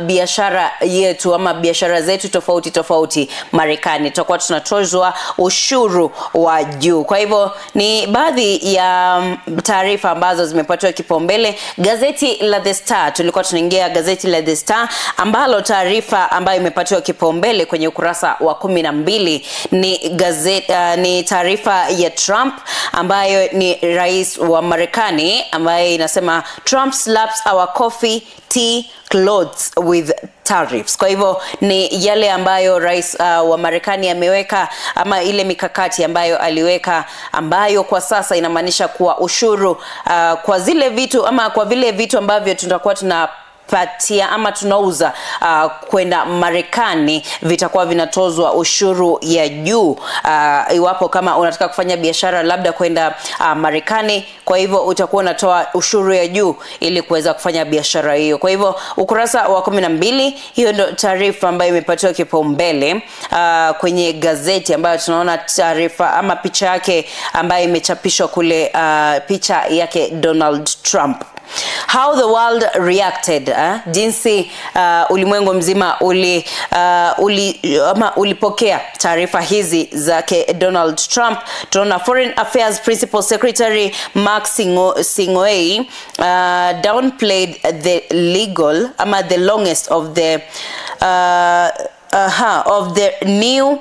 biashara yetu ama biashara zetu tofauti tofauti Marekani, tutakuwa tunatozwa ushuru wa juu. Kwa hivyo ni baadhi ya taarifa ambazo zimepatiwa kipaumbele. Gazeti la The Star, tulikuwa tunaingia gazeti la The Star ambalo taarifa ambayo imepatiwa kipaumbele kwenye ukurasa wa 12 ni gazeti, ni taarifa ya Trump ambayo ni rais wa Marekani, ambaye inasema Trump slaps our coffee, tea, clothes with tariffs. Kwa hivyo ni yale ambayo rais wa Marekani ameweka, ama ile mikakati ambayo aliweka, ambayo kwa sasa inamaanisha kuwa ushuru kwa zile vitu ama kwa vile vitu ambavyo tutakuwa tuna patia ama tunauza kwenda Marekani vitakuwa vinatozwa ushuru ya juu, iwapo kama unataka kufanya biashara labda kwenda Marekani. Kwa hivyo utakuwa unatoa ushuru ya juu ili kuweza kufanya biashara hiyo. Kwa hivyo ukurasa wa 12, hiyo ndio taarifa ambayo imepatiwa kipaumbele kwenye gazeti, ambayo tunaona taarifa ama picha yake ambayo imechapishwa kule, picha yake Donald Trump. How the world reacted, jinsi ulimwengu mzima ulipokea taarifa hizi zake Donald Trump. Tunaona Foreign Affairs Principal Secretary Mark Sing'oei downplayed the legal ama the longest of the of the new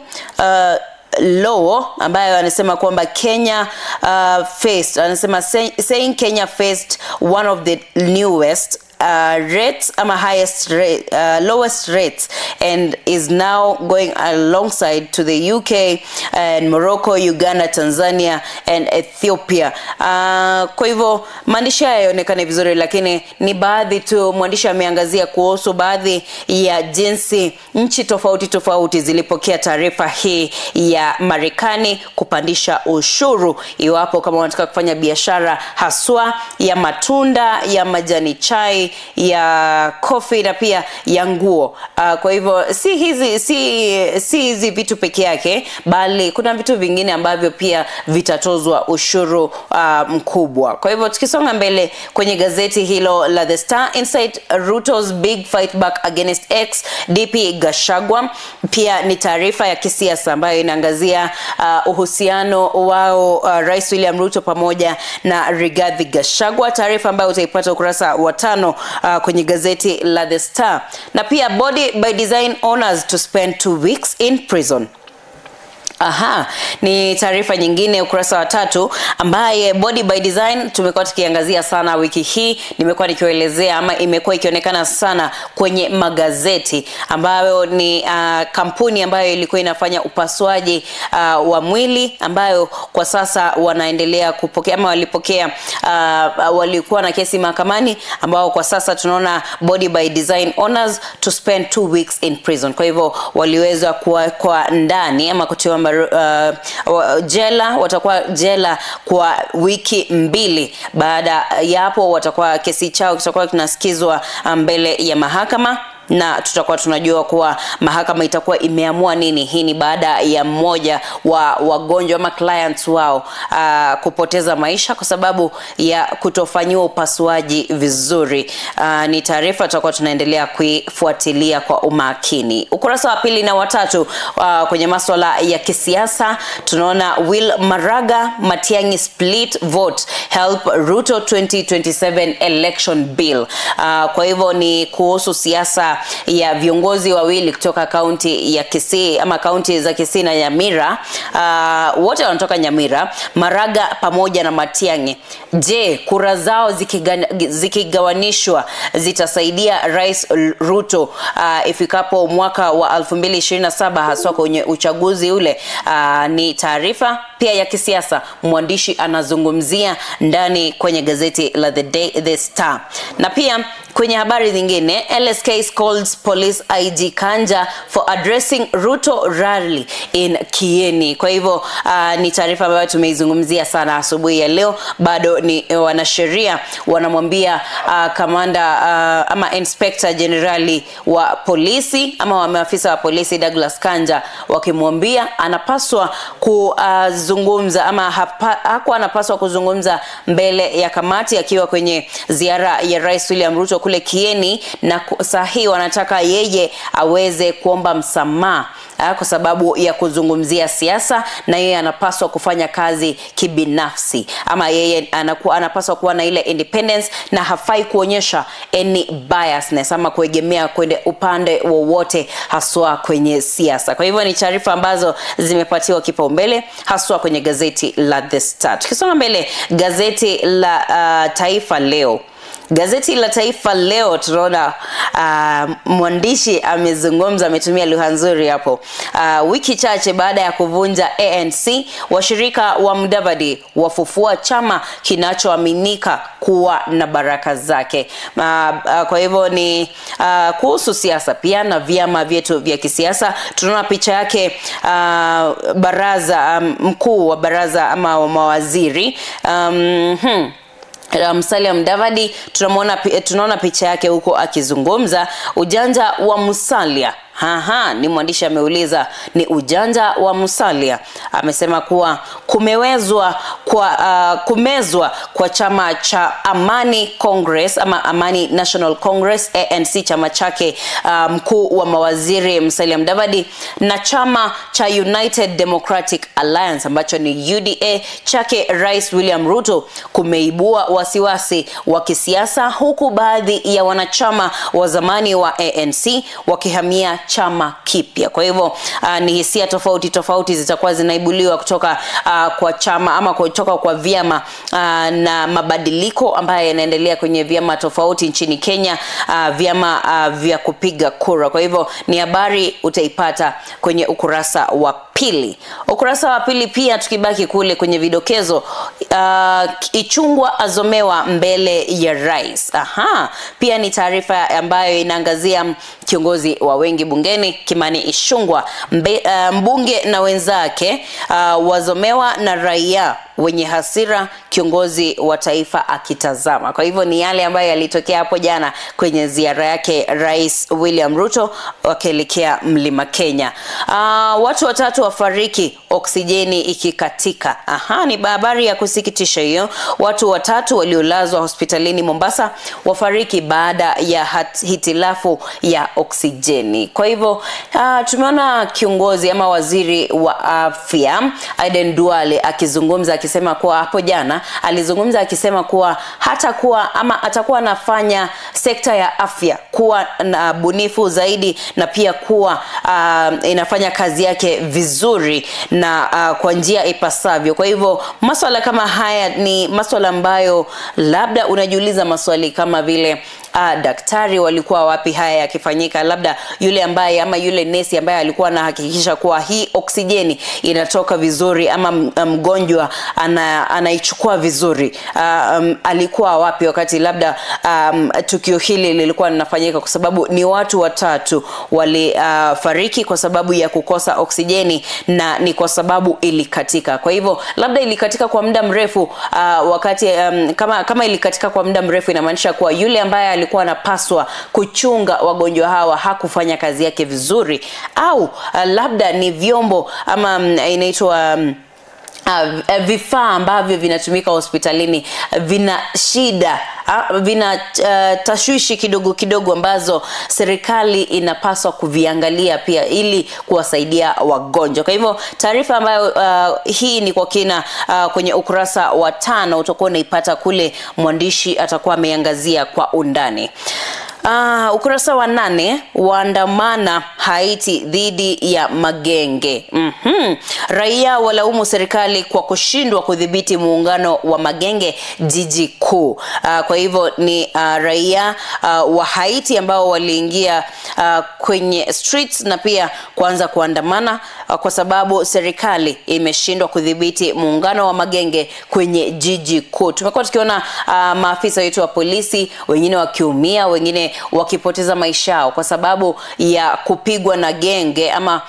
law, ambayo anasema kwamba Kenya faced, anasema saying Kenya faced one of the newest rates ama highest rate, lowest rates, and is now going alongside to the UK and Morocco, Uganda, Tanzania and Ethiopia. Kwa hivyo maandishi haya yaonekane vizuri, lakini ni baadhi tu mwandishi ameangazia kuhusu baadhi ya jinsi nchi tofauti tofauti zilipokea taarifa hii ya Marekani kupandisha ushuru iwapo kama wanataka kufanya biashara haswa ya matunda, ya majani chai, ya coffee na pia ya nguo. Kwa hivyo si hizi vitu peke yake, bali kuna vitu vingine ambavyo pia vitatozwa ushuru mkubwa. Kwa hivyo tukisonga mbele kwenye gazeti hilo la The Star, Inside Ruto's big fight back against ex DP Gachagua, pia ni taarifa ya kisiasa ambayo inaangazia uhusiano wao Rais William Ruto pamoja na Rigathi Gachagua, taarifa ambayo utaipata ukurasa wa 5 kwenye gazeti la The Star. Na pia Body by Design owners to spend 2 weeks in prison. Aha, ni taarifa nyingine ukurasa wa 3, ambaye Body by Design tumekuwa tukiangazia sana wiki hii. Nimekuwa nikielezea ama imekuwa ikionekana sana kwenye magazeti, ambayo ni kampuni ambayo ilikuwa inafanya upasuaji wa mwili, ambayo kwa sasa wanaendelea kupokea ama walipokea, walikuwa na kesi mahakamani, ambao kwa sasa tunaona Body by Design owners to spend 2 weeks in prison. Kwa hivyo waliweza kuwa ndani ama kutiwa jela, watakuwa jela kwa wiki 2. Baada ya hapo watakuwa kesi chao kitakuwa kinasikizwa mbele ya mahakama, na tutakuwa tunajua kuwa mahakama itakuwa imeamua nini. Hii ni baada ya mmoja wa wagonjwa ama clients wao kupoteza maisha kwa sababu ya kutofanyiwa upasuaji vizuri. Ni taarifa tutakuwa tunaendelea kuifuatilia kwa umakini. Ukurasa wa 2 na 3 kwenye masuala ya kisiasa tunaona Will Maraga Matiang'i split vote help Ruto 2027 election bill. Kwa hivyo ni kuhusu siasa ziara ya viongozi wawili kutoka kaunti ya Kisii ama kaunti za Kisii na Nyamira. Wote wanatoka Nyamira, Maraga pamoja na Matiang'i. Je, kura zao zikigawanishwa zitasaidia Rais Ruto ifikapo mwaka wa 2027 haswa kwenye uchaguzi ule? Ni taarifa pia ya kisiasa mwandishi anazungumzia ndani kwenye gazeti la The Day, The Star. Na pia kwenye habari nyingine, LSK calls police IG Kanja for addressing Ruto rally in Kieni. Kwa hivyo ni taarifa ambayo tumeizungumzia sana asubuhi ya leo. Bado ni wanasheria wanamwambia kamanda ama inspector generali wa polisi ama wa maafisa wa polisi Douglas Kanja, wakimwambia anapaswa kuzungumza ama hakuwa anapaswa kuzungumza mbele ya kamati akiwa kwenye ziara ya Rais William Ruto kule Kieni, na sahi wanataka yeye aweze kuomba msamaha kwa sababu ya kuzungumzia siasa, na yeye anapaswa kufanya kazi kibinafsi ama yeye anapaswa kuwa na ile independence na hafai kuonyesha any biasness ama kuegemea kwende upande wowote haswa kwenye siasa. Kwa hivyo ni taarifa ambazo zimepatiwa kipaumbele haswa kwenye gazeti la The Star. Tukisonga mbele, gazeti la Taifa Leo. Gazeti la Taifa Leo tunaona mwandishi amezungumza, ametumia lugha nzuri hapo. Wiki chache baada ya kuvunja ANC, washirika wa Mudavadi wafufua chama kinachoaminika kuwa na baraka zake. Kwa hivyo ni kuhusu siasa pia na vyama vyetu vya kisiasa. Tunaona picha yake baraza mkuu wa baraza ama wa mawaziri Musalia Mudavadi, tunaona picha yake huko akizungumza. Ujanja wa Musalia. Haha, ni mwandishi ameuliza ni ujanja wa Musalia. Amesema kuwa kumezwa kwa chama cha Amani Congress ama Amani National Congress ANC, chama chake mkuu wa mawaziri Musalia Mudavadi, na chama cha United Democratic Alliance ambacho ni UDA chake Rais William Ruto kumeibua wasiwasi wa kisiasa, huku baadhi ya wanachama wa zamani wa ANC wakihamia chama kipya. Kwa hivyo ni hisia tofauti tofauti zitakuwa zinaibuliwa kutoka kwa chama ama kutoka kwa vyama na mabadiliko ambayo yanaendelea kwenye vyama tofauti nchini Kenya, vyama vya kupiga kura. Kwa hivyo ni habari utaipata kwenye ukurasa wa pili. Ukurasa wa pili pia, tukibaki kule kwenye vidokezo, Ichung'wah azomewa mbele ya rais. Aha, pia ni taarifa ambayo inaangazia kiongozi wa wengi bungeni Kimani Ichung'wah. Mbunge na wenzake wazomewa na raia wenye hasira, kiongozi wa taifa akitazama. Kwa hivyo ni yale ambayo yalitokea hapo jana kwenye ziara yake Rais William Ruto wakielekea Mlima Kenya. Watu watatu wafariki oksijeni ikikatika. Aha, ni habari ya kusikitisha hiyo. Watu watatu waliolazwa hospitalini Mombasa wafariki baada ya hitilafu ya oksijeni. Kwa hivyo tumeona kiongozi ama waziri wa afya Aden Duale akizungumza akisema kuwa hapo jana alizungumza akisema kuwa hatakuwa ama atakuwa anafanya sekta ya afya kuwa na bunifu zaidi na pia kuwa inafanya kazi yake vizuri na kwa njia ipasavyo. Kwa hivyo maswala kama haya ni maswala ambayo labda unajiuliza maswali kama vile daktari walikuwa wapi haya yakifanyika, labda yule ambaye ama yule nesi ambaye alikuwa anahakikisha kuwa hii oksijeni inatoka vizuri ama mgonjwa anaichukua vizuri, alikuwa wapi wakati labda tukio hili lilikuwa linafanyika, kwa sababu ni watu watatu walifariki kwa sababu ya kukosa oksijeni na ni kwa sababu ilikatika. Kwa hivyo labda ilikatika kwa muda mrefu, wakati kama ilikatika kwa muda mrefu inamaanisha kuwa yule ambaye alikuwa anapaswa kuchunga wagonjwa hawa hakufanya kazi yake vizuri, au labda ni vyombo ama inaitwa vifaa ambavyo vinatumika hospitalini vina shida, vina tashwishi kidogo kidogo ambazo serikali inapaswa kuviangalia pia ili kuwasaidia wagonjwa. Kwa hivyo taarifa ambayo hii ni kwa kina kwenye ukurasa wa 5 utakuwa unaipata kule, mwandishi atakuwa ameangazia kwa undani. Ukurasa wa 8, waandamana Haiti dhidi ya magenge. Raia walaumu serikali kwa kushindwa kudhibiti muungano wa magenge jiji kuu. Kwa hivyo ni raia wa Haiti ambao waliingia kwenye streets na pia kuanza kuandamana kwa sababu serikali imeshindwa kudhibiti muungano wa magenge kwenye jiji kuu. Tumekuwa tukiona maafisa wetu wa polisi wengine wakiumia, wengine wakipoteza maisha yao kwa sababu ya kupigwa na genge ama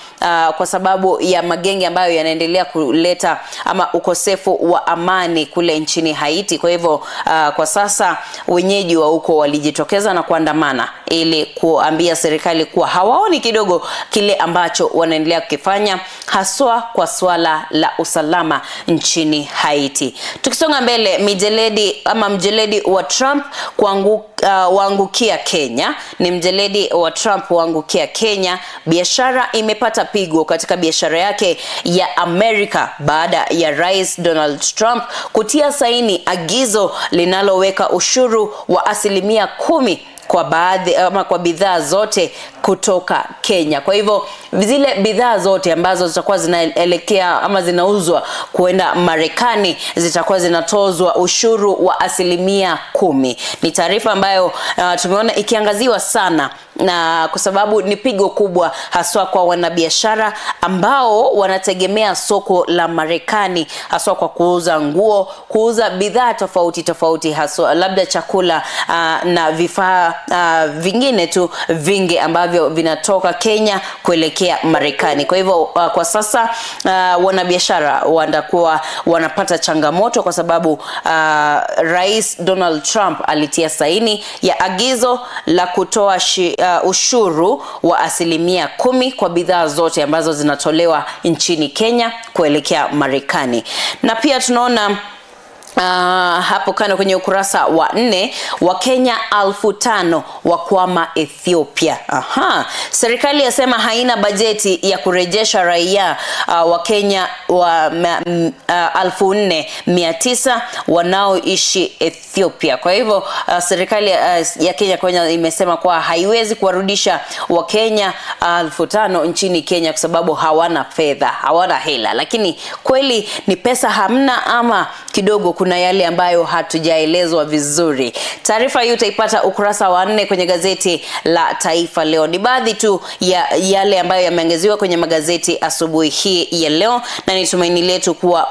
kwa sababu ya magenge ambayo yanaendelea kuleta ama ukosefu wa amani kule nchini Haiti. Kwa hivyo kwa sasa wenyeji wa huko walijitokeza na kuandamana ili kuambia serikali kuwa hawaoni kidogo kile ambacho wanaendelea kukifanya, haswa kwa swala la usalama nchini Haiti. Tukisonga mbele, mijeledi ama mjeledi wa Trump waangukia Kenya. Ni mjeledi wa Trump waangukia Kenya. Biashara imepata pigo katika biashara yake ya Amerika baada ya Rais Donald Trump kutia saini agizo linaloweka ushuru wa 10% kwa baadhi ama kwa bidhaa zote kutoka Kenya. Kwa hivyo zile bidhaa zote ambazo zitakuwa zinaelekea ama zinauzwa kuenda Marekani zitakuwa zinatozwa ushuru wa 10%. Ni taarifa ambayo tumeona ikiangaziwa sana, na kwa sababu ni pigo kubwa haswa kwa wanabiashara ambao wanategemea soko la Marekani haswa kwa kuuza nguo, kuuza bidhaa tofauti tofauti, haswa labda chakula na vifaa vingine tu vingi ambavyo vinatoka Kenya kuelekea Marekani. Kwa hivyo kwa sasa wanabiashara wanakuwa wanapata changamoto kwa sababu Rais Donald Trump alitia saini ya agizo la kutoa ushuru wa 10% kwa bidhaa zote ambazo zinatolewa nchini Kenya kuelekea Marekani. Na pia tunaona hapo kando kwenye ukurasa wa 4, Wakenya 5,000 wakwama Ethiopia. Serikali yasema haina bajeti ya kurejesha raia wa Kenya wa 4,900 wanaoishi Ethiopia. Kwa hivyo serikali ya Kenya kwenye imesema kwa haiwezi kuwarudisha Wakenya 5,000 nchini Kenya kwa sababu hawana fedha, hawana hela. Lakini kweli ni pesa hamna ama kidogo kuna yale ambayo hatujaelezwa vizuri. Taarifa hii utaipata ukurasa wa 4 kwenye gazeti la Taifa Leo. Ni baadhi tu ya yale ambayo yameangaziwa kwenye magazeti asubuhi hii ya leo, na ni tumaini letu kuwa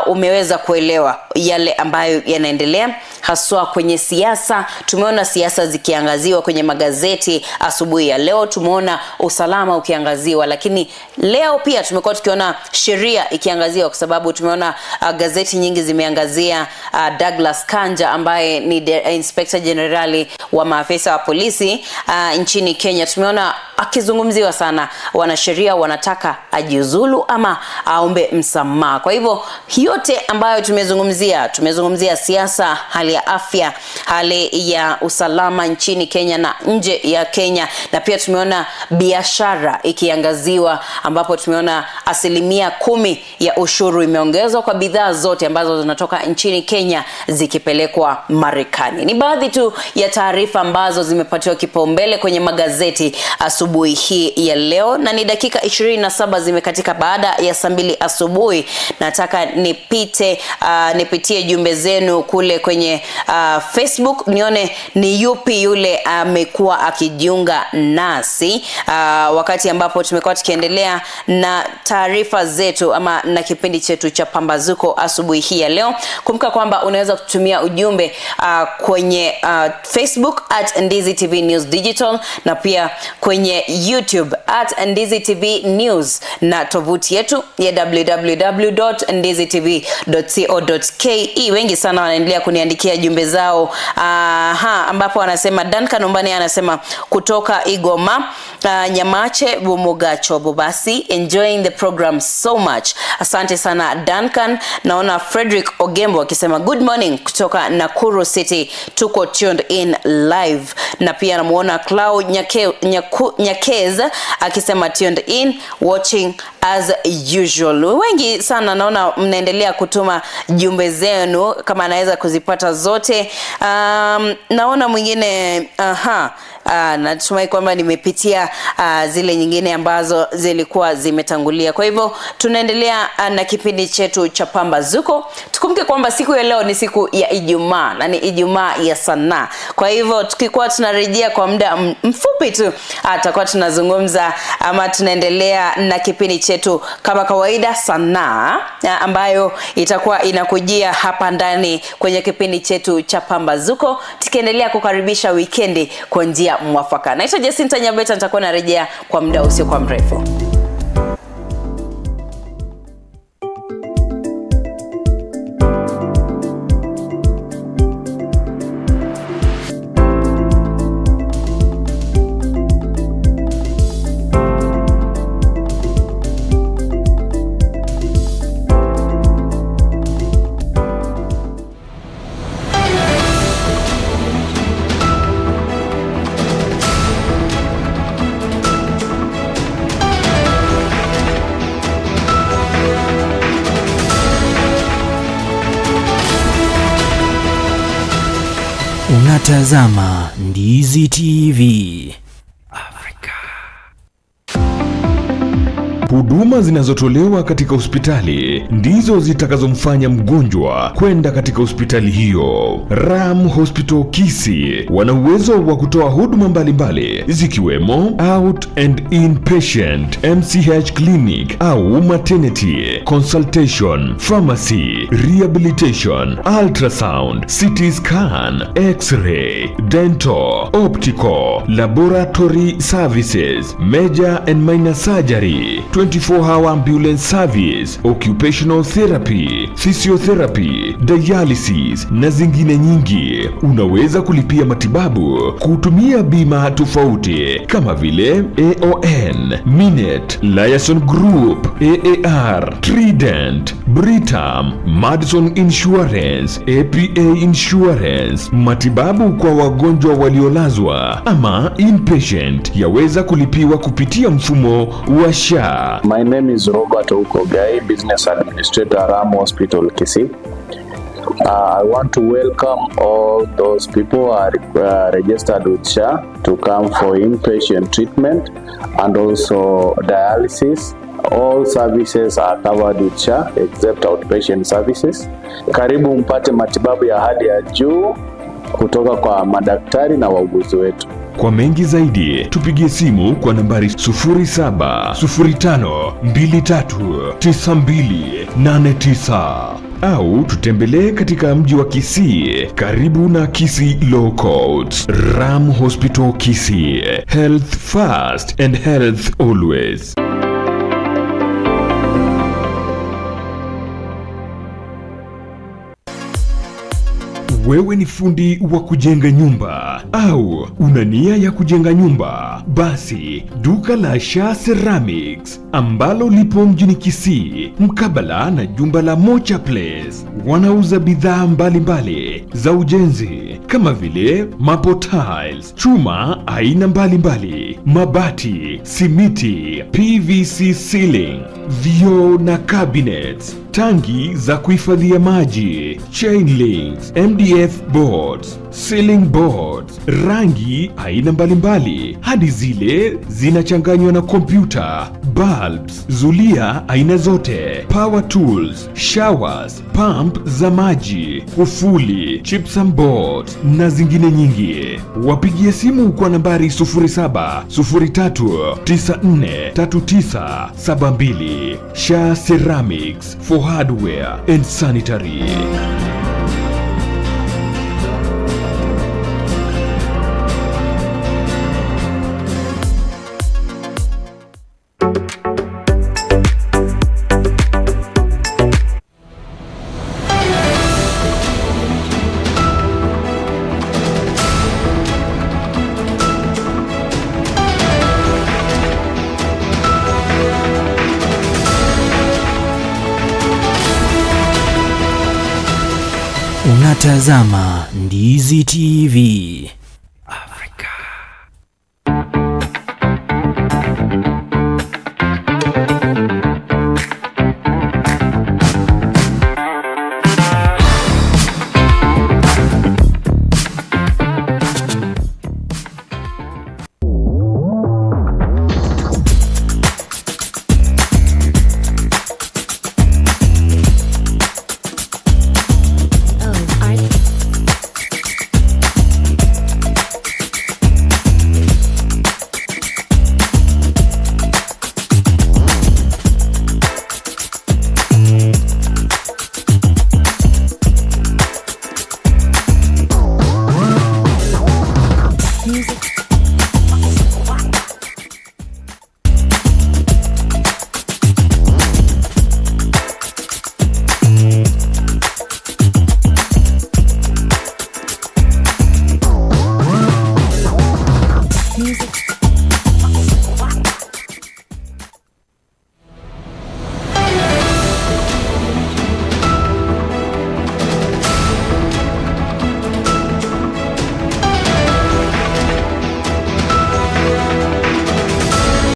umeweza kuelewa yale ambayo yanaendelea haswa kwenye siasa. Tumeona siasa zikiangaziwa kwenye magazeti asubuhi ya leo, tumeona usalama ukiangaziwa, lakini leo pia tumekuwa tukiona sheria ikiangaziwa kwa sababu tumeona gazeti nyingi zimeangazia Douglas Kanja ambaye ni Inspector Generali wa maafisa wa polisi nchini Kenya. Tumeona akizungumziwa sana, wanasheria wanataka ajiuzulu ama aombe msamaha. Kwa hivyo yote ambayo tumezungumzia siasa, hali ya afya, hali ya usalama nchini Kenya na nje ya Kenya, na pia tumeona biashara ikiangaziwa ambapo tumeona 10% ya ushuru imeongezwa kwa bidhaa zote ambazo zinatoka nchini Kenya zikipelekwa Marekani. Ni baadhi tu ya taarifa ambazo zimepatiwa kipaumbele kwenye magazeti asubuhi hii ya leo, na ni dakika 27 zimekatika baada ya saa 2 asubuhi. Nataka nipitie jumbe zenu kule kwenye Facebook, nione ni yupi yule amekuwa akijiunga nasi wakati ambapo tumekuwa tukiendelea na taarifa zetu ama na kipindi chetu cha Pambazuko asubuhi hii ya leo. Kumbuka kwamba unaweza kutumia ujumbe kwenye Facebook at Ndizi TV News Digital, na pia kwenye YouTube at Ndizi TV News, na tovuti yetu ya www.ndizitv.co.ke. Wengi sana wanaendelea kuniandikia jumbe zao ambapo anasema Duncan Ombani anasema kutoka Igoma, Nyamache Bumugacho Bobasi, enjoying the program so much. Asante sana Duncan. Naona Frederick Ogembo akisema good morning kutoka Nakuru City, tuko tuned in live. Na pia namuona Cloud Nyakez akisema tuned in watching as usual. Wengi sana naona mnaendelea kutuma jumbe zenu, kama naweza kuzipata zote. Naona mwingine, natumai kwamba nimepitia zile nyingine ambazo zilikuwa zimetangulia. Kwa hivyo tunaendelea na kipindi chetu cha Pambazuko. Tukumbuke kwamba siku ya leo ni siku ya Ijumaa, na ni Ijumaa ya sanaa. Kwa hivyo tukikuwa tunarejea kwa muda mfupi tu, atakuwa tunazungumza ama tunaendelea na kipindi chetu kama kawaida sanaa, ambayo itakuwa inakujia hapa ndani kwenye kipindi chetu cha Pambazuko, tukiendelea kukaribisha wikendi kwa njia mwafaka. Naitwa Jacinta Nyabeta, nitakuwa narejea kwa muda usio kwa mrefu. Unatazama Ndizi TV. Huduma zinazotolewa katika hospitali ndizo zitakazomfanya mgonjwa kwenda katika hospitali hiyo. Ram Hospital Kisii wana uwezo wa kutoa huduma mbalimbali zikiwemo out and inpatient, MCH clinic au maternity, consultation, pharmacy, rehabilitation, ultrasound, CT scan, x-ray, dental, optical, laboratory services, major and minor surgery, 24-hour ambulance service, occupational therapy, physiotherapy, dialysis na zingine nyingi. Unaweza kulipia matibabu kutumia bima tofauti kama vile AON, Minet, Liaison Group, AAR, Trident, Britam, Madison Insurance, APA Insurance. Matibabu kwa wagonjwa waliolazwa ama inpatient yaweza kulipiwa kupitia mfumo wa SHA. My name is Robert Okogai, Business Administrator, Ram Hospital, Kisii. I want to welcome all those people who are registered with SHA to come for inpatient treatment and also dialysis. All services are covered with SHA except outpatient services. Karibu mpate matibabu ya hali ya juu kutoka kwa madaktari na wauguzi wetu. Kwa mengi zaidi, tupigie simu kwa nambari 0705239289 au tutembelee katika mji wa Kisii karibu na Kisii Law Courts. Ram Hospital Kisii, health first and health always. Wewe ni fundi wa kujenga nyumba au una nia ya kujenga nyumba? Basi duka la Sha Ceramics ambalo lipo mjini Kisii mkabala na jumba la Mocha Place wanauza bidhaa mbalimbali za ujenzi kama vile maple tiles, chuma aina mbalimbali, mabati, simiti, PVC ceiling, vioo na cabinets, tangi za kuhifadhia maji, chain links, MDF boards, ceiling boards, rangi aina mbalimbali hadi zile zinachanganywa na kompyuta, bulbs, zulia aina zote, power tools, showers, pump za maji, kufuli, gypsum boards na zingine nyingi. Wapigie simu kwa nambari 0703943972. Sha Ceramics for hardware and sanitary. Unatazama Ndizi TV.